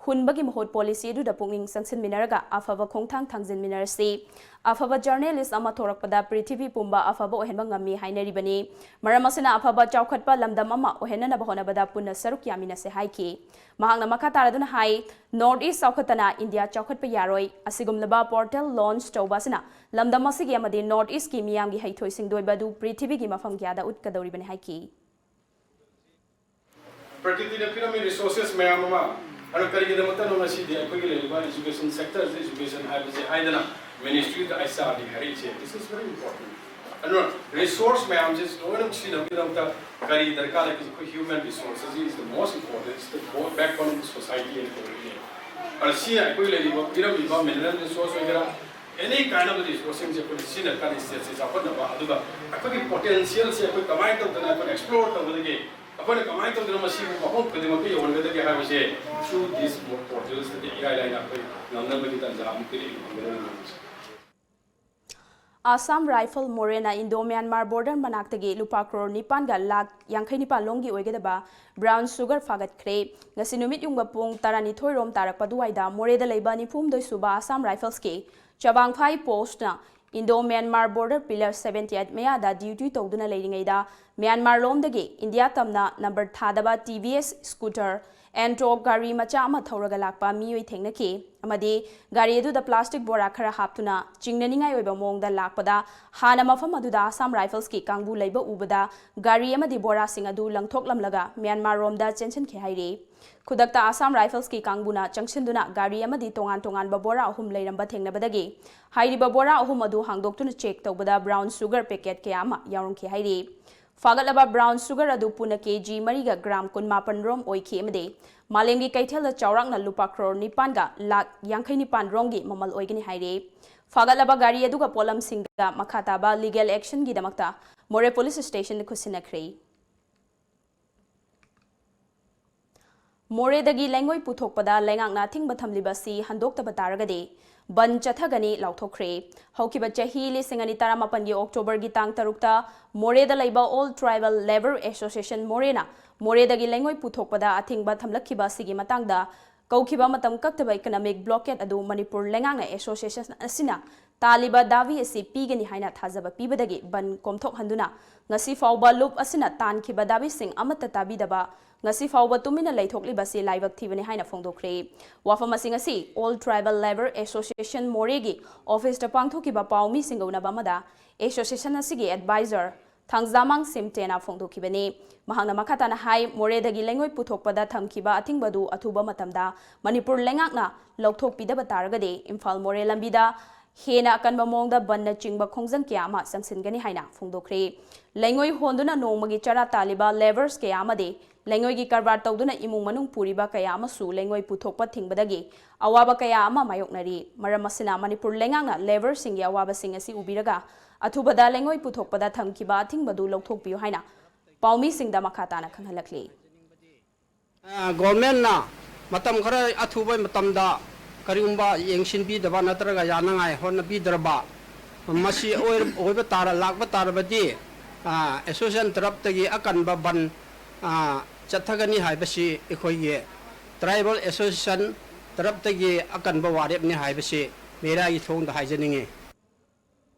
ꯍꯨꯟꯕꯒꯤ ꯃꯍꯨꯠ ꯄꯣꯂꯤꯁꯤ ꯑꯗꯨꯗ ꯄꯨꯛꯅꯤꯡ ꯆꯪꯁꯤꯟꯃꯤꯟꯅꯔꯒ ꯑꯐꯕ ꯈꯣꯡꯊꯥꯡ ꯊꯥꯡꯖꯤꯟꯃꯤꯟꯅꯔꯁꯤ꯫ ꯑꯐꯕ ꯖꯔꯅꯦꯂꯤꯁ ꯑꯃ ꯊꯣꯔꯛꯄꯗ ꯄ꯭ꯔꯤꯊꯤꯕꯤ ꯄꯨꯝꯕ ꯑꯐꯕ ꯑꯣꯏꯍꯟꯕ ꯉꯝꯃꯤ ꯍꯥꯏꯅꯔꯤꯕꯅꯤ꯫ ꯃꯔꯝ ꯑꯁꯤꯅ ꯑꯐꯕ ꯆꯥꯎꯈꯠꯄ ꯂꯝꯗꯝ ꯑꯃ ꯑꯣꯏꯍꯟꯅꯅꯕ ꯍꯣꯠꯅꯕꯗ ꯄꯨꯟꯅ ꯁꯔꯨꯛ ꯌꯥꯃꯤꯟꯅꯁꯦ ꯍꯥꯏꯈꯤ꯫ ꯃꯍꯥꯛꯅ ꯃꯈꯥ ꯇꯥꯔꯗꯨꯅ ꯍꯥꯏ, ꯅꯣꯔꯠ ꯏꯁ꯭ꯠ ꯆꯥꯎꯈꯠꯇꯅ ꯏꯟꯗꯤꯌꯥ ꯆꯥꯎꯈꯠꯄ ꯌꯥꯔꯣꯏ꯫ ꯑꯁꯤꯒꯨꯝꯂꯕ ꯄꯣꯔꯇꯦꯜ ꯂꯣꯟꯆ ꯇꯧꯕ ꯑꯁꯤꯅ ꯂꯝꯗꯝ ꯑꯁꯤꯒꯤ ꯑꯃꯗꯤ ꯅꯣꯔꯠ ꯏꯁ꯭ꯠꯀꯤ ꯃꯤꯌꯥꯝꯒꯤ ꯍꯩꯊꯣꯏ ꯁꯤꯡꯊꯣꯏꯕ ꯑꯗꯨ ꯄ꯭ꯔꯤꯊꯤꯕꯤꯒꯤ ꯃꯐꯝ ꯀꯌꯥꯗ ꯎꯠꯀꯗꯧꯔꯤꯕꯅꯤ ꯍꯥꯏꯈꯤ꯫ ꯄ꯭ꯔꯀ꯭ꯔꯤꯇꯤꯅ ꯄꯤꯔꯝꯃꯤ ꯔꯤꯁꯣꯔꯁꯦꯁ ꯃꯌꯥꯝ ꯑꯃ, ꯑꯗꯣ ꯀꯔꯤꯒꯤꯗꯃꯛꯇꯅꯣ ꯉꯁꯤꯗꯤ ꯑꯩꯈꯣꯏꯒꯤ ꯂꯩꯔꯤꯕ ꯏꯖꯨꯀꯦꯁꯟ ꯁꯦꯛꯇꯔꯁꯦ, ꯏꯖꯨꯀꯦꯁꯟ ꯍꯥꯏꯕꯁꯦ ꯍꯥꯏꯗꯅ ꯃꯤꯅꯤꯁꯇ꯭ꯔꯤꯗ ꯑꯩꯆ ꯑꯥꯔ ꯗꯤ ꯍꯥꯏꯔꯛꯏꯁꯦ? This is very important. ꯑꯗꯨꯅ ꯔꯤꯁꯣꯔꯁ ꯃꯌꯥꯝꯁꯦ ꯂꯣꯏꯅꯃꯛ ꯁꯤꯖꯤꯟꯅꯕꯒꯤꯗꯃꯛꯇ ꯀꯔꯤ ꯗꯔꯀꯥꯔ ꯂꯩ? ꯑꯩꯈꯣꯏ human resources is the most important, it's the backbone of the society ꯍꯥꯏꯅ ꯀꯧꯔꯛꯏꯅꯦ꯫ ꯑꯗꯣ ꯁꯤ ꯑꯩꯈꯣꯏ ꯂꯩꯔꯤꯕ, ꯄꯤꯔꯝꯃꯤꯕ ꯃꯤꯅꯔꯦꯜ ꯔꯤꯁꯣꯔꯁ ꯑꯣꯏꯒꯦꯔꯥ, ꯑꯦꯅꯤ ꯀꯥꯏꯟ ꯑꯣꯐ ꯔꯤꯁꯣꯔꯁꯁꯤꯡꯁꯦ ꯑꯩꯈꯣꯏꯅ ꯁꯤꯖꯤꯟꯅꯔꯀꯥꯟꯗ ꯁ꯭ꯇꯦꯠꯁꯦ ꯆꯥꯎꯈꯠꯅꯕ, ꯑꯗꯨꯒ ꯑꯩꯈꯣꯏꯒꯤ ꯄꯣꯇꯦꯟꯁꯤꯌꯦꯜꯁꯦ ꯑꯩꯈꯣꯏ ꯀꯃꯥꯏꯅ ꯇꯧꯗꯅ ꯑꯩꯈꯣꯏꯅ ꯑꯦꯛꯁꯄ꯭ꯂꯣꯔ ꯇꯧꯒꯗꯒꯦ, ꯑꯩꯈꯣꯏꯅ ꯀꯃꯥꯏꯅ ꯇꯧꯗꯅ ꯃꯁꯤꯕꯨ ꯃꯐꯝ ꯈꯨꯗꯤꯡꯃꯛꯇ ꯌꯧꯍꯟꯒꯗꯒꯦ ꯍꯥꯏꯕꯁꯦ through this portals ꯇꯗꯤ ꯏꯔꯥꯏ ꯂꯥꯏꯅ ꯑꯩꯈꯣꯏ ꯉꯝꯅꯕꯒꯤ ꯇꯥꯟꯖꯥ ꯑꯃ ꯄꯤꯔꯛꯏ꯫ Assam Rifle ꯃꯣꯔꯦꯅ ꯏꯟꯗꯣ ꯃ꯭ꯌꯥꯟꯃꯥꯔ ꯕꯣꯔꯗꯔ ꯃꯅꯥꯛꯇꯒꯤ ꯂꯨꯄꯥ ꯀ꯭ꯔꯣꯔ ꯅꯤꯄꯥꯟꯒ ꯂꯥꯈ ꯌꯥꯡꯈꯩ ꯅꯤꯄꯥꯟ ꯂꯣꯝꯒꯤ ꯑꯣꯏꯒꯗꯕ ꯕ꯭ꯔꯥꯎꯟ ꯁꯨꯒꯔ ꯐꯥꯒꯠꯈ꯭ꯔꯦ꯫ ꯉꯁꯤ ꯅꯨꯃꯤꯠ ꯌꯨꯡꯕ ꯄꯨꯡ ꯇꯔꯥꯅꯤꯊꯣꯏ ꯔꯣꯝ ꯇꯥꯔꯛꯄ ꯑꯗꯨꯋꯥꯏꯗ ꯃꯣꯔꯦꯗ ꯂꯩꯕ ꯅꯤꯐꯨ ꯍꯨꯝꯗꯣꯏ ꯁꯨꯕ ꯑꯁꯥꯝ ꯔꯥꯏꯐꯜꯁꯀꯤ ꯆꯕꯥꯡꯐꯥꯏ ꯄꯣꯁꯠꯅ Indo Myanmar border pillar seventy eight ꯃꯌꯥꯗ ꯗ꯭ꯌꯨꯇꯤ ꯇꯧꯗꯨꯅ ꯂꯩꯔꯤꯉꯩꯗ ꯃ꯭ꯌꯥꯟꯃꯥꯔ ꯂꯣꯝꯗꯒꯤ ꯏꯟꯗꯤꯌꯥ ꯇꯝꯅ ꯅꯝꯕꯔ ꯊꯥꯗꯕ ꯇꯤ ꯚꯤ ꯑꯦꯁ ꯁ꯭ꯀꯨꯇꯔ ꯑꯦꯟꯇꯣꯛ ꯒꯥꯔꯤ ꯃꯆꯥ ꯑꯃ ꯊꯧꯔꯒ ꯂꯥꯛꯄ ꯃꯤꯑꯣꯏ ꯊꯦꯡꯅꯈꯤ ꯑꯃꯗꯤ ꯒꯥꯔꯤ ꯑꯗꯨꯗ ꯄ꯭ꯂꯥꯁꯇꯤꯛ ꯕꯣꯔꯥ ꯈꯔ ꯍꯥꯞꯇꯨꯅ ꯆꯤꯡꯅꯅꯤꯡꯉꯥꯏ ꯑꯣꯏꯕ ꯃꯑꯣꯡꯗ ꯂꯥꯛꯄꯗ ꯍꯥꯟꯅ ꯃꯐꯝ ꯑꯗꯨꯗ ꯑꯁꯥꯝ ꯔꯥꯏꯐꯜꯁꯀꯤ ꯀꯥꯡꯕꯨ ꯂꯩꯕ ꯎꯕꯗ ꯒꯥꯔꯤ ꯑꯃꯗꯤ ꯕꯣꯔꯥꯁꯤꯡ ꯑꯗꯨ ꯂꯪꯊꯣꯛꯂꯝꯂꯒ ꯃ꯭ꯌꯥꯟꯃꯥꯔ ꯔꯣꯝꯗ ꯆꯦꯟꯁꯤꯟꯈꯤ ꯍꯥꯏꯔꯤ꯫ ꯈꯨꯗꯛꯇ ꯑꯁꯥꯝ ꯔꯥꯏꯐꯜꯁꯀꯤ ꯀꯥꯡꯕꯨꯅ ꯆꯪꯁꯤꯟꯗꯨꯅ ꯒꯥꯔꯤ ꯑꯃꯗꯤ ꯇꯣꯉꯥꯟ ꯇꯣꯉꯥꯟꯕ ꯕꯣꯔꯥ ꯑꯍꯨꯝ ꯂꯩꯔꯝꯕ ꯊꯦꯡꯅꯕꯗꯒꯤ ꯍꯥꯏꯔꯤꯕ ꯕꯣꯔꯥ ꯑꯍꯨꯝ ꯑꯗꯨ ꯍꯥꯡꯗꯣꯛꯇꯨꯅ ꯆꯦꯛ ꯇꯧꯕꯗ ꯕ꯭ꯔꯥꯎꯟ ꯁꯨꯒꯔ ꯄꯦꯀꯦꯠ ꯀꯌꯥ ꯑꯃ ꯌꯥꯎꯔꯝꯈꯤ ꯍꯥꯏꯔꯤ꯫ ꯐꯥꯒꯠꯂꯕ ꯕ꯭ꯔꯥꯎꯟ ꯁꯨꯒꯔ ꯑꯗꯨ ꯄꯨꯟꯅ ꯀꯦ ꯖꯤ ꯃꯔꯤꯒ ꯒ꯭ꯔꯥꯝ ꯀꯨꯟꯃꯥꯄꯟ ꯔꯣꯝ ꯑꯣꯏꯈꯤ ꯑꯃꯗꯤ ꯃꯥꯂꯦꯝꯒꯤ ꯀꯩꯊꯦꯜꯗ ꯆꯥꯎꯔꯥꯛꯅ ꯂꯨꯄꯥ ꯀ꯭ꯔꯣꯔ ꯅꯤꯄꯥꯟꯒ ꯂꯥꯈ ꯌꯥꯡꯈꯩ ꯅꯤꯄꯥꯟ ꯔꯣꯝꯒꯤ ꯃꯃꯜ ꯑꯣꯏꯒꯅꯤ ꯍꯥꯏꯔꯤ꯫ ꯐꯥꯒꯠꯂꯕ ꯒꯥꯔꯤ ꯑꯗꯨꯒ ꯄꯣꯠꯂꯝꯁꯤꯡꯗ ꯃꯈꯥ ꯇꯥꯕ ꯂꯤꯒꯦꯜ ꯑꯦꯛꯁꯟꯒꯤꯗꯃꯛꯇ ꯃꯣꯔꯦ ꯄꯨꯂꯤꯁ ꯁ꯭ꯇꯦꯁꯟꯗ ꯈꯨꯠꯁꯤꯟꯅꯈ꯭ꯔꯦ꯫ ꯃꯣꯔꯦꯗꯒꯤ ꯂꯩꯉꯣꯏ ꯄꯨꯊꯣꯛꯄꯗ ꯂꯩꯉꯥꯛꯅ ꯑꯊꯤꯡꯕ ꯊꯝꯂꯤꯕ ꯑꯁꯤ ꯍꯟꯗꯣꯛꯇꯕ ꯇꯥꯔꯒꯗꯤ ꯕꯟ ꯆꯠꯊꯒꯅꯤ ꯂꯥꯎꯊꯣꯛꯈ꯭ꯔꯦ꯫ ꯍꯧꯈꯤꯕ ꯆꯍꯤ ꯂꯤꯁꯤꯡ ꯑꯅꯤ ꯇꯔꯥꯃꯥꯄꯟꯒꯤ ꯑꯣꯛꯇꯣꯕꯔꯒꯤ ꯇꯥꯡ ꯇꯔꯨꯛꯇ ꯃꯣꯔꯦꯗ ꯂꯩꯕ All Tribal Labour Association ꯃꯣꯔꯦꯅ ꯃꯣꯔꯦꯗꯒꯤ ꯂꯩꯉꯣꯏ ꯄꯨꯊꯣꯛꯄꯗ ꯑꯊꯤꯡꯕ ꯊꯝꯂꯛꯈꯤꯕ ꯑꯁꯤꯒꯤ ꯃꯇꯥꯡꯗ ꯀꯧꯈꯤꯕ ꯃꯇꯝ ꯀꯛꯇꯕ economic blockade ꯑꯗꯨ ꯃꯅꯤꯄꯨꯔ ꯂꯩꯉꯥꯛꯅ association ꯑꯁꯤꯅ ꯇꯥꯜꯂꯤꯕ ꯗꯥꯕꯤ ꯑꯁꯤ ꯄꯤꯒꯅꯤ ꯍꯥꯏꯅ ꯊꯥꯖꯕ ꯄꯤꯕꯗꯒꯤ ꯕꯟ ꯀꯣꯝꯊꯣꯛꯍꯟꯗꯨꯅ ꯉꯁꯤ ꯐꯥꯎꯕ ꯂꯨꯞ ꯑꯁꯤꯅ ꯇꯥꯟꯈꯤꯕ ꯗꯥꯕꯤꯁꯤꯡ ꯑꯃꯠꯇ ꯇꯥꯕꯤꯗꯕ ꯉꯁꯤ ꯐꯥꯎꯕ ꯇꯨꯃꯤꯟꯅ ꯂꯩꯊꯣꯛꯂꯤꯕꯁꯤ ꯂꯥꯏꯕꯛ ꯊꯤꯕꯅꯤ ꯍꯥꯏꯅ ꯐꯣꯡꯗꯣꯛꯈ꯭ꯔꯦ꯫ ꯋꯥꯐꯝ ꯑꯁꯤ ꯉꯁꯤ All Tribal Labour Association ꯃꯣꯔꯦꯒꯤ ꯑꯣꯐꯤꯁꯇ ꯄꯥꯡꯊꯣꯛꯈꯤꯕ ꯄꯥꯎꯃꯤꯁꯤꯡꯒ ꯎꯅꯕ ꯑꯃꯗ association ꯑꯁꯤꯒꯤ advisor ꯊꯥꯡꯖꯥꯃꯥꯡ ꯁꯤꯝꯇꯦꯅ ꯐꯣꯡꯗꯣꯛꯈꯤꯕꯅꯤ꯫ ꯃꯍꯥꯛꯅ ꯃꯈꯥ ꯇꯥꯅ ꯍꯥꯏ, ꯃꯣꯔꯦꯗꯒꯤ ꯂꯩꯉꯣꯏ ꯄꯨꯊꯣꯛꯄꯗ ꯊꯝꯈꯤꯕ ꯑꯊꯤꯡꯕꯗꯨ ꯑꯊꯨꯕ ꯃꯇꯝꯗ ꯃꯅꯤꯄꯨꯔ ꯂꯩꯉꯥꯛꯅ ꯂꯧꯊꯣꯛꯄꯤꯗꯕ ꯇꯥꯔꯒꯗꯤ ꯏꯝꯐꯥꯜ ꯃꯣꯔꯦ ꯂꯝꯕꯤꯗ ꯍꯦꯟꯅ ꯑꯀꯟꯕ ꯃꯑꯣꯡꯗ ꯕꯟꯅꯆꯤꯡꯕ ꯈꯣꯡꯖꯪ ꯀꯌꯥ ꯑꯃ ꯆꯪꯁꯤꯟꯒꯅꯤ ꯍꯥꯏꯅ ꯐꯣꯡꯗꯣꯛꯈ꯭ꯔꯦ꯫ ꯂꯩꯉꯣꯏ ꯍꯣꯟꯗꯨꯅ ꯅꯣꯡꯃꯒꯤ ꯆꯔꯥ ꯇꯥꯜꯂꯤꯕ labours ꯀꯌꯥ ꯑꯃꯗꯤ ꯂꯩꯉꯣꯏꯒꯤ ꯀꯔꯕꯥꯔ ꯇꯧꯗꯨꯅ ꯏꯃꯨꯡ ꯃꯅꯨꯡ ꯄꯨꯔꯤꯕ ꯀꯌꯥ ꯑꯃꯁꯨ ꯂꯩꯉꯣꯏ ꯄꯨꯊꯣꯛꯄ ꯊꯤꯡꯕꯗꯒꯤ ꯑꯋꯥꯕ ꯀꯌꯥ ꯑꯃ ꯃꯥꯌꯣꯛꯅꯔꯤ꯫ ꯃꯔꯝ ꯑꯁꯤꯅ ꯃꯅꯤꯄꯨꯔ ꯂꯩꯉꯥꯛꯅ labourꯁꯤꯡꯒꯤ ꯑꯋꯥꯕꯁꯤꯡ ꯑꯁꯤ ꯎꯕꯤꯔꯒ ꯑꯊꯨꯕꯗ ꯂꯩꯉꯣꯏ ꯄꯨꯊꯣꯛꯄꯗ ꯊꯝꯈꯤꯕ ꯑꯊꯤꯡꯕꯗꯨ ꯂꯧꯊꯣꯛꯄꯤꯌꯨ ꯍꯥꯏꯅ ꯄꯥꯎꯃꯤꯁꯤꯡꯗ ꯃꯈꯥ ꯇꯥꯅ ꯈꯪꯍꯜꯂꯛꯂꯤ꯫ ꯑ, ꯒꯣꯔꯃꯦꯟꯅ ꯃꯇꯝ ꯈꯔ ꯑꯊꯨꯕ ꯃꯇꯝꯗ ꯀꯔꯤꯒꯨꯝꯕ ꯌꯦꯡꯁꯤꯟꯕꯤꯗꯕ ꯅꯠꯇ꯭ꯔꯒ ꯌꯥꯅꯉꯥꯏ ꯍꯣꯠꯅꯕꯤꯗ꯭ꯔꯕ, ꯃꯁꯤ ꯑꯣꯏꯔ-, ꯑꯣꯏꯕ ꯇꯥꯔ-, ꯂꯥꯛꯄ ꯇꯥꯔꯕꯗꯤ, ꯑ, association ꯇꯔꯞꯇꯒꯤ ꯑꯀꯟꯕ ꯕꯟ, ꯑ, ꯆꯠꯊꯒꯅꯤ ꯍꯥꯏꯕꯁꯤ ꯑꯩꯈꯣꯏꯒꯤ tribal association ꯇꯔꯞꯇꯒꯤ ꯑꯀꯟꯕ ꯋꯥꯔꯦꯞꯅꯤ ꯍꯥꯏꯕꯁꯤ ꯃꯦꯔꯥꯒꯤ ꯊꯣꯡꯗ ꯍꯥꯏꯖꯅꯤꯡꯏ꯫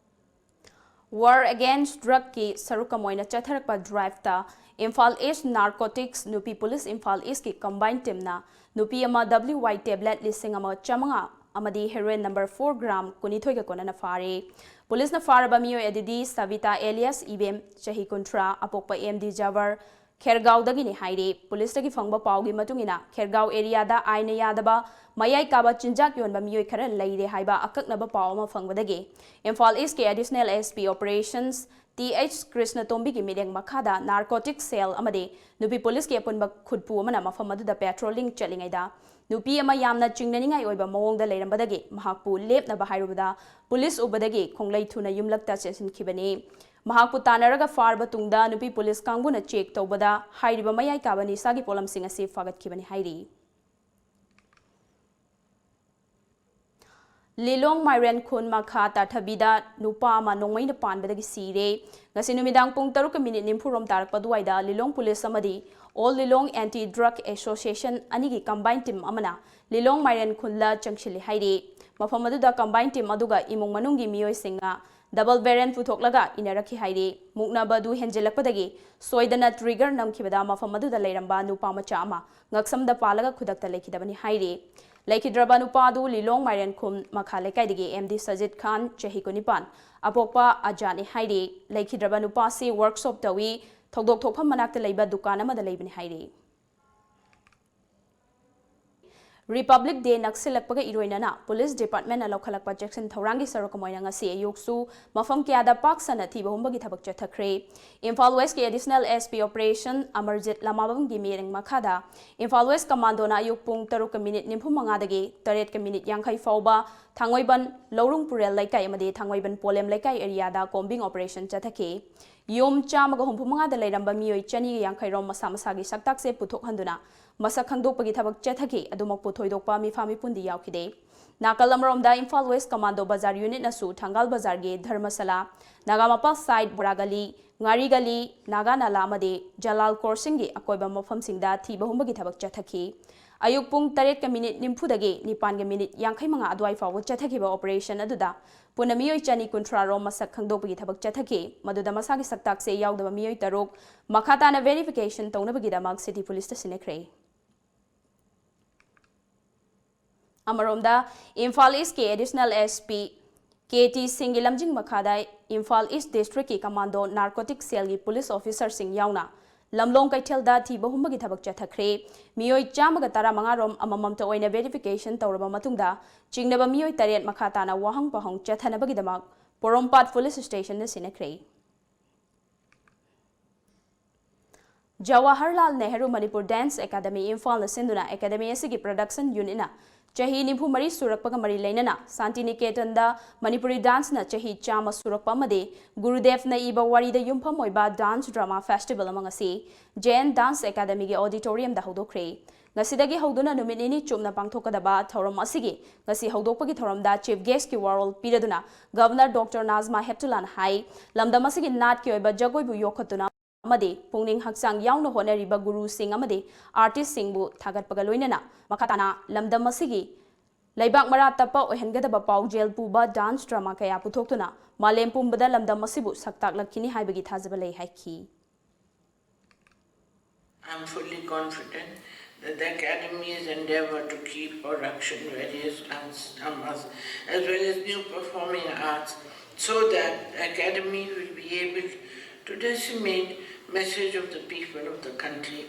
War Against Drugꯀꯤ ꯁꯔꯨꯛ ꯑꯃ ꯑꯣꯏꯅ ꯆꯠꯊꯔꯛꯄ driveꯇ ꯏꯝꯐꯥꯜ East Narcotics ꯅꯨꯄꯤ police ꯏꯝꯐꯥꯜ Eastꯀꯤ combined teamꯅ ꯅꯨꯄꯤ ꯑꯃ W Y tablet ꯂꯤꯁꯤꯡ ꯑꯃ ꯆꯥꯃꯉꯥ ꯑꯃꯗꯤ heroin number four gram ꯀꯨꯟꯅꯤꯊꯣꯏꯒ ꯀꯣꯟꯅꯅ ꯐꯥꯔꯦ꯫ Policeꯅ ꯐꯥꯔꯕ ꯃꯤꯑꯣꯏ ꯑꯗꯨꯗꯤ ꯁꯕꯤꯇꯥ alias ꯏꯕꯦꯝ, ꯆꯍꯤ ꯀꯨꯟꯊ꯭ꯔꯥ, ꯑꯄꯣꯛꯄ M D ꯖꯥꯋꯔ, ꯈꯦꯔꯒꯥꯎꯗꯒꯤꯅꯤ ꯍꯥꯏꯔꯤ꯫ Policeꯇꯒꯤ ꯐꯪꯕ ꯄꯥꯎꯒꯤ ꯃꯇꯨꯡ ꯏꯟꯅ, ꯈꯦꯔꯒꯥꯎ areaꯗ ꯑꯥꯏꯟꯅ ꯌꯥꯗꯕ ꯃꯌꯥꯏ ꯀꯥꯕ ꯆꯤꯟꯖꯥꯛ ꯌꯣꯟꯕ ꯃꯤꯑꯣꯏ ꯈꯔ ꯂꯩꯔꯦ ꯍꯥꯏꯕ ꯑꯀꯛꯅꯕ ꯄꯥꯎ ꯑꯃ ꯐꯪꯕꯗꯒꯤ Imphal Eastꯀꯤ Additional S P Operations T H ꯀ꯭ꯔꯤꯁꯅꯇꯣꯝꯕꯤꯒꯤ ꯃꯤꯠꯌꯦꯡ ꯃꯈꯥꯗ narcotic cell ꯑꯃꯗꯤ ꯅꯨꯄꯤ policeꯀꯤ ꯑꯄꯨꯟꯕ ꯈꯨꯠꯄꯨ ꯑꯃꯅ ꯃꯐꯝ ꯑꯗꯨꯗ patrolling ꯆꯠꯂꯤꯉꯩꯗ ꯅꯨꯄꯤ ꯑꯃ ꯌꯥꯝꯅ ꯆꯤꯡꯅꯅꯤꯡꯉꯥꯏ ꯑꯣꯏꯕ ꯃꯑꯣꯡꯗ ꯂꯩꯔꯝꯕꯗꯒꯤ ꯃꯍꯥꯛꯄꯨ ꯂꯦꯞꯅꯕ ꯍꯥꯏꯔꯨꯕꯗ police ꯎꯕꯗꯒꯤ ꯈꯣꯡꯂꯩ ꯊꯨꯅ ꯌꯨꯝꯂꯛꯇ ꯆꯦꯟꯁꯤꯟꯈꯤꯕꯅꯤ꯫ ꯃꯍꯥꯛꯄꯨ ꯇꯥꯟꯅꯔꯒ ꯐꯥꯔꯕ ꯇꯨꯡꯗ ꯅꯨꯄꯤ police ꯀꯥꯡꯕꯨꯅ check ꯇꯧꯕꯗ ꯍꯥꯏꯔꯤꯕ ꯃꯌꯥꯏ ꯀꯥꯕ ꯅꯤꯁꯥꯒꯤ ꯄꯣꯠꯂꯝꯁꯤꯡ ꯑꯁꯤ ꯐꯥꯒꯠꯈꯤꯕꯅꯤ ꯍꯥꯏꯔꯤ꯫ ꯂꯤꯂꯣꯡ ꯃꯥꯏꯔꯦꯟ ꯈꯨꯟ ꯃꯈꯥ ꯇꯥꯊꯕꯤꯗ ꯅꯨꯄꯥ ꯑꯃ ꯅꯣꯡꯃꯩꯅ ꯄꯥꯟꯕꯗꯒꯤ ꯁꯤꯔꯦ꯫ ꯉꯁꯤ ꯅꯨꯃꯤꯗꯥꯡ ꯄꯨꯡ ꯇꯔꯨꯛꯀ ꯃꯤꯅꯤꯠ ꯅꯤꯐꯨꯔꯣꯝ ꯇꯥꯔꯛꯄ ꯑꯗꯨꯋꯥꯏꯗ ꯂꯤꯂꯣꯡ police ꯑꯃꯗꯤ All Lilong Anti Drug Association ꯑꯅꯤꯒꯤ combined team ꯑꯃꯅ ꯂꯤꯂꯣꯡ ꯃꯥꯏꯔꯦꯟ ꯈꯨꯜꯗ ꯆꯪꯁꯤꯜꯂꯤ ꯍꯥꯏꯔꯤ꯫ ꯃꯐꯝ ꯑꯗꯨꯗ combined team ꯑꯗꯨꯒ ꯏꯃꯨꯡ ꯃꯅꯨꯡꯒꯤ ꯃꯤꯑꯣꯏꯁꯤꯡꯅ double barrel ꯄꯨꯊꯣꯛꯂꯒ ꯏꯟꯅꯔꯛꯈꯤ ꯍꯥꯏꯔꯤ꯫ ꯃꯨꯛꯅꯕ ꯑꯗꯨ ꯍꯦꯟꯖꯤꯜꯂꯛꯄꯗꯒꯤ ꯁꯣꯏꯗꯅ trigger ꯅꯝꯈꯤꯕꯗ ꯃꯐꯝ ꯑꯗꯨꯗ ꯂꯩꯔꯝꯕ ꯅꯨꯄꯥ ꯃꯆꯥ ꯑꯃ ꯉꯛꯁꯝꯗ ꯄꯥꯜꯂꯒ ꯈꯨꯗꯛꯇ ꯂꯩꯈꯤꯗꯕꯅꯤ ꯍꯥꯏꯔꯤ꯫ ꯂꯩꯈꯤꯗ꯭ꯔꯕ ꯅꯨꯄꯥ ꯑꯗꯨ ꯂꯤꯂꯣꯡ ꯃꯥꯏꯔꯦꯟꯈꯨꯝ ꯃꯈꯥ ꯂꯩꯀꯥꯏꯗꯒꯤ M D ꯁꯖꯤꯠ ꯈꯥꯟ, ꯆꯍꯤ ꯀꯨꯟꯅꯤꯄꯥꯟ, ꯑꯄꯣꯛꯄ ꯑꯖꯥꯠꯅꯤ ꯍꯥꯏꯔꯤ꯫ ꯂꯩꯈꯤꯗ꯭ꯔꯕ ꯅꯨꯄꯥ ꯑꯁꯤ workshop ꯇꯧꯏ, ꯊꯧꯗꯣꯛ ꯊꯣꯛꯐꯝ ꯃꯅꯥꯛꯇ ꯂꯩꯕ ꯗꯨꯀꯥꯟ ꯑꯃꯗ ꯂꯩꯕꯅꯤ ꯍꯥꯏꯔꯤ꯫ Republic Day ꯅꯛꯁꯤꯜꯂꯛꯄꯒ ꯏꯔꯣꯏꯅꯅ police departmentꯅ ꯂꯧꯈꯠꯂꯛꯄ ꯆꯦꯛꯁꯤꯟ ꯊꯧꯔꯥꯡꯒꯤ ꯁꯔꯨꯛ ꯑꯃ ꯑꯣꯏꯅ ꯉꯁꯤ ꯑꯌꯨꯛꯁꯨ ꯃꯐꯝ ꯀꯌꯥꯗ ꯄꯥꯛ ꯁꯟꯅ ꯊꯤꯕ ꯍꯨꯝꯕꯒꯤ ꯊꯕꯛ ꯆꯠꯊꯈ꯭ꯔꯦ꯫ Imphal Westꯀꯤ Additional S P Operation Amarjeet ꯂꯃꯥꯕꯝꯒꯤ ꯃꯤꯠꯌꯦꯡ ꯃꯈꯥꯗ ꯏꯝꯐꯥꯜ West Commandoꯅ ꯑꯌꯨꯛ ꯄꯨꯡ ꯇꯔꯨꯛꯀ ꯃꯤꯅꯤꯠ ꯅꯤꯐꯨ ꯃꯉꯥꯗꯒꯤ ꯇꯔꯦꯠꯀ ꯃꯤꯅꯤꯠ ꯌꯥꯡꯈꯩ ꯐꯥꯎꯕ ꯊꯥꯡꯃꯩꯕꯟ ꯂꯧꯔꯨꯡ ꯄꯨꯔꯦꯜ ꯂꯩꯀꯥꯏ ꯑꯃꯗꯤ ꯊꯥꯡꯃꯩꯕꯟ ꯄꯣꯂꯦꯝ ꯂꯩꯀꯥꯏ areaꯗ combing operation ꯆꯠꯊꯈꯤ꯫ ꯌꯨꯝ ꯆꯥꯝꯃꯒ ꯍꯨꯝꯐꯨ ꯃꯉꯥꯗ ꯂꯩꯔꯝꯕ ꯃꯤꯑꯣꯏ ꯆꯅꯤꯒ ꯌꯥꯡꯈꯩ ꯔꯣꯝ ꯃꯁꯥ ꯃꯁꯥꯒꯤ ꯁꯛꯇꯥꯛꯁꯦ ꯄꯨꯊꯣꯛꯍꯟꯗꯨꯅ ꯃꯁꯛ ꯈꯪꯗꯣꯛꯄꯒꯤ ꯊꯕꯛ ꯆꯠꯊꯈꯤ꯫ ꯑꯗꯨꯃꯛꯄꯨ ꯊꯣꯏꯗꯣꯛꯄ ꯃꯤꯐꯥ ꯃꯤꯄꯨꯟꯗꯤ ꯌꯥꯎꯈꯤꯗꯦ꯫ ꯅꯥꯀꯜ ꯑꯃꯔꯣꯝꯗ ꯏꯝꯐꯥꯜ ꯋꯦꯁ ꯀꯃꯥꯟꯗꯣ ꯕꯖꯥꯔ ꯌꯨꯅꯤꯠꯅꯁꯨ ꯊꯪꯒꯥꯜ ꯕꯖꯥꯔꯒꯤ ꯙꯔꯃꯁꯥꯂꯥ, ꯅꯥꯒꯥꯃꯄꯥꯜ ꯁꯥꯏꯠ ꯕꯣꯔꯥꯒꯂꯤ, ꯉꯥꯔꯤꯒꯂꯤ, ꯅꯥꯒꯥ ꯅꯥꯂꯥ ꯑꯃꯗꯤ ꯖꯂꯥꯜ ꯀ꯭ꯔꯣꯁꯤꯡꯒꯤ ꯑꯀꯣꯏꯕ ꯃꯐꯝꯁꯤꯡꯗ ꯊꯤꯕ ꯍꯨꯝꯕꯒꯤ ꯊꯕꯛ ꯆꯠꯊꯈꯤ꯫ ꯑꯌꯨꯛ ꯄꯨꯡ ꯇꯔꯦꯠꯀ ꯃꯤꯅꯤꯠ ꯅꯤꯐꯨꯗꯒꯤ ꯅꯤꯄꯥꯟꯒ ꯃꯤꯅꯤꯠ ꯌꯥꯡꯈꯩ ꯃꯉꯥ ꯑꯗꯨꯋꯥꯏ ꯐꯥꯎꯕ ꯆꯠꯊꯈꯤꯕ ꯑꯣꯄꯔꯦꯁꯟ ꯑꯗꯨꯗ ꯄꯨꯟꯅ ꯃꯤꯑꯣꯏ ꯆꯅꯤ ꯀꯨꯟꯊ꯭ꯔꯥ ꯔꯣꯝ ꯃꯁꯛ ꯈꯪꯗꯣꯛꯄꯒꯤ ꯊꯕꯛ ꯆꯠꯊꯈꯤ꯫ ꯃꯗꯨꯗ ꯃꯁꯥꯒꯤ ꯁꯛꯇꯥꯛꯁꯦ ꯌꯥꯎꯗꯕ ꯃꯤꯑꯣꯏ ꯇꯔꯨꯛ ꯃꯈꯥ ꯇꯥꯅ ꯚꯦꯔꯤꯐꯤꯀꯦꯁꯟ ꯇꯧꯅꯕꯒꯤꯗꯃꯛ ꯁꯤꯇꯤ ꯄꯨꯂꯤꯁꯇ ꯁꯤꯟꯅꯈ꯭ꯔꯦ꯫ ꯑꯃꯔꯣꯝꯗ ꯏꯝꯐꯥꯜ ꯏꯁꯀꯤ additional S P K T ꯁꯤꯡꯒꯤ ꯂꯝꯖꯤꯡ ꯃꯈꯥꯗ ꯏꯝꯐꯥꯜ ꯏꯁ ꯗꯤꯁꯇ꯭ꯔꯤꯛꯀꯤ ꯀꯃꯥꯟꯗꯣ ꯅꯥꯔꯀꯣꯇꯤꯛ ꯁꯦꯜꯒꯤ ꯄꯨꯂꯤꯁ ꯑꯣꯐꯤꯁꯔꯁꯤꯡ ꯌꯥꯎꯅ ꯂꯝꯂꯣꯡ ꯀꯩꯊꯦꯜꯗ ꯊꯤꯕ ꯍꯨꯝꯕꯒꯤ ꯊꯕꯛ ꯆꯠꯊꯈ꯭ꯔꯦ꯫ ꯃꯤꯑꯣꯏ ꯆꯥꯝꯃꯒ ꯇꯔꯥꯃꯉꯥ ꯔꯣꯝ ꯑꯃꯃꯝꯇ ꯑꯣꯏꯅ ꯚꯦꯔꯤꯐꯤꯀꯦꯁꯟ ꯇꯧꯔꯕ ꯃꯇꯨꯡꯗ ꯆꯤꯡꯅꯕ ꯃꯤꯑꯣꯏ ꯇꯔꯦꯠ ꯃꯈꯥ ꯇꯥꯅ ꯋꯥꯍꯪ ꯄꯥꯎꯍꯪ ꯆꯠꯊꯅꯕꯒꯤꯗꯃꯛ ꯄꯣꯔꯣꯝꯄꯥꯠ ꯄꯨꯂꯤꯁ ꯁ꯭ꯇꯦꯁꯟꯗ ꯁꯤꯟꯅꯈ꯭ꯔꯦ꯫ ꯖꯋꯥꯍꯔꯂꯥꯜ ꯅꯦꯍꯔꯨ ꯃꯅꯤꯄꯨꯔ ꯗꯥꯟꯁ ꯑꯦꯀꯥꯗꯃꯤ ꯏꯝꯐꯥꯜꯅ ꯁꯤꯟꯗꯨꯅ ꯑꯦꯀꯥꯗꯃꯤ ꯑꯁꯤꯒꯤ ꯄ꯭ꯔꯗꯛꯁꯟ ꯌꯨꯅꯤꯠꯅ ꯆꯍꯤ ꯅꯤꯐꯨ ꯃꯔꯤ ꯁꯨꯔꯛꯄꯒ ꯃꯔꯤ ꯂꯩꯅꯅ ꯁꯥꯟꯇꯤꯅꯤꯀꯦꯇꯟꯗ ꯃꯅꯤꯄꯨꯔꯤ ꯗꯥꯟꯁꯅ ꯆꯍꯤ ꯆꯥꯝꯃ ꯁꯨꯔꯛꯄ ꯑꯃꯗꯤ ꯒꯨꯔꯨꯗꯦꯕꯅ ꯏꯕ ꯋꯥꯔꯤꯗ ꯌꯨꯝꯐꯝ ꯑꯣꯏꯕ ꯗꯥꯟꯁ ꯗ꯭ꯔꯃꯥ ꯐꯦꯁꯇꯤꯚꯦꯜ ꯑꯃ ꯉꯁꯤ ꯖꯦ ꯑꯦꯟ ꯗꯥꯟꯁ ꯑꯦꯀꯥꯗꯃꯤꯒꯤ ꯑꯣꯗꯤꯇꯣꯔꯤꯌꯝꯗ ꯍꯧꯗꯣꯛꯈ꯭ꯔꯦ꯫ ꯉꯁꯤꯗꯒꯤ ꯍꯧꯗꯨꯅ ꯅꯨꯃꯤꯠ ꯅꯤꯅꯤ ꯆꯨꯞꯅ ꯄꯥꯡꯊꯣꯛꯀꯗꯕ ꯊꯧꯔꯝ ꯑꯁꯤꯒꯤ ꯉꯁꯤ ꯍꯧꯗꯣꯛꯄꯒꯤ ꯊꯧꯔꯝꯗ ꯆꯤꯐ ꯒꯦꯁ꯭ꯠꯀꯤ ꯋꯥꯔꯣꯜ ꯄꯤꯔꯗꯨꯅ ꯒꯚꯔꯅꯔ ꯗꯣꯛꯇꯔ ꯅꯥꯖꯃꯥ ꯍꯦꯞꯇꯨꯂꯥꯅ ꯍꯥꯏ, ꯂꯝꯗꯝ ꯑꯁꯤꯒꯤ ꯅꯥꯠꯀꯤ ꯑꯣꯏꯕ ꯖꯒꯣꯏꯕꯨ ꯌꯣꯛꯈꯠꯇꯨꯅ ꯑꯃꯗꯤ ꯄꯨꯛꯅꯤꯡ ꯍꯛꯆꯥꯡ ꯌꯥꯎꯅ ꯍꯣꯠꯅꯔꯤꯕ ꯒꯨꯔꯨꯁꯤꯡ ꯑꯃꯗꯤ ꯑꯥꯔꯇꯤꯁ꯭ꯠꯁꯤꯡꯕꯨ ꯊꯥꯒꯠꯄꯒ ꯂꯣꯏꯅꯅ ꯃꯈꯥ ꯇꯥꯅ ꯂꯝꯗꯝ ꯑꯁꯤꯒꯤ ꯂꯩꯕꯥꯛ ꯃꯔꯥ ꯇꯞꯄ ꯑꯣꯏꯍꯟꯒꯗꯕ ꯄꯥꯎꯖꯦꯜ ꯄꯨꯕ ꯗꯥꯟꯁ ꯗ꯭ꯔꯃꯥ ꯀꯌꯥ ꯄꯨꯊꯣꯛꯇꯨꯅ ꯃꯥꯂꯦꯝ ꯄꯨꯝꯕꯗ ꯂꯝꯗꯝ ꯑꯁꯤꯕꯨ ꯁꯛ ꯇꯥꯛꯂꯛꯈꯤꯅꯤ ꯍꯥꯏꯕꯒꯤ ꯊꯥꯖꯕ ꯂꯩ ꯍꯥꯏꯈꯤ꯫ I'm fully confident that the Academy's endeavor to keep or action various dance dramas as well as new performing arts so that the Academy will be able to disseminate message of the people of the country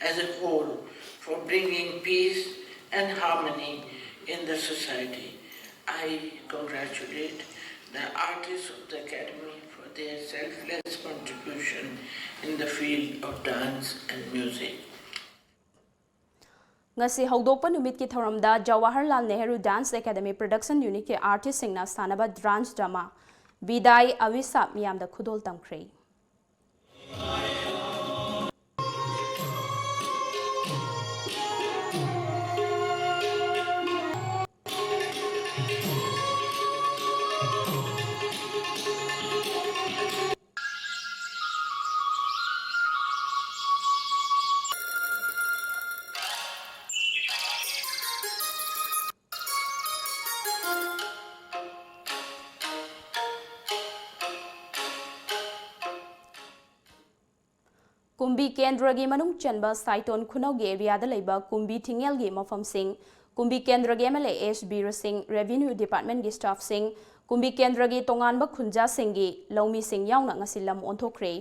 as a whole for bringing peace and harmony in the society. I congratulate the artists of the Academy for their selfless contribution in the field of dance and music. ꯉꯁꯤ ꯍꯧꯗꯣꯛꯄ ꯅꯨꯃꯤꯠꯀꯤ ꯊꯧꯔꯝꯗ Jawaharlal Nehru dance academy production ꯌꯨꯅꯤꯠꯀꯤ ꯑꯥꯔꯇꯤꯁ꯭ꯠꯁꯤꯡꯅ ꯁꯥꯟꯅꯕ dance drama ꯕꯤꯗꯥꯏ ꯑꯚꯤꯁꯥꯞ ꯃꯤꯌꯥꯝꯗ ꯈꯨꯗꯣꯜ ꯇꯝꯈ꯭ꯔꯦ꯫ ꯀꯨꯝꯕꯤ ꯀꯦꯟꯗ꯭ꯔꯒꯤ ꯃꯅꯨꯡ ꯆꯟꯕ ꯁꯥꯏꯇꯣꯟ ꯈꯨꯅꯧꯒꯤ ꯑꯦꯔꯤꯌꯥꯗ ꯂꯩꯕ ꯀꯨꯝꯕꯤ ꯊꯤꯡꯉꯦꯜꯒꯤ ꯃꯐꯝꯁꯤꯡ, ꯀꯨꯝꯕꯤ ꯀꯦꯟꯗ꯭ꯔꯒꯤ ꯑꯦꯝ ꯑꯦꯜ ꯑꯦ ꯑꯦꯁ ꯕꯤꯔ ꯁꯤꯡ, ꯔꯦꯚꯤꯅ꯭ꯌꯨ ꯗꯤꯄꯥꯔꯠꯃꯦꯟꯒꯤ ꯁ꯭ꯇꯥꯐꯁꯤꯡ, ꯀꯨꯝꯕꯤ ꯀꯦꯟꯗ꯭ꯔꯒꯤ ꯇꯣꯉꯥꯟꯕ ꯈꯨꯟꯖꯥꯁꯤꯡꯒꯤ ꯂꯧꯃꯤꯁꯤꯡ ꯌꯥꯎꯅ ꯉꯁꯤ ꯂꯝ ꯑꯣꯟꯊꯣꯛꯈ꯭ꯔꯦ꯫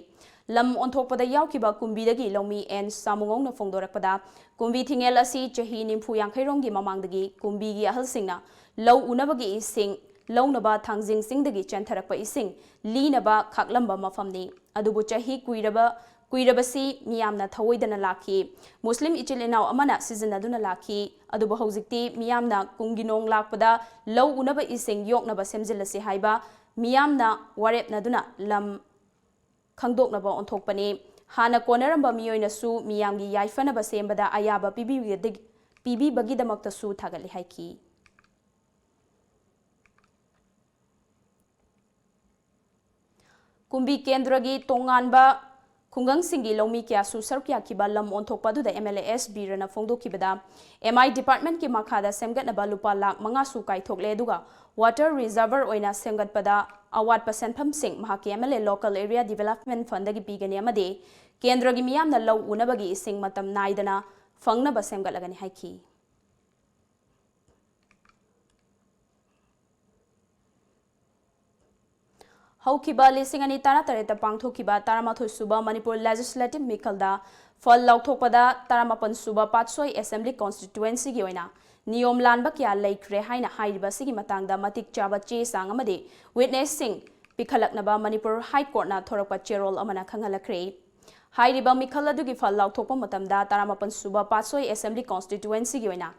ꯂꯝ ꯑꯣꯟꯊꯣꯛꯄꯗ ꯌꯥꯎꯈꯤꯕ ꯀꯨꯝꯕꯤꯗꯒꯤ ꯂꯧꯃꯤ ꯑꯦꯟ ꯁꯥꯃꯨꯉꯧꯅ ꯐꯣꯡꯗꯣꯔꯛꯄꯗ, ꯀꯨꯝꯕꯤ ꯊꯤꯡꯉꯦꯜ ꯑꯁꯤ ꯆꯍꯤ ꯅꯤꯐꯨ ꯌꯥꯡꯈꯩ ꯔꯣꯝꯒꯤ ꯃꯃꯥꯡꯗꯒꯤ ꯀꯨꯝꯕꯤꯒꯤ ꯑꯍꯜꯁꯤꯡꯅ ꯂꯧ ꯎꯅꯕꯒꯤ ꯏꯁꯤꯡ ꯂꯧꯅꯕ ꯊꯥꯡꯖꯤꯡ ꯆꯤꯡꯗꯒꯤ ꯆꯦꯟꯊꯔꯛꯄ ꯏꯁꯤꯡ ꯂꯤꯅꯕ ꯈꯥꯛꯂꯝꯕ ꯃꯐꯝꯅꯤ꯫ ꯑꯗꯨꯕꯨ ꯆꯍꯤ ꯀꯨꯏꯔꯕ, ꯀꯨꯏꯔꯕꯁꯤ ꯃꯤꯌꯥꯝꯅ ꯊꯧꯑꯣꯏꯗꯅ ꯂꯥꯛꯈꯤ꯫ ꯃꯨꯁꯂꯤꯝ ꯏꯆꯤꯜ ꯏꯅꯥꯎ ꯑꯃꯅ ꯁꯤꯖꯤꯟꯅꯗꯨꯅ ꯂꯥꯛꯈꯤ꯫ ꯑꯗꯨꯕꯨ ꯍꯧꯖꯤꯛꯇꯤ ꯃꯤꯌꯥꯝꯅ ꯀꯨꯝꯒꯤ ꯅꯣꯡ ꯂꯥꯛꯄꯗ ꯂꯧ ꯎꯅꯕ ꯏꯁꯤꯡ ꯌꯣꯛꯅꯕ ꯁꯦꯝꯖꯤꯜꯂꯁꯤ ꯍꯥꯏꯕ ꯃꯤꯌꯥꯝꯅ ꯋꯥꯔꯦꯞꯅꯗꯨꯅ ꯂꯝ ꯈꯪꯗꯣꯛꯅꯕ ꯑꯣꯟꯊꯣꯛꯄꯅꯤ꯫ ꯍꯥꯟꯅ ꯀꯣꯟꯅꯔꯝꯕ ꯃꯤꯑꯣꯏꯅꯁꯨ ꯃꯤꯌꯥꯝꯒꯤ ꯌꯥꯏꯐꯅꯕ ꯁꯦꯝꯕꯗ ꯑꯌꯥꯕ ꯄꯤꯕꯤꯕꯗꯒꯤ-, ꯄꯤꯕꯤꯕꯒꯤꯗꯃꯛꯇꯁꯨ ꯊꯥꯒꯠꯂꯤ ꯍꯥꯏꯈꯤ꯫ ꯀꯨꯝꯕꯤ ꯀꯦꯟꯗ꯭ꯔꯒꯤ ꯇꯣꯉꯥꯟꯕ ꯈꯨꯡꯒꯪꯁꯤꯡꯒꯤ ꯂꯧꯃꯤ ꯀꯌꯥꯁꯨ ꯁꯔꯨꯛ ꯌꯥꯈꯤꯕ ꯂꯝ ꯑꯣꯟꯊꯣꯛꯄ ꯑꯗꯨꯗ ꯑꯦꯝ ꯑꯦꯜ ꯑꯦ ꯑꯦꯁ ꯕꯤꯔꯅ ꯐꯣꯡꯗꯣꯛꯈꯤꯕꯗ, ꯑꯦꯝ ꯑꯥꯏ ꯗꯤꯄꯥꯔꯠꯃꯦꯟꯠꯀꯤ ꯃꯈꯥꯗ ꯁꯦꯝꯒꯠꯅꯕ ꯂꯨꯄꯥ ꯂꯥꯈ ꯃꯉꯥꯁꯨ ꯀꯥꯏꯊꯣꯛꯂꯦ, ꯑꯗꯨꯒ ꯋꯥꯇꯔ ꯔꯤꯖꯔꯚꯔ ꯑꯣꯏꯅ ꯁꯦꯝꯒꯠꯄꯗ ꯑꯋꯥꯠꯄ ꯁꯦꯟꯐꯝꯁꯤꯡ ꯃꯍꯥꯛꯀꯤ M L A local area development ꯐꯟꯗꯒꯤ ꯄꯤꯒꯅꯤ ꯑꯃꯗꯤ ꯀꯦꯟꯗ꯭ꯔꯒꯤ ꯃꯤꯌꯥꯝꯅ ꯂꯧ ꯎꯅꯕꯒꯤ ꯏꯁꯤꯡ ꯃꯇꯝ ꯅꯥꯏꯗꯅ ꯐꯪꯅꯕ ꯁꯦꯝꯒꯠꯂꯒꯅꯤ ꯍꯥꯏꯈꯤ꯫ ꯍꯧꯈꯤꯕ ꯂꯤꯁꯤꯡ ꯑꯅꯤ ꯇꯔꯥꯇꯔꯦꯠꯇ ꯄꯥꯡꯊꯣꯛꯈꯤꯕ ꯇꯔꯥꯃꯥꯊꯣꯏ ꯁꯨꯕ ꯃꯅꯤꯄꯨꯔ ꯂꯦꯖꯤꯁꯂꯦꯇꯤꯚ ꯃꯤꯈꯜꯗ ꯐꯜ ꯂꯥꯎꯊꯣꯛꯄꯗ ꯇꯔꯥꯃꯥꯄꯟ ꯁꯨꯕ ꯄꯥꯠꯁꯣꯏ ꯑꯦꯁꯦꯝꯕ꯭ꯂꯤ ꯀꯣꯟꯁꯇꯤꯇ꯭ꯋꯦꯟꯁꯤꯒꯤ ꯑꯣꯏꯅ ꯅꯤꯌꯣꯝ ꯂꯥꯟꯕ ꯀꯌꯥ ꯂꯩꯈ꯭ꯔꯦ ꯍꯥꯏꯅ ꯍꯥꯏꯔꯤꯕ ꯑꯁꯤꯒꯤ ꯃꯇꯥꯡꯗ ꯃꯇꯤꯛ ꯆꯥꯕ ꯆꯦ ꯆꯥꯡ ꯑꯃꯗꯤ ꯋꯤꯠꯅꯦꯁꯁꯤꯡ ꯄꯤꯈꯠꯂꯛꯅꯕ ꯃꯅꯤꯄꯨꯔ ꯍꯥꯏ ꯀꯣꯔꯠꯅ ꯊꯣꯔꯛꯄ ꯆꯦꯔꯣꯜ ꯑꯃꯅ ꯈꯪꯍꯜꯂꯛꯈ꯭ꯔꯦ꯫ ꯍꯥꯏꯔꯤꯕ ꯃꯤꯈꯜ ꯑꯗꯨꯒꯤ ꯐꯜ ꯂꯥꯎꯊꯣꯛꯄ ꯃꯇꯝꯗ ꯇꯔꯥꯃꯥꯄꯟ ꯁꯨꯕ ꯄꯥꯠꯁꯣꯏ ꯑꯦꯁꯦꯝꯕ꯭ꯂꯤ ꯀꯣꯟꯁꯇꯤꯇ꯭ꯋꯦꯟꯁꯤꯒꯤ ꯑꯣꯏꯅ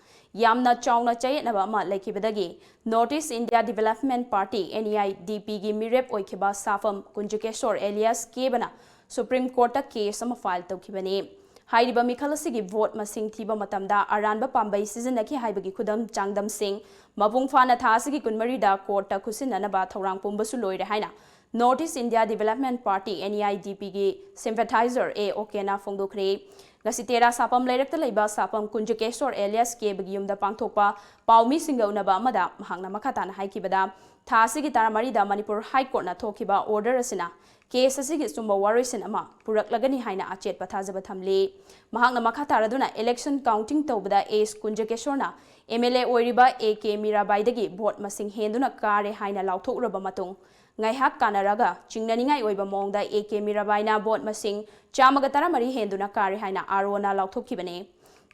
ꯌꯥꯝꯅ ꯆꯥꯎꯅ ꯆꯌꯦꯠꯅꯕ ꯑꯃ ꯂꯩꯈꯤꯕꯗꯒꯤ north east India development party, N E I D ꯄꯤꯒꯤ ꯃꯤꯔꯦꯞ ꯑꯣꯏꯈꯤꯕ ꯁꯥꯐꯝ ꯀꯨꯟꯖꯀꯦꯁꯣꯔ ꯑꯦꯂꯤꯌꯥꯁ ꯀꯦꯕꯅ ꯁꯨꯄ꯭ꯔꯤꯝ ꯀꯣꯔꯠꯇ ꯀꯦꯁ ꯑꯃ ꯐꯥꯏꯜ ꯇꯧꯈꯤꯕꯅꯤ꯫ ꯍꯥꯏꯔꯤꯕ ꯃꯤꯈꯜ ꯑꯁꯤꯒꯤ ꯚꯣꯠ ꯃꯁꯤꯡ ꯊꯤꯕ ꯃꯇꯝꯗ ꯑꯔꯥꯟꯕ ꯄꯥꯝꯕꯩ ꯁꯤꯖꯤꯟꯅꯈꯤ ꯍꯥꯏꯕꯒꯤ ꯈꯨꯗꯝ ꯆꯥꯡꯗꯝꯁꯤꯡ ꯃꯄꯨꯡ ꯐꯥꯅ ꯊꯥ ꯑꯁꯤꯒꯤ ꯀꯨꯟꯃꯔꯤꯗ ꯀꯣꯔꯠꯇ ꯈꯨꯠꯁꯤꯟꯅꯅꯕ ꯊꯧꯔꯥꯡ ꯄꯨꯝꯕꯁꯨ ꯂꯣꯏꯔꯦ ꯍꯥꯏꯅ north east India development party, N E I D ꯄꯤꯒꯤ ꯁꯤꯝꯄꯦꯊꯥꯏꯖꯔ ꯑꯦ ꯑꯣꯀꯦꯅ ꯐꯣꯡꯗꯣꯛꯈ꯭ꯔꯦ꯫ ꯉꯁꯤ ꯇꯦꯔꯥ ꯁꯥꯐꯝ ꯂꯩꯔꯛꯇ ꯂꯩꯕ ꯁꯥꯐꯝ ꯀꯨꯟꯖꯀꯦꯁꯣꯔ ꯑꯦꯂꯤꯌꯥꯁ ꯀꯦꯕꯒꯤ ꯌꯨꯝꯗ ꯄꯥꯡꯊꯣꯛꯄ ꯄꯥꯎꯃꯤꯁꯤꯡꯒ ꯎꯅꯕ ꯑꯃꯗ ꯃꯍꯥꯛꯅ ꯃꯈꯥ ꯇꯥꯅ ꯍꯥꯏꯈꯤꯕꯗ, ꯊꯥ ꯑꯁꯤꯒꯤ ꯇꯔꯥꯃꯔꯤꯗ ꯃꯅꯤꯄꯨꯔ ꯍꯥꯏ ꯀꯣꯔꯠꯅ ꯊꯣꯛꯈꯤꯕ ꯑꯣꯔꯗꯔ ꯑꯁꯤꯅ ꯀꯦꯁ ꯑꯁꯤꯒꯤ ꯑꯆꯨꯝꯕ ꯋꯥꯔꯣꯏꯁꯤꯟ ꯑꯃ ꯄꯨꯔꯛꯂꯒꯅꯤ ꯍꯥꯏꯅ ꯑꯆꯦꯠꯄ ꯊꯥꯖꯕ ꯊꯝꯂꯤ꯫ ꯃꯍꯥꯛꯅ ꯃꯈꯥ ꯇꯥꯔꯗꯨꯅ ꯏꯂꯦꯛꯁꯟ ꯀꯥꯎꯟꯇꯤꯡ ꯇꯧꯕꯗ ꯑꯦꯁ ꯀꯨꯟꯖꯀꯦꯁꯣꯔꯅ ꯑꯦꯝ ꯑꯦꯜ ꯑꯦ ꯑꯣꯏꯔꯤꯕ ꯑꯦ ꯀꯦ ꯃꯤꯔꯥꯕꯥꯏꯗꯒꯤ ꯚꯣꯠ ꯃꯁꯤꯡ ꯍꯦꯟꯗꯨꯅ ꯀꯥꯔꯦ ꯍꯥꯏꯅ ꯂꯥꯎꯊꯣꯛꯎꯔꯕ ꯃꯇꯨꯡ, ꯉꯥꯏꯍꯥꯛ ꯀꯥꯟꯅꯔꯒ ꯆꯤꯡꯅꯅꯤꯡꯉꯥꯏ ꯑꯣꯏꯕ ꯃꯑꯣꯡꯗ ꯑꯦ ꯀꯦ ꯃꯤꯔꯥꯕꯥꯏꯅ ꯚꯣꯠ ꯃꯁꯤꯡ ꯆꯥꯝꯃꯒ ꯇꯔꯥꯃꯔꯤ ꯍꯦꯟꯗꯨꯅ ꯀꯥꯔꯦ ꯍꯥꯏꯅ ꯑꯥꯔ ꯑꯣꯅ ꯂꯥꯎꯊꯣꯛꯈꯤꯕꯅꯤ꯫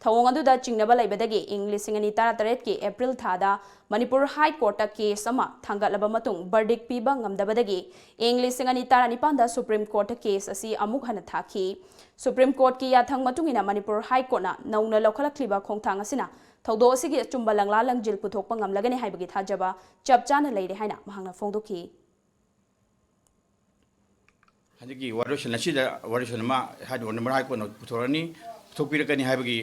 ꯊꯧꯑꯣꯡ ꯑꯗꯨꯗ ꯆꯤꯡꯅꯕ ꯂꯩꯕꯗꯒꯤ ꯏꯪ ꯂꯤꯁꯤꯡ ꯑꯅꯤ ꯇꯔꯥꯇꯔꯦꯠꯀꯤ ꯑꯦꯄ꯭ꯔꯤꯜ ꯊꯥꯗ ꯃꯅꯤꯄꯨꯔ ꯍꯥꯏ ꯀꯣꯔꯠꯇ ꯀꯦꯁ ꯑꯃ ꯊꯥꯡꯒꯠꯂꯕ ꯃꯇꯨꯡ ꯕꯔꯗꯤꯛ ꯄꯤꯕ ꯉꯝꯗꯕꯗꯒꯤ ꯏꯪ ꯂꯤꯁꯤꯡ ꯑꯅꯤ ꯇꯔꯥꯅꯤꯄꯥꯟꯗ ꯁꯨꯄ꯭ꯔꯤꯝ ꯀꯣꯔꯠꯇ ꯀꯦꯁ ꯑꯁꯤ ꯑꯃꯨꯛ ꯍꯟꯅ ꯊꯥꯈꯤ꯫ ꯁꯨꯄ꯭ꯔꯤꯝ ꯀꯣꯔꯠꯀꯤ ꯌꯥꯊꯪ ꯃꯇꯨꯡ ꯏꯟꯅ ꯃꯅꯤꯄꯨꯔ ꯍꯥꯏ ꯀꯣꯔꯠꯅ ꯅꯧꯅ ꯂꯧꯈꯠꯂꯛꯂꯤꯕ ꯈꯣꯡꯊꯥꯡ ꯑꯁꯤꯅ ꯊꯧꯗꯣꯛ ꯑꯁꯤꯒꯤ ꯑꯆꯨꯝꯕ ꯂꯪꯂꯥ ꯂꯪꯖꯤꯜ ꯄꯨꯊꯣꯛꯄ ꯉꯝꯂꯒꯅꯤ ꯍꯥꯏꯕꯒꯤ ꯊꯥꯖꯕ ꯆꯞ ꯆꯥꯅ ꯂꯩꯔꯦ ꯍꯥꯏꯅ ꯃꯍꯥꯛꯅ ꯐꯣꯡꯗꯣꯛꯈꯤ꯫ ꯍꯟꯗꯛꯀꯤ ꯋꯥꯔꯣꯏꯁꯤꯟ ꯑꯁꯤꯗ ꯋꯥꯔꯣꯏꯁꯤꯟ ꯑꯃ ꯍꯥꯏꯗꯤ ꯑꯣꯅꯔꯦꯕꯜ ꯍꯥꯏ ꯀꯣꯔꯠꯅ ꯄꯨꯊꯣꯔꯛꯑꯅꯤ, ꯄꯨꯊꯣꯛꯄꯤꯔꯛꯀꯅꯤ ꯍꯥꯏꯕꯒꯤ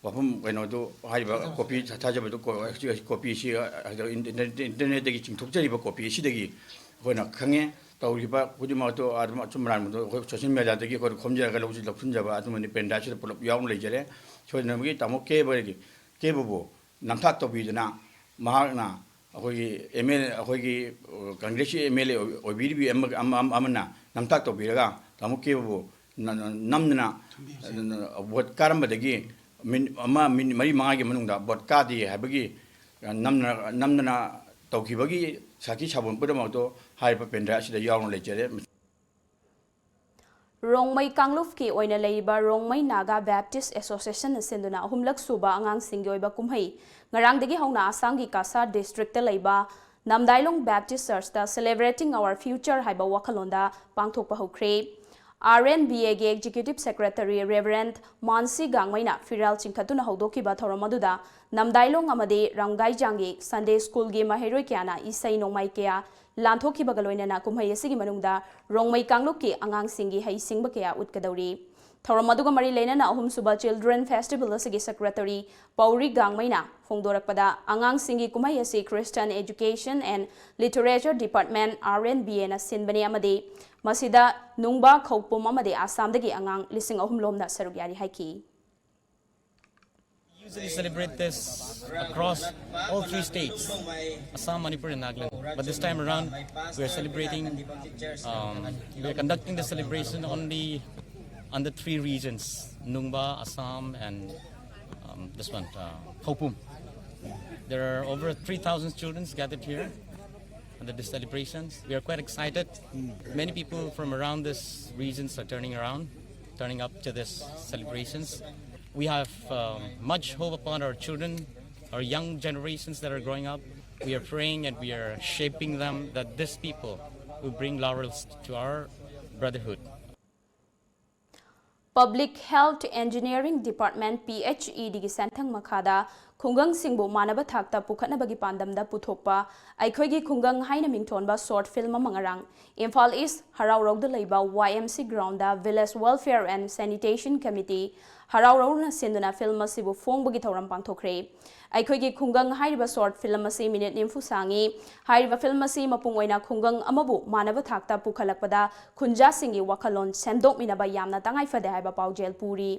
ꯋꯥꯐꯝ ꯀꯩꯅꯣꯗꯨ ꯍꯥꯏꯔꯤꯕ ꯀꯣꯄꯤ ꯊꯥꯖꯕꯗꯨ ꯀꯣ-, ꯍꯧꯖꯤꯛ ꯍꯧꯖꯤꯛ ꯀꯣꯄꯤ ꯑꯁꯤ, ꯑ, ꯏꯟꯇꯔꯅꯦꯠ-, ꯏꯟꯇꯔꯅꯦꯠꯇꯒꯤ ꯆꯤꯡꯊꯣꯛꯆꯔꯤꯕ ꯀꯣꯄꯤ ꯑꯁꯤꯗꯒꯤ ꯑꯩꯈꯣꯏꯅ ꯈꯪꯉꯦ꯫ ꯇꯧꯔꯤꯕ ꯈꯨꯗꯤꯡꯃꯛ ꯑꯗꯨ ꯑꯗꯨꯝ ꯑꯆꯨꯝ ꯑꯔꯥꯟꯕꯗꯨ ꯑꯩꯈꯣꯏ ꯁꯣꯁꯤꯌꯦꯜ ꯃꯦꯗꯤꯌꯥꯗꯒꯤ ꯑꯩꯈꯣꯏꯅ ꯈꯣꯝꯖꯔꯒ ꯂꯧꯁꯤ-, ꯂꯧꯁꯤꯟꯖꯕ ꯑꯗꯨꯃꯗꯤ ꯄꯦꯟꯗ꯭ꯔꯥꯏꯕꯁꯤꯗ ꯄꯨꯂꯞ ꯌꯥꯎꯅ ꯂꯩꯖꯔꯦ꯫ ꯁꯣꯏꯗꯅꯃꯛꯀꯤ ꯇꯥꯃꯣ ꯀꯦꯕꯒꯤ, ꯀꯦꯕꯕꯨ ꯅꯝꯊꯥꯛ ꯇꯧꯕꯤꯗꯅ ꯃꯍꯥꯛꯅ ꯑꯩꯈꯣꯏꯒꯤ ꯑꯦꯝ ꯑꯦꯜ ꯑꯩꯈꯣꯏꯒꯤ ꯀꯪꯒ꯭ꯔꯦꯁꯀꯤ ꯑꯦꯝ ꯑꯦꯜ ꯑꯦ ꯑꯣꯏꯕꯤꯔꯤꯕꯤ ꯑꯃ-, ꯑꯃ-, ꯑꯃ-, ꯑꯃꯅ ꯅꯝꯊꯥꯛ ꯇꯧꯕꯤꯔꯒ ꯇꯥꯃꯣ ꯀꯦꯕꯕꯨ ꯅ-, ꯅ-, ꯅꯝꯗꯅ ꯚꯣꯠ ꯀꯥꯔꯝꯕꯗꯒꯤ ꯃꯤꯅꯤꯠ ꯑꯃ, ꯃꯤꯅꯤꯠ ꯃꯔꯤ ꯃꯉꯥꯒꯤ ꯃꯅꯨꯡꯗ ꯚꯣꯠ ꯀꯥꯗꯦ ꯍꯥꯏꯕꯒꯤ ꯅꯝꯅ-, ꯅꯝꯗꯅ ꯇꯧꯈꯤꯕꯒꯤ ꯁꯥꯈꯤ ꯁꯥꯕꯣꯟ ꯄꯨꯝꯅꯃꯛꯇꯣ ꯍꯥꯏꯔꯤꯕ ꯄꯦꯟꯗ꯭ꯔꯥꯏꯕ ꯑꯁꯤꯗ ꯌꯥꯎꯅ ꯂꯩꯖꯔꯦ꯫ ꯔꯣꯡꯃꯩ ꯀꯥꯡꯂꯨꯞꯀꯤ ꯑꯣꯏꯅ ꯂꯩꯔꯤꯕ ꯔꯣꯡꯃꯩ ꯅꯥꯒꯥ ꯕꯦꯞꯇꯤꯁ ꯑꯦꯁꯣꯁꯤꯌꯦꯁꯟꯅ ꯁꯤꯟꯗꯨꯅ ꯑꯍꯨꯝꯂꯛ ꯁꯨꯕ ꯑꯉꯥꯡꯁꯤꯡꯒꯤ ꯑꯣꯏꯕ ꯀꯨꯝꯍꯩ ꯉꯔꯥꯡꯗꯒꯤ ꯍꯧꯅ ꯑꯁꯥꯝꯒꯤ ꯀꯥꯁꯥꯔ ꯗꯤꯁꯇ꯭ꯔꯤꯛꯇ ꯂꯩꯕ ꯅꯝꯗꯥꯏꯂꯣꯡ ꯕꯦꯞꯇꯤꯁ ꯆꯔꯆꯇ Celebrating Our Future ꯍꯥꯏꯕ ꯋꯥꯈꯜꯂꯣꯟꯗ ꯄꯥꯡꯊꯣꯛꯄ ꯍꯧꯈ꯭ꯔꯦ꯫ ꯑꯥꯔ ꯑꯦꯟ ꯕꯤ ꯑꯦꯒꯤ ꯑꯦꯛꯖꯤꯀ꯭ꯌꯨꯇꯤꯚ ꯁꯦꯀ꯭ꯔꯦꯇꯔꯤ ꯔꯦꯚꯔꯦꯟꯗ ꯃꯥꯟꯁꯤ ꯒꯥꯡꯃꯩꯅ ꯐꯤꯔꯥꯜ ꯆꯤꯡꯈꯠꯇꯨꯅ ꯍꯧꯗꯣꯛꯈꯤꯕ ꯊꯧꯔꯝ ꯑꯗꯨꯗ ꯅꯝꯗꯥꯏꯂꯣꯡ ꯑꯃꯗꯤ ꯔꯝꯒꯥꯏꯖꯥꯡꯒꯤ ꯁꯟꯗꯦ ꯁ꯭ꯀꯨꯜꯒꯤ ꯃꯍꯩꯔꯣꯏ ꯀꯌꯥꯅ ꯏꯁꯩ ꯅꯣꯡꯃꯥꯏ ꯀꯌꯥ ꯂꯥꯟꯊꯣꯛꯈꯤꯕꯒ ꯂꯣꯏꯅꯅ ꯀꯨꯝꯍꯩ ꯑꯁꯤꯒꯤ ꯃꯅꯨꯡꯗ ꯔꯣꯡꯃꯩ ꯀꯥꯡꯂꯨꯞꯀꯤ ꯑꯉꯥꯡꯁꯤꯡꯒꯤ ꯍꯩꯁꯤꯡꯕ ꯀꯌꯥ ꯎꯠꯀꯗꯧꯔꯤ꯫ ꯊꯧꯔꯝ ꯑꯗꯨꯒ ꯃꯔꯤ ꯂꯩꯅꯅ ꯑꯍꯨꯝꯁꯨꯕ Children Festival ꯑꯁꯤꯒꯤ ꯁꯦꯀ꯭ꯔꯦꯇꯔꯤ ꯄꯥꯎꯔꯤ ꯒꯥꯡꯃꯩꯅ ꯐꯣꯡꯗꯣꯔꯛꯄꯗ, ꯑꯉꯥꯡꯁꯤꯡꯒꯤ ꯀꯨꯝꯍꯩ ꯑꯁꯤ Christian Education and Literature Department, R N B A ꯅ ꯁꯤꯟꯕꯅꯤ ꯑꯃꯗꯤ ꯃꯁꯤꯗ ꯅꯨꯡꯕ, ꯈꯧꯄꯨꯝ ꯑꯃꯗꯤ ꯑꯁꯥꯝꯗꯒꯤ ꯑꯉꯥꯡ ꯂꯤꯁꯤꯡ ꯑꯍꯨꯝ ꯂꯣꯝꯅ ꯁꯔꯨꯛ ꯌꯥꯔꯤ ꯍꯥꯏꯈꯤ꯫ Usually celebrate this across all three states, Assam, Manipur, and Nagaland. But this time around, we are celebrating, um, we are conducting the celebration only under three regions, Nungba, Assam, and um, this one, uh, Khoupum. There are over three thousand students gathered here under the celebrations. We are quite excited. Many people from around this regions are turning around, turning up to this celebrations. We have um, much hope upon our children, our young generations that are growing up. We are praying and we are shaping them that these people will bring laurels to our brotherhood. Public Health Engineering Department, P H E D ꯒꯤ ꯁꯦꯟꯊꯪ ꯃꯈꯥꯗ ꯈꯨꯡꯒꯪꯁꯤꯡꯕꯨ ꯃꯥꯟꯅꯕ ꯊꯥꯛꯇ ꯄꯨꯈꯠꯅꯕꯒꯤ ꯄꯥꯟꯗꯝꯗ ꯄꯨꯊꯣꯛꯄ ꯑꯩꯈꯣꯏꯒꯤ ꯈꯨꯡꯒꯪ ꯍꯥꯏꯅ ꯃꯤꯡꯊꯣꯟꯕ short film ꯑꯃ ꯉꯔꯥꯡ ꯏꯝꯐꯥꯜ ꯏꯁ ꯍꯔꯥꯎꯔꯧꯗ ꯂꯩꯕ Y M C ground the Village Welfare and Sanitation Committee ꯍꯔꯥꯎꯔꯧꯅ ꯁꯤꯟꯗꯨꯅ film ꯑꯁꯤꯕꯨ ꯐꯣꯡꯕꯒꯤ ꯊꯧꯔꯝ ꯄꯥꯡꯊꯣꯛꯈ꯭ꯔꯦ꯫ ꯑꯩꯈꯣꯏꯒꯤ ꯈꯨꯡꯒꯪ ꯍꯥꯏꯔꯤꯕ short film ꯑꯁꯤ minute ꯅꯤꯐꯨ ꯁꯥꯡꯉꯤ꯫ ꯍꯥꯏꯔꯤꯕ film ꯑꯁꯤ ꯃꯄꯨꯡ ꯑꯣꯏꯅ ꯈꯨꯡꯒꯪ ꯑꯃꯕꯨ ꯃꯥꯟꯅꯕ ꯊꯥꯛꯇ ꯄꯨꯈꯠꯂꯛꯄꯗ ꯈꯨꯟꯖꯥꯁꯤꯡꯒꯤ ꯋꯥꯈꯜꯂꯣꯟ ꯁꯦꯝꯗꯣꯛꯃꯤꯟꯅꯕ ꯌꯥꯝꯅ ꯇꯉꯥꯏ ꯐꯗꯦ ꯍꯥꯏꯕ ꯄꯥꯎꯖꯦꯜ ꯄꯨꯔꯤ꯫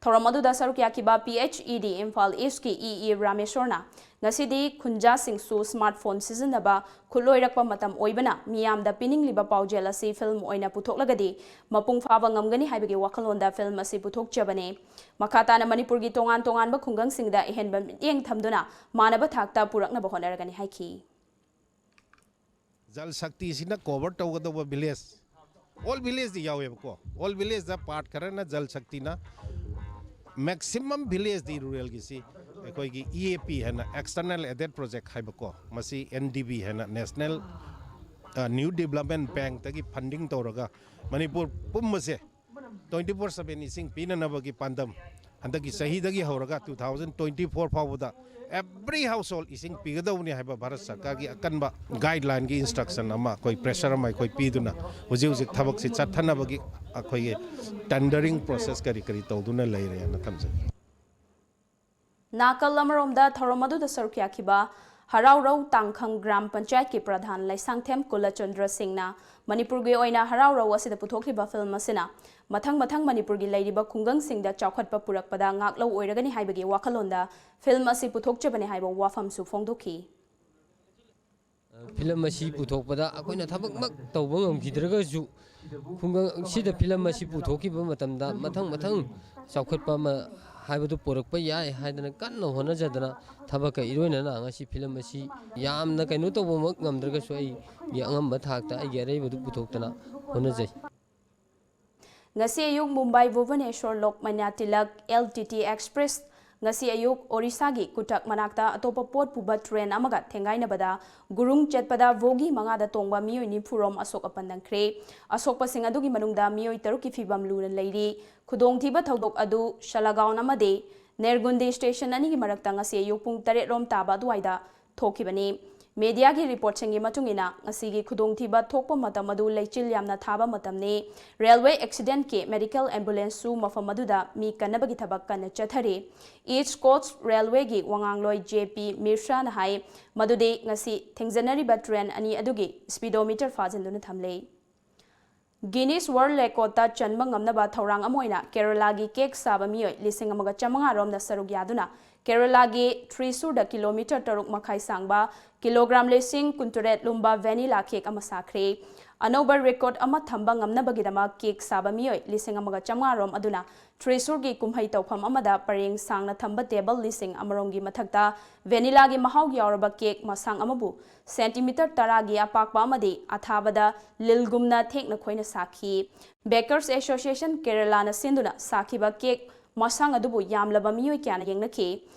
ꯊꯧꯔꯝ ꯑꯗꯨꯗ ꯁꯔꯨꯛ ꯌꯥꯈꯤꯕ P H E D Imphal ꯏꯁꯀꯤ E E ꯔꯥꯃꯦꯁꯣꯔꯅ ꯉꯁꯤꯗꯤ ꯈꯨꯟꯖꯥꯁꯤꯡꯁꯨ smartphone ꯁꯤꯖꯤꯟꯅꯕ ꯈꯨꯠꯂꯣꯏꯔꯛꯄ ꯃꯇꯝ ꯑꯣꯏꯕꯅ ꯃꯤꯌꯥꯝꯗ ꯄꯤꯅꯤꯡꯂꯤꯕ ꯄꯥꯎꯖꯦꯜ ꯑꯁꯤ film ꯑꯣꯏꯅ ꯄꯨꯊꯣꯛꯂꯒꯗꯤ ꯃꯄꯨꯡ ꯐꯥꯕ ꯉꯝꯒꯅꯤ ꯍꯥꯏꯕꯒꯤ ꯋꯥꯈꯜꯂꯣꯟꯗ film ꯑꯁꯤ ꯄꯨꯊꯣꯛꯆꯕꯅꯤ꯫ ꯃꯈꯥ ꯇꯥꯅ ꯃꯅꯤꯄꯨꯔꯒꯤ ꯇꯣꯉꯥꯟ ꯇꯣꯉꯥꯟꯕ ꯈꯨꯡꯒꯪꯁꯤꯡꯗ ꯑꯍꯦꯟꯕ ꯃꯤꯠꯌꯦꯡ ꯊꯝꯗꯨꯅ ꯃꯥꯟꯅꯕ ꯊꯥꯛꯇ ꯄꯨꯔꯛꯅꯕ ꯍꯣꯠꯅꯔꯒꯅꯤ ꯍꯥꯏꯈꯤ꯫ ꯖꯜ ꯁꯛꯇꯤꯁꯤꯅ cover ꯇꯧꯒꯗꯧꯕ village, all villageꯇꯤ ꯌꯥꯎꯋꯦꯕꯀꯣ꯫ All villageꯇ part ꯈꯔꯅ ꯖꯜ ꯁꯛꯇꯤꯅ, maximum villageꯇꯤ ruralꯒꯤꯁꯤ ꯑꯩꯈꯣꯏꯒꯤ E A P ꯍꯥꯏꯅ external aided project ꯍꯥꯏꯕꯀꯣ, ꯃꯁꯤ N D B ꯍꯥꯏꯅ National New Development Bankꯇꯒꯤ funding ꯇꯧꯔꯒ ꯃꯅꯤꯄꯨꯔ ꯄꯨꯝꯕꯁꯦ twenty four seven ꯏꯁꯤꯡ ꯄꯤꯅꯅꯕꯒꯤ ꯄꯥꯟꯗꯝ ꯍꯟꯗꯛꯀꯤ ꯆꯍꯤꯗꯒꯤ ꯍꯧꯔꯒ two thousand twenty four ꯐꯥꯎꯕꯗ every household ꯏꯁꯤꯡ ꯄꯤꯒꯗꯧꯕꯅꯤ ꯍꯥꯏꯕ ꯚꯥꯔꯠ ꯁꯔꯀꯥꯔꯒꯤ ꯑꯀꯟꯕ guidelineꯒꯤ instruction ꯑꯃ, ꯑꯩꯈꯣꯏ pressure ꯑꯃ ꯑꯩꯈꯣꯏ ꯄꯤꯗꯨꯅ ꯍꯧꯖꯤꯛ ꯍꯧꯖꯤꯛ ꯊꯕꯛꯁꯤ ꯆꯠꯊꯅꯕꯒꯤ ꯑꯩꯈꯣꯏꯒꯤ tendering process ꯀꯔꯤ ꯀꯔꯤ ꯇꯧꯗꯨꯅ ꯂꯩꯔꯦꯅ ꯊꯝꯖꯒꯦ꯫ ꯅꯥꯀꯜ ꯑꯃꯔꯣꯝꯗ ꯊꯧꯔꯝ ꯑꯗꯨꯗ ꯁꯔꯨꯛ ꯌꯥꯈꯤꯕ ꯍꯔꯥꯎꯔꯧ ꯇꯥꯡꯈꯪ ꯒ꯭ꯔꯥꯝ ꯄꯟꯆꯥꯌꯠꯀꯤ ꯄ꯭ꯔꯙꯥꯟ ꯂꯩꯁꯥꯡꯊꯦꯝ ꯀꯨꯂꯆꯟꯗ꯭ꯔ ꯁꯤꯡꯅ ꯃꯅꯤꯄꯨꯔꯒꯤ ꯑꯣꯏꯅ ꯍꯔꯥꯎꯔꯧ ꯑꯁꯤꯗ ꯄꯨꯊꯣꯛꯂꯤꯕ ꯐꯤꯂꯝ ꯑꯁꯤꯅ ꯃꯊꯪ ꯃꯊꯪ ꯃꯅꯤꯄꯨꯔꯒꯤ ꯂꯩꯔꯤꯕ ꯈꯨꯡꯒꯪꯁꯤꯡꯗ ꯆꯥꯎꯈꯠꯄ ꯄꯨꯔꯛꯄꯗ ꯉꯥꯛꯂꯧ ꯑꯣꯏꯔꯒꯅꯤ ꯍꯥꯏꯕꯒꯤ ꯋꯥꯈꯜꯂꯣꯟꯗ ꯐꯤꯂꯝ ꯑꯁꯤ ꯄꯨꯊꯣꯛꯆꯕꯅꯤ ꯍꯥꯏꯕ ꯋꯥꯐꯝꯁꯨ ꯐꯣꯡꯗꯣꯛꯈꯤ꯫ ꯐꯤꯂꯝ ꯑꯁꯤ ꯄꯨꯊꯣꯛꯄꯗ ꯑꯩꯈꯣꯏꯅ ꯊꯕꯛꯃꯛ ꯇꯧꯕ ꯉꯝꯈꯤꯗ꯭ꯔꯒꯁꯨ, ꯈꯨꯡꯒꯪꯁꯤꯗ ꯐꯤꯂꯝ ꯑꯁꯤ ꯄꯨꯊꯣꯛꯈꯤꯕ ꯃꯇꯝꯗ ꯃꯊꯪ ꯃꯊꯪ ꯆꯥꯎꯈꯠꯄ ꯑꯃ ꯍꯥꯏꯕꯗꯨ ꯄꯨꯔꯛꯄ ꯌꯥꯏ ꯍꯥꯏꯗꯅ ꯀꯟꯅ ꯍꯣꯠꯅꯖꯗꯅ, ꯊꯕꯛꯀ ꯏꯔꯣꯏꯅꯅ ꯉꯁꯤ ꯐꯤꯂꯝ ꯑꯁꯤ ꯌꯥꯝꯅ ꯀꯩꯅꯣ ꯇꯧꯕꯃꯛ ꯉꯝꯗ꯭ꯔꯒꯁꯨ, ꯑꯩꯒꯤ ꯑꯉꯝꯕ ꯊꯥꯛꯇ ꯑꯩꯒꯤ ꯑꯔꯩꯕꯗꯨ ꯄꯨꯊꯣꯛꯇꯅ ꯍꯣꯠꯅꯖꯩ꯫ ꯉꯁꯤ ꯑꯌꯨꯛ Mumbai ꯚꯨꯕꯅꯦꯁꯣꯔ Lokmanya tilak, L T T Express, ꯉꯁꯤ ꯑꯌꯨꯛ ꯑꯣꯔꯤꯁꯥꯒꯤ ꯀꯨꯇꯛ ꯃꯅꯥꯛꯇ ꯑꯇꯣꯞꯄ ꯄꯣꯠ ꯄꯨꯕ ꯇ꯭ꯔꯦꯟ ꯑꯃꯒ ꯊꯦꯡꯒꯥꯏꯅꯕꯗ ꯒꯨꯔꯨꯡ ꯆꯠꯄꯗ ꯕꯣꯒꯤ ꯃꯉꯥꯗ ꯇꯣꯡꯕ ꯃꯤꯑꯣꯏ ꯅꯤꯐꯨꯔꯣꯝ ꯑꯁꯣꯛ ꯑꯄꯟ ꯅꯪꯈ꯭ꯔꯦ꯫ ꯑꯁꯣꯛꯄꯁꯤꯡ ꯑꯗꯨꯒꯤ ꯃꯅꯨꯡꯗ ꯃꯤꯑꯣꯏ ꯇꯔꯨꯛꯀꯤ ꯐꯤꯕꯝ ꯂꯨꯅ ꯂꯩꯔꯤ꯫ ꯈꯨꯗꯣꯡꯊꯤꯕ ꯊꯧꯗꯣꯛ ꯑꯗꯨ ꯁꯂꯒꯥꯎꯟ ꯑꯃꯗꯤ ꯅꯦꯔꯒꯨꯟꯗꯤ ꯁ꯭ꯇꯦꯁꯟ ꯑꯅꯤꯒꯤ ꯃꯔꯛꯇ ꯉꯁꯤ ꯑꯌꯨꯛ ꯄꯨꯡ ꯇꯔꯦꯠ ꯔꯣꯝ ꯇꯥꯕ ꯑꯗꯨꯋꯥꯏꯗ ꯊꯣꯛꯈꯤꯕꯅꯤ꯫ ꯃꯦꯗꯤꯌꯥꯒꯤ ꯔꯤꯄꯣꯔꯠꯁꯤꯡꯒꯤ ꯃꯇꯨꯡ ꯏꯟꯅ, ꯉꯁꯤꯒꯤ ꯈꯨꯗꯣꯡꯊꯤꯕ ꯊꯣꯛꯄ ꯃꯇꯝ ꯑꯗꯨ ꯂꯩꯆꯤꯜ ꯌꯥꯝꯅ ꯊꯥꯕ ꯃꯇꯝꯅꯤ꯫ ꯔꯦꯜꯋꯦ ꯑꯦꯛꯁꯤꯗꯦꯟꯠꯀꯤ ꯃꯦꯗꯤꯀꯦꯜ ꯑꯦꯝꯕꯨꯂꯦꯟꯁꯁꯨ ꯃꯐꯝ ꯑꯗꯨꯗ ꯃꯤ ꯀꯟꯅꯕꯒꯤ ꯊꯕꯛ ꯀꯟꯅ ꯆꯠꯊꯔꯤ꯫ ꯏꯁ꯭ꯠ ꯀꯣꯁ꯭ꯠ ꯔꯦꯜꯋꯦꯒꯤ ꯋꯥꯉꯥꯡꯂꯣꯏ J P ꯃꯤꯁ꯭ꯔꯥꯅ ꯍꯥꯏ ꯃꯗꯨꯗꯤ ꯉꯁꯤ ꯊꯦꯡꯖꯅꯔꯤꯕ ꯇ꯭ꯔꯦꯟ ꯑꯅꯤ ꯑꯗꯨꯒꯤ ꯁ꯭ꯄꯤꯗꯣꯃꯤꯇꯔ ꯐꯥꯖꯤꯟꯗꯨꯅ ꯊꯝꯂꯦ꯫ ꯒꯤꯅꯤꯁ ꯋꯥꯔꯜꯗ ꯔꯦꯀꯣꯔꯗꯇ ꯆꯟꯕ ꯉꯝꯅꯕ ꯊꯧꯔꯥꯡ ꯑꯃ ꯑꯣꯏꯅ ꯀꯦꯔꯂꯥꯒꯤ ꯀꯦꯛ ꯁꯥꯕ ꯃꯤꯑꯣꯏ ꯂꯤꯁꯤꯡ ꯑꯃꯒ ꯆꯥꯃꯉꯥ ꯔꯣꯝꯅ ꯁꯔꯨꯛ ꯌꯥꯗꯨꯅ ꯀꯦꯔꯂꯥꯒꯤ ꯊ꯭ꯔꯤꯁꯨꯔꯗ ꯀꯤꯂꯣꯃꯤꯇꯔ ꯇꯔꯨꯛ ꯃꯈꯥꯏ ꯁꯥꯡꯕ ꯀꯤꯂꯣꯒ꯭ꯔꯥꯝ ꯂꯤꯁꯤꯡ ꯀꯨꯟꯇꯔꯦꯠ ꯂꯨꯝꯕ ꯚꯦꯅꯤꯂꯥ ꯀꯦꯛ ꯑꯃ ꯁꯥꯈ꯭ꯔꯦ꯫ ꯑꯅꯧꯕ ꯔꯦꯀꯣꯔꯗ ꯑꯃ ꯊꯝꯕ ꯉꯝꯅꯕꯒꯤꯗꯃꯛ ꯀꯦꯛ ꯁꯥꯕ ꯃꯤꯑꯣꯏ ꯂꯤꯁꯤꯡ ꯑꯃꯒ ꯆꯥꯃꯉꯥ ꯔꯣꯝ ꯑꯗꯨꯅ ꯊ꯭ꯔꯤꯁꯨꯔꯒꯤ ꯀꯨꯝꯍꯩ ꯇꯧꯐꯝ ꯑꯃꯗ ꯄꯔꯦꯡ ꯁꯥꯡꯅ ꯊꯝꯕ ꯇꯦꯕꯜ ꯂꯤꯁꯤꯡ ꯑꯃꯔꯣꯝꯒꯤ ꯃꯊꯛꯇ ꯚꯦꯅꯤꯂꯥꯒꯤ ꯃꯍꯥꯎ ꯌꯥꯎꯔꯕ ꯀꯦꯛ ꯃꯁꯥꯡ ꯑꯃꯕꯨ ꯁꯦꯟꯇꯤꯃꯤꯇꯔ ꯇꯔꯥꯒꯤ ꯑꯄꯥꯛꯄ ꯑꯃꯗꯤ ꯑꯊꯥꯕꯗ ꯂꯤꯜꯒꯨꯝꯅ ꯊꯦꯛꯅ ꯈꯣꯏꯅ ꯁꯥꯈꯤ꯫ Bakers Association Keralaꯅ ꯁꯤꯟꯗꯨꯅ ꯁꯥꯈꯤꯕ ꯀꯦꯛ ꯃꯁꯥꯡ ꯑꯗꯨꯕꯨ ꯌꯥꯝꯂꯕ ꯃꯤꯑꯣꯏ ꯀꯌꯥꯅ ꯌꯦꯡꯅꯈꯤ꯫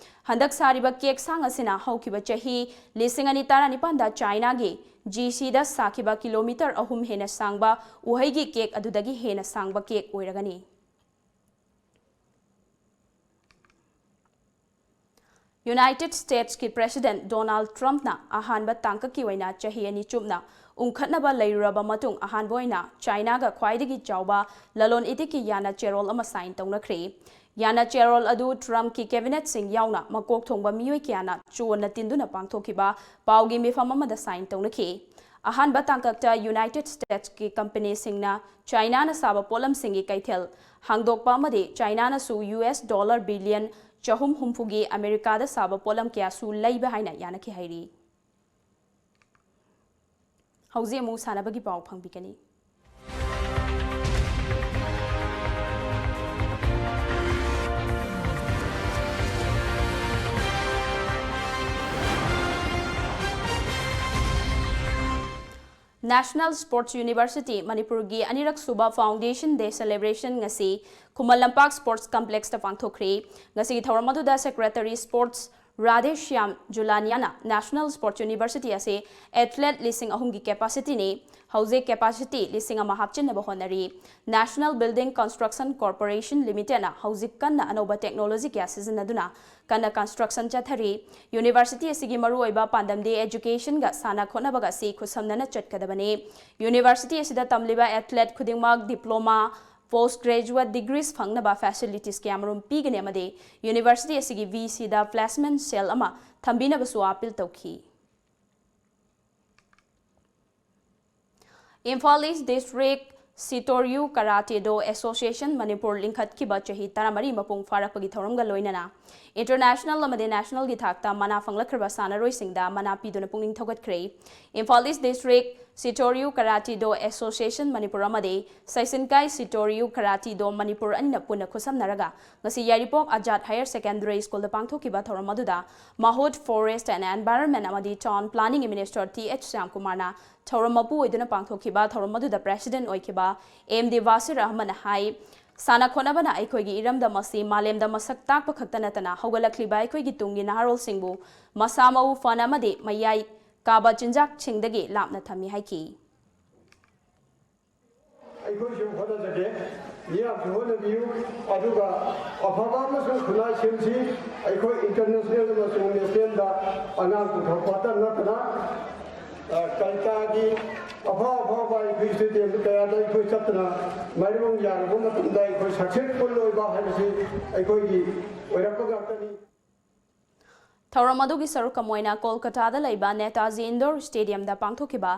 ꯍꯟꯗꯛ ꯁꯥꯔꯤꯕ ꯀꯦꯛ ꯁꯥꯡ ꯑꯁꯤꯅ ꯍꯧꯈꯤꯕ ꯆꯍꯤ ꯂꯤꯁꯤꯡ ꯑꯅꯤ ꯇꯔꯥꯅꯤꯄꯥꯟꯗ ꯆꯥꯏꯅꯥꯒꯤ ꯖꯤꯁꯤꯗ ꯁꯥꯈꯤꯕ ꯀꯤꯂꯣꯃꯤꯇꯔ ꯑꯍꯨꯝ ꯍꯦꯟꯅ ꯁꯥꯡꯕ ꯎꯍꯩꯒꯤ ꯀꯦꯛ ꯑꯗꯨꯗꯒꯤ ꯍꯦꯟꯅ ꯁꯥꯡꯕ ꯀꯦꯛ ꯑꯣꯏꯔꯒꯅꯤ꯫ ꯌꯨꯅꯥꯏꯇꯦꯗ ꯁ꯭ꯇꯦꯠꯁꯀꯤ ꯄ꯭ꯔꯦꯁꯤꯗꯦꯟꯠ ꯗꯣꯅꯥꯜꯗ ꯇ꯭ꯔꯝꯞꯅ ꯑꯍꯥꯟꯕ ꯇꯥꯡꯀꯛꯀꯤ ꯑꯣꯏꯅ ꯆꯍꯤ ꯑꯅꯤ ꯆꯨꯞꯅ ꯎꯪꯈꯠꯅꯕ ꯂꯩꯔꯨꯔꯕ ꯃꯇꯨꯡ, ꯑꯍꯥꯟꯕ ꯑꯣꯏꯅ ꯆꯥꯏꯅꯥꯒ ꯈ꯭ꯋꯥꯏꯗꯒꯤ ꯆꯥꯎꯕ ꯂꯂꯣꯟ ꯏꯇꯤꯛꯀꯤ ꯌꯥꯅ ꯆꯦꯔꯣꯜ ꯑꯃ ꯁꯥꯏꯟ ꯇꯧꯅꯈ꯭ꯔꯦ꯫ ꯌꯥꯅ ꯆꯦꯔꯣꯜ ꯑꯗꯨ ꯇ꯭ꯔꯝꯞꯀꯤ ꯀꯦꯕꯤꯅꯦꯠꯁꯤꯡ ꯌꯥꯎꯅ ꯃꯀꯣꯛ ꯊꯣꯡꯕ ꯃꯤꯑꯣꯏ ꯀꯌꯥꯅ ꯆꯣꯟꯅ ꯇꯤꯟꯗꯨꯅ ꯄꯥꯡꯊꯣꯛꯈꯤꯕ ꯄꯥꯎꯒꯤ ꯃꯤꯐꯝ ꯑꯃꯗ ꯁꯥꯏꯟ ꯇꯧꯅꯈꯤ꯫ ꯑꯍꯥꯟꯕ ꯇꯥꯡꯀꯛꯇ ꯌꯨꯅꯥꯏꯇꯦꯗ ꯁ꯭ꯇꯦꯠꯁꯀꯤ ꯀꯝꯄꯅꯤꯁꯤꯡꯅ ꯆꯥꯏꯅꯥꯅ ꯁꯥꯕ ꯄꯣꯠꯂꯝꯁꯤꯡꯒꯤ ꯀꯩꯊꯦꯜ ꯍꯥꯡꯗꯣꯛꯄ ꯑꯃꯗꯤ ꯆꯥꯏꯅꯥꯅꯁꯨ ꯌꯨ ꯑꯦꯁ ꯗꯣꯂꯔ ꯕꯤꯂꯤꯌꯟ ꯆꯍꯨꯝ ꯍꯨꯝꯐꯨꯒꯤ ꯑꯃꯦꯔꯤꯀꯥꯗ ꯁꯥꯕ ꯄꯣꯠꯂꯝ ꯀꯌꯥꯁꯨ ꯂꯩꯕ ꯍꯥꯏꯅ ꯌꯥꯅꯈꯤ ꯍꯥꯏꯔꯤ꯫ ꯍꯧꯖꯤꯛ ꯑꯃꯨꯛ ꯁꯥꯟꯅꯕꯒꯤ ꯄꯥꯎ ꯐꯪꯕꯤꯒꯅꯤ꯫ National Sports University ꯃꯅꯤꯄꯨꯔꯒꯤ ꯑꯅꯤꯔꯛ ꯁꯨꯕ Foundation Day celebration ꯉꯁꯤ ꯈꯨꯃꯟ ꯂꯝꯄꯥꯛ Sports Complexꯇ ꯄꯥꯡꯊꯣꯛꯈ꯭ꯔꯦ꯫ ꯉꯁꯤꯒꯤ ꯊꯧꯔꯝ ꯑꯗꯨꯗ Secretary Sports Radheshyam ꯖꯨꯂꯥꯅꯤꯌꯥꯅ National Sports University ꯑꯁꯤ athlete ꯂꯤꯁꯤꯡ ꯑꯍꯨꯝꯒꯤ capacityꯅꯤ꯫ ꯍꯧꯖꯤꯛ capacity ꯂꯤꯁꯤꯡ ꯑꯃ ꯍꯥꯞꯆꯤꯟꯅꯕ ꯍꯣꯠꯅꯔꯤ꯫ National Building Construction Corporation Limitedꯅ ꯍꯧꯖꯤꯛ ꯀꯟꯅ ꯑꯅꯧꯕ technology ꯀꯌꯥ ꯁꯤꯖꯤꯟꯅꯗꯨꯅ ꯀꯟꯅ construction ꯆꯠꯊꯔꯤ꯫ University ꯑꯁꯤꯒꯤ ꯃꯔꯨꯑꯣꯏꯕ ꯄꯥꯟꯗꯝꯗꯤ educationꯒ ꯁꯥꯟꯅ ꯈꯣꯠꯅꯕꯒ ꯑꯁꯤ ꯈꯨꯠꯁꯝꯅꯅ ꯆꯠꯀꯗꯕꯅꯤ꯫ University ꯑꯁꯤꯗ ꯇꯝꯂꯤꯕ athlete ꯈꯨꯗꯤꯡꯃꯛ diploma, post graduate degrees ꯐꯪꯅꯕ facilities ꯀꯌꯥꯃꯔꯨꯝ ꯄꯤꯒꯅꯤ ꯑꯃꯗꯤ university ꯑꯁꯤꯒꯤ VCꯗ placement cell ꯑꯃ ꯊꯝꯕꯤꯅꯕꯁꯨ appeal ꯇꯧꯈꯤ꯫ Imphal East District Shitoryu Karate Do Association Manipur ꯂꯤꯡꯈꯠꯈꯤꯕ ꯆꯍꯤ ꯇꯔꯥꯃꯔꯤ ꯃꯄꯨꯡ ꯐꯥꯔꯛꯄꯒꯤ ꯊꯧꯔꯝꯒ ꯂꯣꯏꯅꯅ international ꯑꯃꯗꯤ nationalꯒꯤ ꯊꯥꯛꯇ ꯃꯅꯥ ꯐꯪꯂꯛꯈ꯭ꯔꯕ ꯁꯥꯟꯅꯔꯣꯏꯁꯤꯡꯗ ꯃꯅꯥ ꯄꯤꯗꯨꯅ ꯄꯨꯛꯅꯤꯡ ꯊꯧꯒꯠꯈ꯭ꯔꯦ꯫ Imphal East District Shitoryu Karate Do Association Manipur ꯑꯃꯗꯤ Seisenkai Shitoryu Karate Do Manipur ꯑꯅꯤꯅ ꯄꯨꯟꯅ ꯈꯨꯠꯁꯝꯅꯔꯒ ꯉꯁꯤ ꯌꯥꯏꯔꯤꯄꯣꯛ Azad Higher Secondary Schoolꯗ ꯄꯥꯡꯊꯣꯛꯈꯤꯕ ꯊꯧꯔꯝ ꯑꯗꯨꯗ ꯃꯍꯨꯠ Forest and Environment ꯑꯃꯗꯤ Town Planning Minister T H ꯁ꯭ꯌꯥꯝꯀꯨꯃꯥꯔꯅ ꯊꯧꯔꯝ ꯃꯄꯨ ꯑꯣꯏꯗꯨꯅ ꯄꯥꯡꯊꯣꯛꯈꯤꯕ ꯊꯧꯔꯝ ꯑꯗꯨꯗ president ꯑꯣꯏꯈꯤꯕ ꯑꯦꯝ ꯗꯤ ꯕꯥꯁꯤꯔ ꯑꯍꯃꯗꯅ ꯍꯥꯏ, ꯁꯥꯟꯅ ꯈꯣꯠꯅꯕꯅ ꯑꯩꯈꯣꯏꯒꯤ ꯏꯔꯝꯗꯝ ꯑꯁꯤ ꯃꯥꯂꯦꯝꯗ ꯃꯁꯛ ꯇꯥꯛꯄ ꯈꯛꯇ ꯅꯠꯇꯅ ꯍꯧꯒꯠꯂꯛꯂꯤꯕ ꯑꯩꯈꯣꯏꯒꯤ ꯇꯨꯡꯒꯤ ꯅꯍꯥꯔꯣꯜꯁꯤꯡꯕꯨ ꯃꯁꯥ ꯃꯎ ꯐꯅ ꯑꯃꯗꯤ ꯃꯌꯥꯏ ꯀꯥꯕ ꯆꯤꯟꯖꯥꯛꯁꯤꯡꯗꯒꯤ ꯂꯥꯞꯅ ꯊꯝꯃꯤ ꯍꯥꯏꯈꯤ꯫ ꯑꯩꯈꯣꯏꯁꯨ ꯍꯣꯠꯅꯖꯒꯦ, ꯃꯤꯌꯥꯝꯁꯨ ꯍꯣꯠꯅꯕꯤꯌꯨ, ꯑꯗꯨꯒ ꯑꯐꯕ ꯑꯃꯁꯨꯡ ꯈꯨꯟꯅꯥꯏ ꯁꯦꯝꯁꯤ꯫ ꯑꯩꯈꯣꯏ international ꯑꯃꯁꯨꯡ nationalꯗ ꯑꯉꯥꯡ ꯄꯨꯊꯣꯛꯄꯇ ꯅꯠꯇꯅ ꯀꯜꯀꯥꯒꯤ ꯑꯐꯥꯎ ꯑꯐꯥꯎꯕ ꯑꯩꯈꯣꯏ ꯁ꯭ꯇꯦꯗꯤꯌꯝ ꯀꯌꯥꯗ ꯑꯩꯈꯣꯏ ꯆꯠꯇꯅ ꯃꯥꯏꯔꯣꯡ ꯌꯥꯔꯨꯕ ꯃꯇꯝꯗ ꯑꯩꯈꯣꯏ ꯁꯛꯁꯦꯁꯐꯨꯜ ꯑꯣꯏꯕ ꯍꯥꯏꯕꯁꯤ ꯑꯩꯈꯣꯏꯒꯤ ꯑꯣꯏꯔꯛꯄ ꯉꯥꯛꯇꯅꯤ꯫ ꯊꯧꯔꯝ ꯑꯗꯨꯒꯤ ꯁꯔꯨꯛ ꯑꯃ ꯑꯣꯏꯅ ꯀꯣꯜꯀꯇꯥꯗ ꯂꯩꯕ ꯅꯦꯇꯥꯖꯤ ꯏꯟꯗꯣꯔ ꯁ꯭ꯇꯦꯗꯤꯌꯝꯗ ꯄꯥꯡꯊꯣꯛꯈꯤꯕ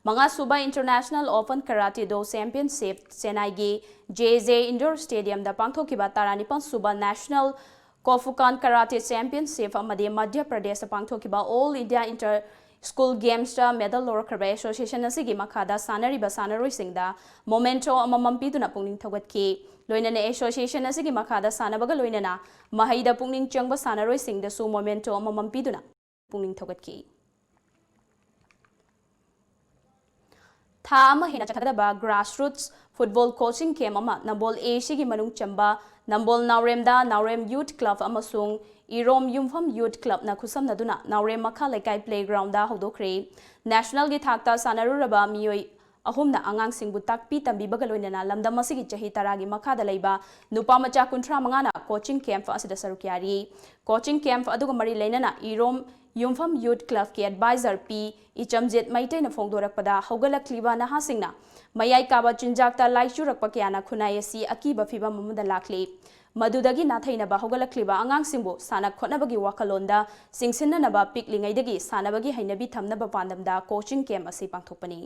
ꯃꯉꯥꯁꯨꯕ International Open Karate Do Championship, ꯆꯦꯟꯅꯥꯏꯒꯤ ꯖꯦ ꯖꯦ ꯏꯟꯗꯣꯔ ꯁ꯭ꯇꯦꯗꯤꯌꯝꯗ ꯄꯥꯡꯊꯣꯛꯈꯤꯕ ꯇꯔꯥꯅꯤꯄꯥꯟ ꯁꯨꯕ National Kofukan Karate Championship ꯑꯃꯗꯤ ꯃꯙ꯭ꯌ ꯄ꯭ꯔꯗꯦꯁꯇ ꯄꯥꯡꯊꯣꯛꯈꯤꯕ All India Inter School Gamesꯇ ꯃꯦꯗꯜ ꯂꯧꯔꯛꯈ꯭ꯔꯕ ꯑꯦꯁꯣꯁꯤꯌꯦꯁꯟ ꯑꯁꯤꯒꯤ ꯃꯈꯥꯗ ꯁꯥꯟꯅꯔꯤꯕ ꯁꯥꯟꯅꯔꯣꯏꯁꯤꯡꯗ ꯃꯣꯃꯦꯟꯇꯣ ꯑꯃꯃꯝ ꯄꯤꯗꯨꯅ ꯄꯨꯛꯅꯤꯡ ꯊꯧꯒꯠꯈꯤ꯫ ꯂꯣꯏꯅꯅ ꯑꯦꯁꯣꯁꯤꯌꯦꯁꯟ ꯑꯁꯤꯒꯤ ꯃꯈꯥꯗ ꯁꯥꯟꯅꯕꯒ ꯂꯣꯏꯅꯅ ꯃꯍꯩꯗ ꯄꯨꯛꯅꯤꯡ ꯆꯪꯕ ꯁꯥꯟꯅꯔꯣꯏꯁꯤꯡꯗꯁꯨ ꯃꯣꯃꯦꯟꯇꯣ ꯑꯃꯃꯝ ꯄꯤꯗꯨꯅ ꯄꯨꯛꯅꯤꯡ ꯊꯧꯒꯠꯈꯤ꯫ ꯊꯥ ꯑꯃ ꯍꯦꯟꯅ ꯆꯠꯊꯒꯗꯕ Grassroots Football Coaching Camp ꯑꯃ ꯅꯝꯕꯣꯜ ꯑꯦ ꯁꯤꯒꯤ ꯃꯅꯨꯡ ꯆꯟꯕ ꯅꯝꯕꯣꯜ ꯅꯥꯎꯔꯦꯝꯗ ꯅꯥꯎꯔꯦꯝ Youth Club ꯑꯃꯁꯨꯡ ꯏꯔꯣꯝ ꯌꯨꯝꯐꯝ Youth Clubꯅ ꯈꯨꯠꯁꯝꯅꯗꯨꯅ ꯅꯥꯎꯔꯦꯝ ꯃꯈꯥ ꯂꯩꯀꯥꯏ playgroundꯗ ꯍꯧꯗꯣꯛꯈ꯭ꯔꯦ꯫ Nationalꯒꯤ ꯊꯥꯛꯇ ꯁꯥꯟꯅꯔꯨꯔꯕ ꯃꯤꯑꯣꯏ ꯑꯍꯨꯝꯅ ꯑꯉꯥꯡꯁꯤꯡꯕꯨ ꯇꯥꯛꯄꯤ ꯇꯝꯕꯤꯕꯒ ꯂꯣꯏꯅꯅ ꯂꯝꯗꯝ ꯑꯁꯤꯒꯤ ꯆꯍꯤ ꯇꯔꯥꯒꯤ ꯃꯈꯥꯗ ꯂꯩꯕ ꯅꯨꯄꯥ ꯃꯆꯥ ꯀꯨꯟꯊ꯭ꯔꯥ ꯃꯉꯥꯅ coaching camp ꯑꯁꯤꯗ ꯁꯔꯨꯛ ꯌꯥꯔꯤ꯫ Coaching camp ꯑꯗꯨꯒ ꯃꯔꯤ ꯂꯩꯅꯅ ꯏꯔꯣꯝ ꯌꯨꯝꯐꯝ Youth Clubꯀꯤ advisor ꯄꯤ ꯏꯆꯝꯖꯤꯠ ꯃꯩꯇꯩꯅ ꯐꯣꯡꯗꯣꯔꯛꯄꯗ, ꯍꯧꯒꯠꯂꯛꯂꯤꯕ ꯅꯍꯥꯁꯤꯡꯅ ꯃꯌꯥꯏ ꯀꯥꯕ ꯆꯤꯟꯖꯥꯛꯇ ꯂꯥꯏꯆꯨꯔꯛꯄ ꯀꯌꯥꯅ ꯈꯨꯟꯅꯥꯏ ꯑꯁꯤ ꯑꯀꯤꯕ ꯐꯤꯚꯝ ꯑꯃꯗ ꯂꯥꯛꯂꯤ꯫ ꯃꯗꯨꯗꯒꯤ ꯅꯥꯊꯩꯅꯕ ꯍꯧꯒꯠꯂꯛꯂꯤꯕ ꯑꯉꯥꯡꯁꯤꯡꯕꯨ ꯁꯥꯟꯅ ꯈꯣꯠꯅꯕꯒꯤ ꯋꯥꯈꯜꯂꯣꯟꯗ ꯆꯤꯡꯁꯤꯟꯅꯅꯕ ꯄꯤꯛꯂꯤꯉꯩꯗꯒꯤ ꯁꯥꯟꯅꯕꯒꯤ ꯍꯩꯅꯕꯤ ꯊꯝꯅꯕ ꯄꯥꯟꯗꯝꯗ coaching camp ꯑꯁꯤ ꯄꯥꯡꯊꯣꯛꯄꯅꯤ꯫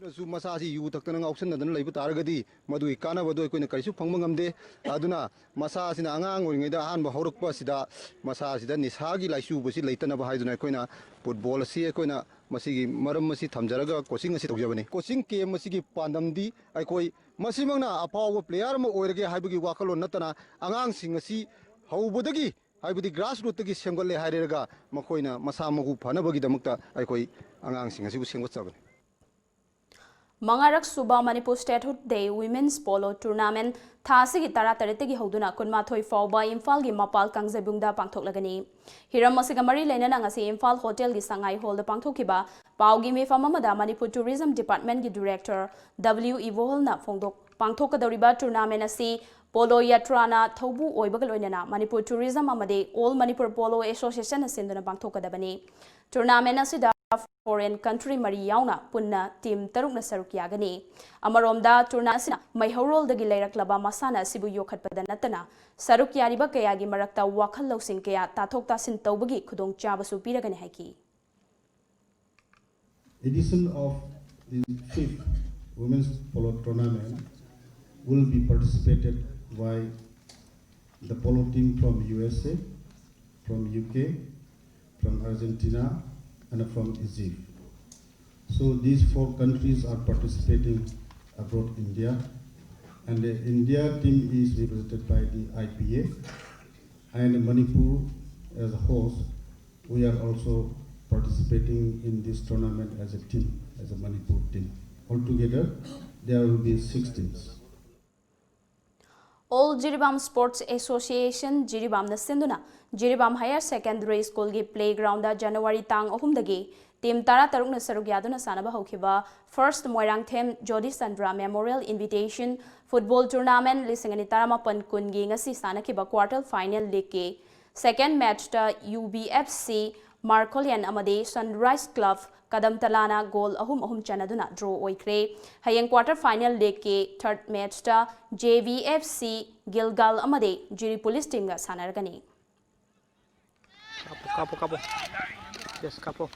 ꯍꯥꯏꯗꯨꯅꯁꯨ ꯃꯁꯥꯁꯤ ꯌꯨ ꯊꯛꯇꯅ ꯉꯥꯎꯁꯟꯅꯗꯅ ꯂꯩꯕ ꯇꯥꯔꯒꯗꯤ ꯃꯗꯨꯒꯤ ꯀꯥꯟꯅꯕꯗꯨ ꯑꯩꯈꯣꯏꯅ ꯀꯔꯤꯁꯨ ꯐꯪꯕ ꯉꯝꯗꯦ꯫ ꯑꯗꯨꯅ ꯃꯁꯥꯁꯤꯅ ꯑꯉꯥꯡ ꯑꯣꯏꯔꯤꯉꯩꯗ ꯑꯍꯥꯟꯕ ꯍꯧꯔꯛꯄ ꯑꯁꯤꯗ ꯃꯁꯥꯁꯤꯗ ꯅꯤꯁꯥꯒꯤ ꯂꯥꯏꯆꯨꯕꯁꯤ ꯂꯩꯇꯅꯕ ꯍꯥꯏꯗꯨꯅ ꯑꯩꯈꯣꯏꯅ ꯐꯨꯠꯕꯣꯜ ꯑꯁꯤ ꯑꯩꯈꯣꯏꯅ ꯃꯁꯤꯒꯤ ꯃꯔꯝ ꯑꯁꯤ ꯊꯝꯖꯔꯒ coaching ꯑꯁꯤ ꯇꯧꯖꯕꯅꯤ꯫ Coaching camp ꯑꯁꯤꯒꯤ ꯄꯥꯟꯗꯝꯗꯤ ꯑꯩꯈꯣꯏ ꯃꯁꯤꯃꯛꯅ ꯑꯐꯥꯎꯕ player ꯑꯃ ꯑꯣꯏꯔꯒꯦ ꯍꯥꯏꯕꯒꯤ ꯋꯥꯈꯜꯂꯣꯟ ꯅꯠꯇꯅ ꯑꯉꯥꯡꯁꯤꯡ ꯑꯁꯤ ꯍꯧꯕꯗꯒꯤ ꯍꯥꯏꯕꯗꯤ grassrootꯇꯒꯤ ꯁꯦꯝꯒꯠꯂꯦ ꯍꯥꯏꯔꯒ ꯃꯈꯣꯏꯅ ꯃꯁꯥ ꯃꯎ ꯐꯅꯕꯒꯤꯗꯃꯛꯇ ꯑꯩꯈꯣꯏ ꯑꯉꯥꯡꯁꯤꯡ ꯑꯁꯤꯕꯨ ꯁꯦꯝꯒꯠꯆꯕꯅꯤ꯫ ꯃꯉꯥꯔꯛ ꯁꯨꯕ Manipur Statehood Day Women's Polo Tournament ꯊꯥ ꯑꯁꯤꯒꯤ ꯇꯔꯥꯇꯔꯦꯠꯇꯒꯤ ꯍꯧꯗꯨꯅ ꯀꯨꯟꯃꯥꯊꯣꯏ ꯐꯥꯎꯕ ꯏꯝꯐꯥꯜꯒꯤ ꯃꯄꯥꯜ ꯀꯥꯡꯖꯩꯕꯨꯡꯗ ꯄꯥꯡꯊꯣꯛꯂꯒꯅꯤ꯫ ꯍꯤꯔꯝ ꯑꯁꯤꯒ ꯃꯔꯤ ꯂꯩꯅꯅ ꯉꯁꯤ ꯏꯝꯐꯥꯜ ꯍꯣꯇꯦꯜꯒꯤ ꯁꯉꯥꯏ ꯍꯣꯜꯗ ꯄꯥꯡꯊꯣꯛꯈꯤꯕ ꯄꯥꯎꯒꯤ ꯃꯤꯐꯝ ꯑꯃꯗ Manipur Tourism Departmentꯀꯤ Director W ꯏꯕꯣꯍꯜꯅ ꯐꯣꯡꯗꯣꯛ ꯄꯥꯡꯊꯣꯛꯀꯗꯧꯔꯤꯕ tournament ꯑꯁꯤ Polo Yatraꯅ ꯊꯧꯕꯨ ꯑꯣꯏꯕꯒ ꯂꯣꯏꯅꯅ Manipur Tourism ꯑꯃꯗꯤ All Manipur Polo Associationꯅ ꯁꯤꯟꯗꯨꯅ ꯄꯥꯡꯊꯣꯛꯀꯗꯕꯅꯤ꯫ Tournament ꯑꯁꯤꯗ foreign country ꯃꯔꯤ ꯌꯥꯎꯅ ꯄꯨꯟꯅ team ꯇꯔꯨꯛꯅ ꯁꯔꯨꯛ ꯌꯥꯒꯅꯤ꯫ ꯑꯃꯔꯣꯝꯗ tournament ꯑꯁꯤꯅ ꯃꯩꯍꯧꯔꯣꯜꯗꯒꯤ ꯂꯩꯔꯛꯂꯕ ꯃꯁꯥꯟꯅ ꯑꯁꯤꯕꯨ ꯌꯣꯛꯈꯠꯄꯗ ꯅꯠꯇꯅ ꯁꯔꯨꯛ ꯌꯥꯔꯤꯕ ꯀꯌꯥꯒꯤ ꯃꯔꯛꯇ ꯋꯥꯈꯜ ꯂꯧꯁꯤꯡ ꯀꯌꯥ ꯇꯥꯊꯣꯛ ꯇꯥꯁꯤꯟ ꯇꯧꯕꯒꯤ ꯈꯨꯗꯣꯡꯆꯥꯕꯁꯨ ꯄꯤꯔꯒꯅꯤ ꯍꯥꯏꯈꯤ꯫ Edition of the fifth Women's Polo Tournament will be participated by the polo team from U S A, from U K, from Argentina, and from Egypt. So these four countries are participating abroad India, and the India team is represented by the I P A, and Manipur as a host, we are also participating in this tournament as a team, as a Manipur team. Altogether, there will be six teams. All Jiribam Sports Association Jiribamꯅ ꯁꯤꯟꯗꯨꯅ Jiribam Higher Secondary Schoolꯒꯤ playgroundꯗ January ꯇꯥꯡ ꯑꯍꯨꯝꯗꯒꯤ team ꯇꯔꯥꯇꯔꯨꯛꯅ ꯁꯔꯨꯛ ꯌꯥꯗꯨꯅ ꯁꯥꯟꯅꯕ ꯍꯧꯈꯤꯕ First Moirangthem Jyoti Chandra Memorial Invitation Football Tournament ꯂꯤꯁꯤꯡ ꯑꯅꯤ ꯇꯔꯥꯃꯥꯄꯟ ꯀꯨꯟꯒꯤ ꯉꯁꯤ ꯁꯥꯟꯅꯈꯤꯕ quarter final leagueꯀꯤ second matchꯇ U B F C Markolian ꯑꯃꯗꯤ Sunrise Club ꯀꯗꯝꯇꯂꯥꯅ goal ꯑꯍꯨꯝ ꯑꯍꯨꯝ ꯆꯟꯅꯗꯨꯅ draw ꯑꯣꯏꯈ꯭ꯔꯦ꯫ ꯍꯌꯦꯡ quarter final leagueꯀꯤ third matchꯇ J V F C Gilgal ꯑꯃꯗꯤ Jiri Police teamꯒ ꯁꯥꯟꯅꯔꯒꯅꯤ꯫ Kapo, kapo, kapo. Yes, kapo.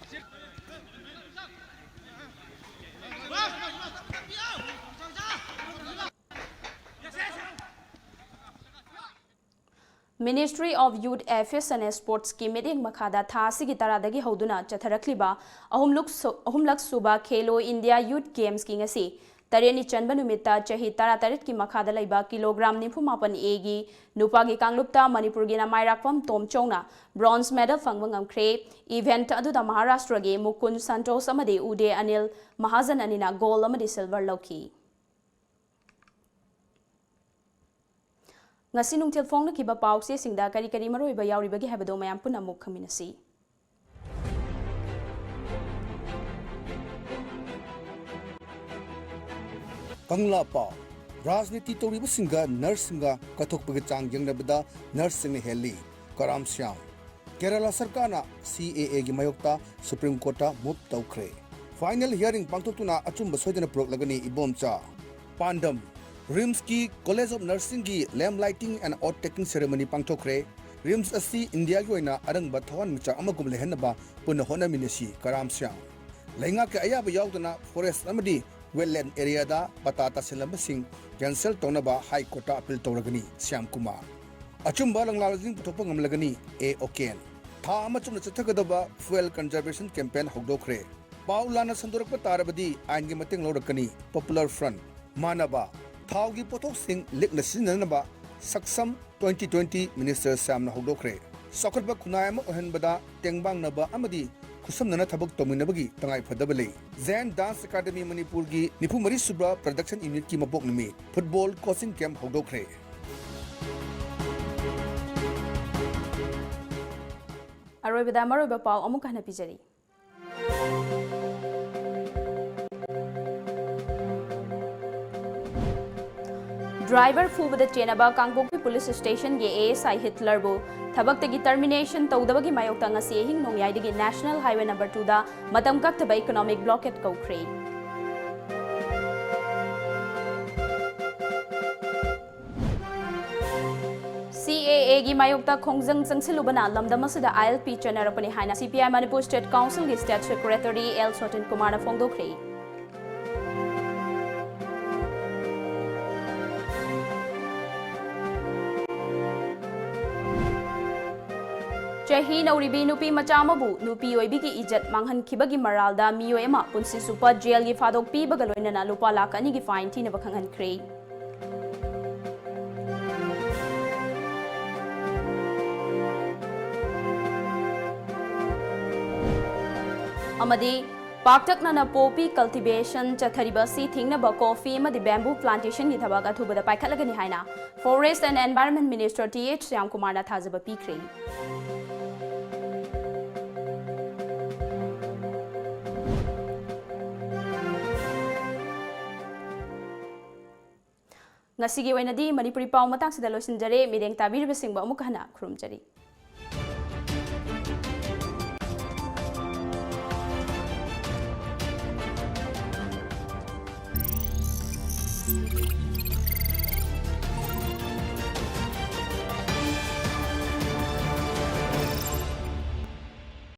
Ministry of Youth Affairs and Sportsꯀꯤ ꯃꯤꯠꯌꯦꯡ ꯃꯈꯥꯗ ꯊꯥ ꯑꯁꯤꯒꯤ ꯇꯔꯥꯗꯒꯤ ꯍꯧꯗꯨꯅ ꯆꯠꯊꯔꯛꯂꯤꯕ ꯑꯍꯨꯝꯂꯨꯛ ꯁꯨ-, ꯑꯍꯨꯝꯂꯛ ꯁꯨꯕ Khelo India Youth Gamesꯀꯤ ꯉꯁꯤ ꯇꯔꯦꯠꯅꯤ ꯆꯟꯕ ꯅꯨꯃꯤꯠꯇ ꯆꯍꯤ ꯇꯔꯥꯇꯔꯦꯠꯀꯤ ꯃꯈꯥꯗ ꯂꯩꯕ kilogram ꯅꯤꯐꯨꯃꯥꯄꯟ Aꯒꯤ ꯅꯨꯄꯥꯒꯤ ꯀꯥꯡꯂꯨꯞꯇ ꯃꯅꯤꯄꯨꯔꯒꯤ ꯅꯃꯥꯏꯔꯥꯛꯄꯝ ꯇꯣꯝꯆꯧꯅ bronze medal ꯐꯪꯕ ꯉꯝꯈ꯭ꯔꯦ꯫ Event ꯑꯗꯨꯗ ꯃꯍꯥꯔꯥꯁꯇ꯭ꯔꯒꯤ ꯃꯨꯀꯨꯟ ꯁꯟꯇꯣꯁ ꯑꯃꯗꯤ ꯎꯗꯦ ꯑꯅꯤꯜ ꯃꯍꯥꯖꯟ ꯑꯅꯤꯅ gold ꯑꯃꯗꯤ silver ꯂꯧꯈꯤ꯫ ꯉꯁꯤ ꯅꯨꯡꯊꯤꯜ ꯐꯣꯡꯅꯈꯤꯕ ꯄꯥꯎꯆꯦꯁꯤꯡꯗ ꯀꯔꯤ ꯀꯔꯤ ꯃꯔꯨꯑꯣꯏꯕ ꯌꯥꯎꯔꯤꯕꯒꯦ ꯍꯥꯏꯕꯗꯨ ꯃꯌꯥꯝ ꯄꯨꯟꯅ ꯑꯃꯨꯛ ꯈꯪꯃꯤꯟꯅꯁꯤ꯫ ꯀꯪꯂꯥ ꯄꯥꯎ꯫ ꯔꯥꯖꯅꯤꯇꯤ ꯇꯧꯔꯤꯕꯁꯤꯡꯒ ꯅꯔꯁꯁꯤꯡꯒ ꯀꯠꯊꯣꯛꯄꯒꯤ ꯆꯥꯡ ꯌꯦꯡꯅꯕꯗ ꯅꯔꯁꯁꯤꯡꯅ ꯍꯦꯜꯂꯤ꯫ ꯀꯔꯥꯝ ꯁ꯭ꯌꯥꯝ꯫ ꯀꯦꯔꯂꯥ ꯁꯔꯀꯥꯔꯅ ꯁꯤ ꯑꯦ ꯑꯦꯒꯤ ꯃꯥꯌꯣꯛꯇ ꯁꯨꯄ꯭ꯔꯤꯝ ꯀꯣꯔꯠꯇ ꯃꯨꯚ ꯇꯧꯈ꯭ꯔꯦ꯫ ꯐꯥꯏꯅꯦꯜ ꯍꯤꯌꯥꯔꯤꯡ ꯄꯥꯡꯊꯣꯛꯇꯨꯅ ꯑꯆꯨꯝꯕ ꯁꯣꯏꯗꯅ ꯄꯨꯔꯛꯂꯒꯅꯤ ꯏꯕꯣꯝꯆꯥ꯫ ꯄꯥꯟꯗꯝ: ꯔꯤꯝꯁꯀꯤ ꯀꯣꯂꯦꯖ ꯑꯣꯐ ꯅꯔꯁꯤꯡꯒꯤ lamp lighting and oath taking ceremony ꯄꯥꯡꯊꯣꯛꯈ꯭ꯔꯦ꯫ ꯔꯤꯝꯁ ꯑꯁꯤ ꯏꯟꯗꯤꯌꯥꯒꯤ ꯑꯣꯏꯅ ꯑꯔꯪꯕ ꯊꯋꯥꯟꯃꯤꯆꯥꯛ ꯑꯃꯒꯨꯝ ꯂꯩꯍꯟꯅꯕ ꯄꯨꯟꯅ ꯍꯣꯠꯅꯃꯤꯟꯅꯁꯤ, ꯀꯔꯥꯝ ꯁ꯭ꯌꯥꯝ꯫ ꯂꯩꯉꯥꯛꯀꯤ ꯑꯌꯥꯕ ꯌꯥꯎꯗꯅ ꯐꯣꯔꯦꯁ ꯑꯃꯗꯤ ꯋꯦꯠꯂꯦꯟ ꯑꯦꯔꯤꯌꯥꯗ ꯄꯇꯥ ꯇꯥꯁꯤꯜꯂꯝꯕꯁꯤꯡ ꯀꯦꯟꯁꯦꯜ ꯇꯧꯅꯕ ꯍꯥꯏ ꯀꯣꯔꯠꯇ ꯑꯄꯤꯜ ꯇꯧꯔꯒꯅꯤ, ꯁ꯭ꯌꯥꯝ ꯀꯨꯃꯥꯔ꯫ ꯑꯆꯨꯝꯕ ꯂꯪꯂꯥꯂꯣꯏꯁꯤꯡ ꯄꯨꯊꯣꯛꯄ ꯉꯝꯂꯒꯅꯤ, ꯑꯦ ꯑꯣꯀꯦꯟ꯫ ꯊꯥ ꯑꯃ ꯆꯨꯞꯅ ꯆꯠꯊꯒꯗꯕ ꯐ꯭ꯌꯨꯑꯦꯜ ꯀꯟꯖꯔꯕꯦꯁꯟ ꯀꯦꯝꯄꯦꯟ ꯍꯧꯗꯣꯛꯈ꯭ꯔꯦ꯫ ꯄꯥꯎ ꯂꯥꯟꯅ ꯁꯟꯗꯣꯔꯛꯄ ꯇꯥꯔꯕꯗꯤ ꯑꯥꯏꯟꯒꯤ ꯃꯇꯦꯡ ꯂꯧꯔꯛꯀꯅꯤ, ꯄꯣꯄꯨꯂꯔ ꯐ꯭ꯔꯟꯠ꯫ ꯃꯥꯟꯅꯕ: ꯊꯥꯎꯒꯤ ꯄꯣꯠꯊꯣꯛꯁꯤꯡ ꯂꯤꯛꯅ ꯁꯤꯖꯤꯟꯅꯅꯕ ꯁꯛꯁꯝ ꯇ꯭ꯋꯦꯟꯇꯤ ꯇ꯭ꯋꯦꯟꯇꯤ ꯃꯤꯅꯤꯁꯇꯔ ꯁ꯭ꯌꯥꯝꯅ ꯍꯧꯗꯣꯛꯈ꯭ꯔꯦ꯫ ꯆꯥꯎꯈꯠꯄ ꯈꯨꯟꯅꯥꯏ ꯑꯃ ꯑꯣꯏꯍꯟꯕꯗ ꯇꯦꯡꯕꯥꯡꯅꯕ ꯑꯃꯗꯤ ꯈꯨꯠꯁꯝꯅꯅ ꯊꯕꯛ ꯇꯧꯃꯤꯟꯅꯕꯒꯤ ꯇꯉꯥꯏꯐꯗꯕ ꯂꯩ꯫ ꯖꯦꯟ ꯗꯥꯟꯁ ꯑꯦꯀꯥꯗꯃꯤ ꯃꯅꯤꯄꯨꯔꯒꯤ ꯅꯤꯐꯨ ꯃꯔꯤ ꯁꯨꯕ ꯄ꯭ꯔꯗꯛꯁꯟ ꯌꯨꯅꯤꯠꯀꯤ ꯃꯄꯣꯛ ꯅꯨꯃꯤꯠ ꯐꯨꯠꯕꯣꯜ ꯀꯣꯆꯤꯡ ꯀꯦꯝꯞ ꯍꯧꯗꯣꯛꯈ꯭ꯔꯦ꯫ ꯑꯔꯣꯏꯕꯗ ꯃꯔꯨꯑꯣꯏꯕ ꯄꯥꯎ ꯑꯃꯨꯛ ꯍꯟꯅ ꯄꯤꯖꯔꯤ꯫ Driver ꯐꯨꯕꯗ ꯆꯦꯟꯅꯕ Kangpokpi police ꯁ꯭ꯇꯦꯁꯟꯒꯤ A S ꯑꯥꯏ ꯍꯤꯠꯂꯔꯕꯨ ꯊꯕꯛꯇꯒꯤ ꯇꯔꯃꯤꯅꯦꯁꯟ ꯇꯧꯗꯕꯒꯤ ꯃꯥꯌꯣꯛꯇ ꯉꯁꯤ ꯑꯍꯤꯡ ꯅꯣꯡꯌꯥꯏꯗꯒꯤ ꯅꯦꯁꯅꯦꯜ ꯍꯥꯏꯋꯦ ꯅꯝꯕꯔ ꯇꯨꯗ ꯃꯇꯝ ꯀꯛꯇꯕ ꯏꯀꯣꯅꯣꯃꯤꯛ ꯕ꯭ꯂꯣꯀꯦꯠ ꯀꯧꯈ꯭ꯔꯦ꯫ ꯁꯤ ꯑꯦ ꯑꯦꯒꯤ ꯃꯥꯌꯣꯛꯇ ꯈꯣꯡꯖꯪ ꯆꯪꯁꯤꯜꯂꯨꯕꯅ ꯂꯝꯗꯝ ꯑꯁꯤꯗ ꯑꯥꯏ ꯑꯦꯜ ꯄꯤ ꯆꯠꯅꯔꯛꯄꯅꯤ ꯍꯥꯏꯅ ꯁꯤ ꯄꯤ ꯑꯥꯏ ꯃꯅꯤꯄꯨꯔ ꯁ꯭ꯇꯦꯠ ꯀꯥꯎꯟꯁꯤꯜꯒꯤ ꯁ꯭ꯇꯦꯠ ꯁꯦꯀ꯭ꯔꯦꯇꯔꯤ ꯑꯦꯜ ꯁꯣꯇꯤꯟ ꯀꯨꯃꯥꯔꯅ ꯐꯣꯡꯗꯣꯛꯈ꯭ꯔꯦ꯫ ꯆꯍꯤ ꯅꯧꯔꯤꯕꯤ ꯅꯨꯄꯤ ꯃꯆꯥ ꯑꯃꯕꯨ ꯅꯨꯄꯤ ꯑꯣꯏꯕꯤꯒꯤ ꯏꯖꯠ ꯃꯥꯡꯍꯟꯈꯤꯕꯒꯤ ꯃꯔꯥꯜꯗ ꯃꯤꯑꯣꯏ ꯑꯃ ꯄꯨꯟꯁꯤ ꯆꯨꯞꯄ ꯖꯦꯜꯒꯤ ꯐꯥꯗꯣꯛ ꯄꯤꯕꯒ ꯂꯣꯏꯅꯅ ꯂꯨꯄꯥ ꯂꯥꯈ ꯑꯅꯤꯒꯤ ꯐꯥꯏꯟ ꯊꯤꯅꯕ ꯈꯪꯍꯟꯈ꯭ꯔꯦ꯫ ꯑꯃꯗꯤ ꯄꯥꯛꯇꯛꯅꯅ ꯄꯣꯄꯤ ꯀꯜꯇꯤꯚꯦꯁꯟ ꯆꯠꯊꯔꯤꯕ ꯑꯁꯤ ꯊꯤꯡꯅꯕ ꯀꯣꯐꯤ ꯑꯃꯗꯤ ꯕꯦꯝꯕꯨ ꯄ꯭ꯂꯥꯟꯇꯦꯁꯟꯒꯤ ꯊꯕꯛ ꯑꯊꯨꯕꯗ ꯄꯥꯏꯈꯠꯂꯒꯅꯤ ꯍꯥꯏꯅ forest and environment minister T H ꯁ꯭ꯌꯥꯝꯀꯨꯃꯥꯔꯅ ꯊꯥꯖꯕ ꯄꯤꯈ꯭ꯔꯦ꯫ ꯉꯁꯤꯒꯤ ꯑꯣꯏꯅꯗꯤ ꯃꯅꯤꯄꯨꯔꯤ ꯄꯥꯎ ꯃꯇꯥꯡꯁꯤꯗ ꯂꯣꯏꯁꯤꯟꯖꯔꯦ꯫ ꯃꯤꯠꯌꯦꯡ ꯇꯥꯕꯤꯔꯤꯕꯁꯤꯡꯕꯨ ꯑꯃꯨꯛ ꯍꯟꯅ ꯈꯨꯔꯨꯝꯖꯔꯤ꯫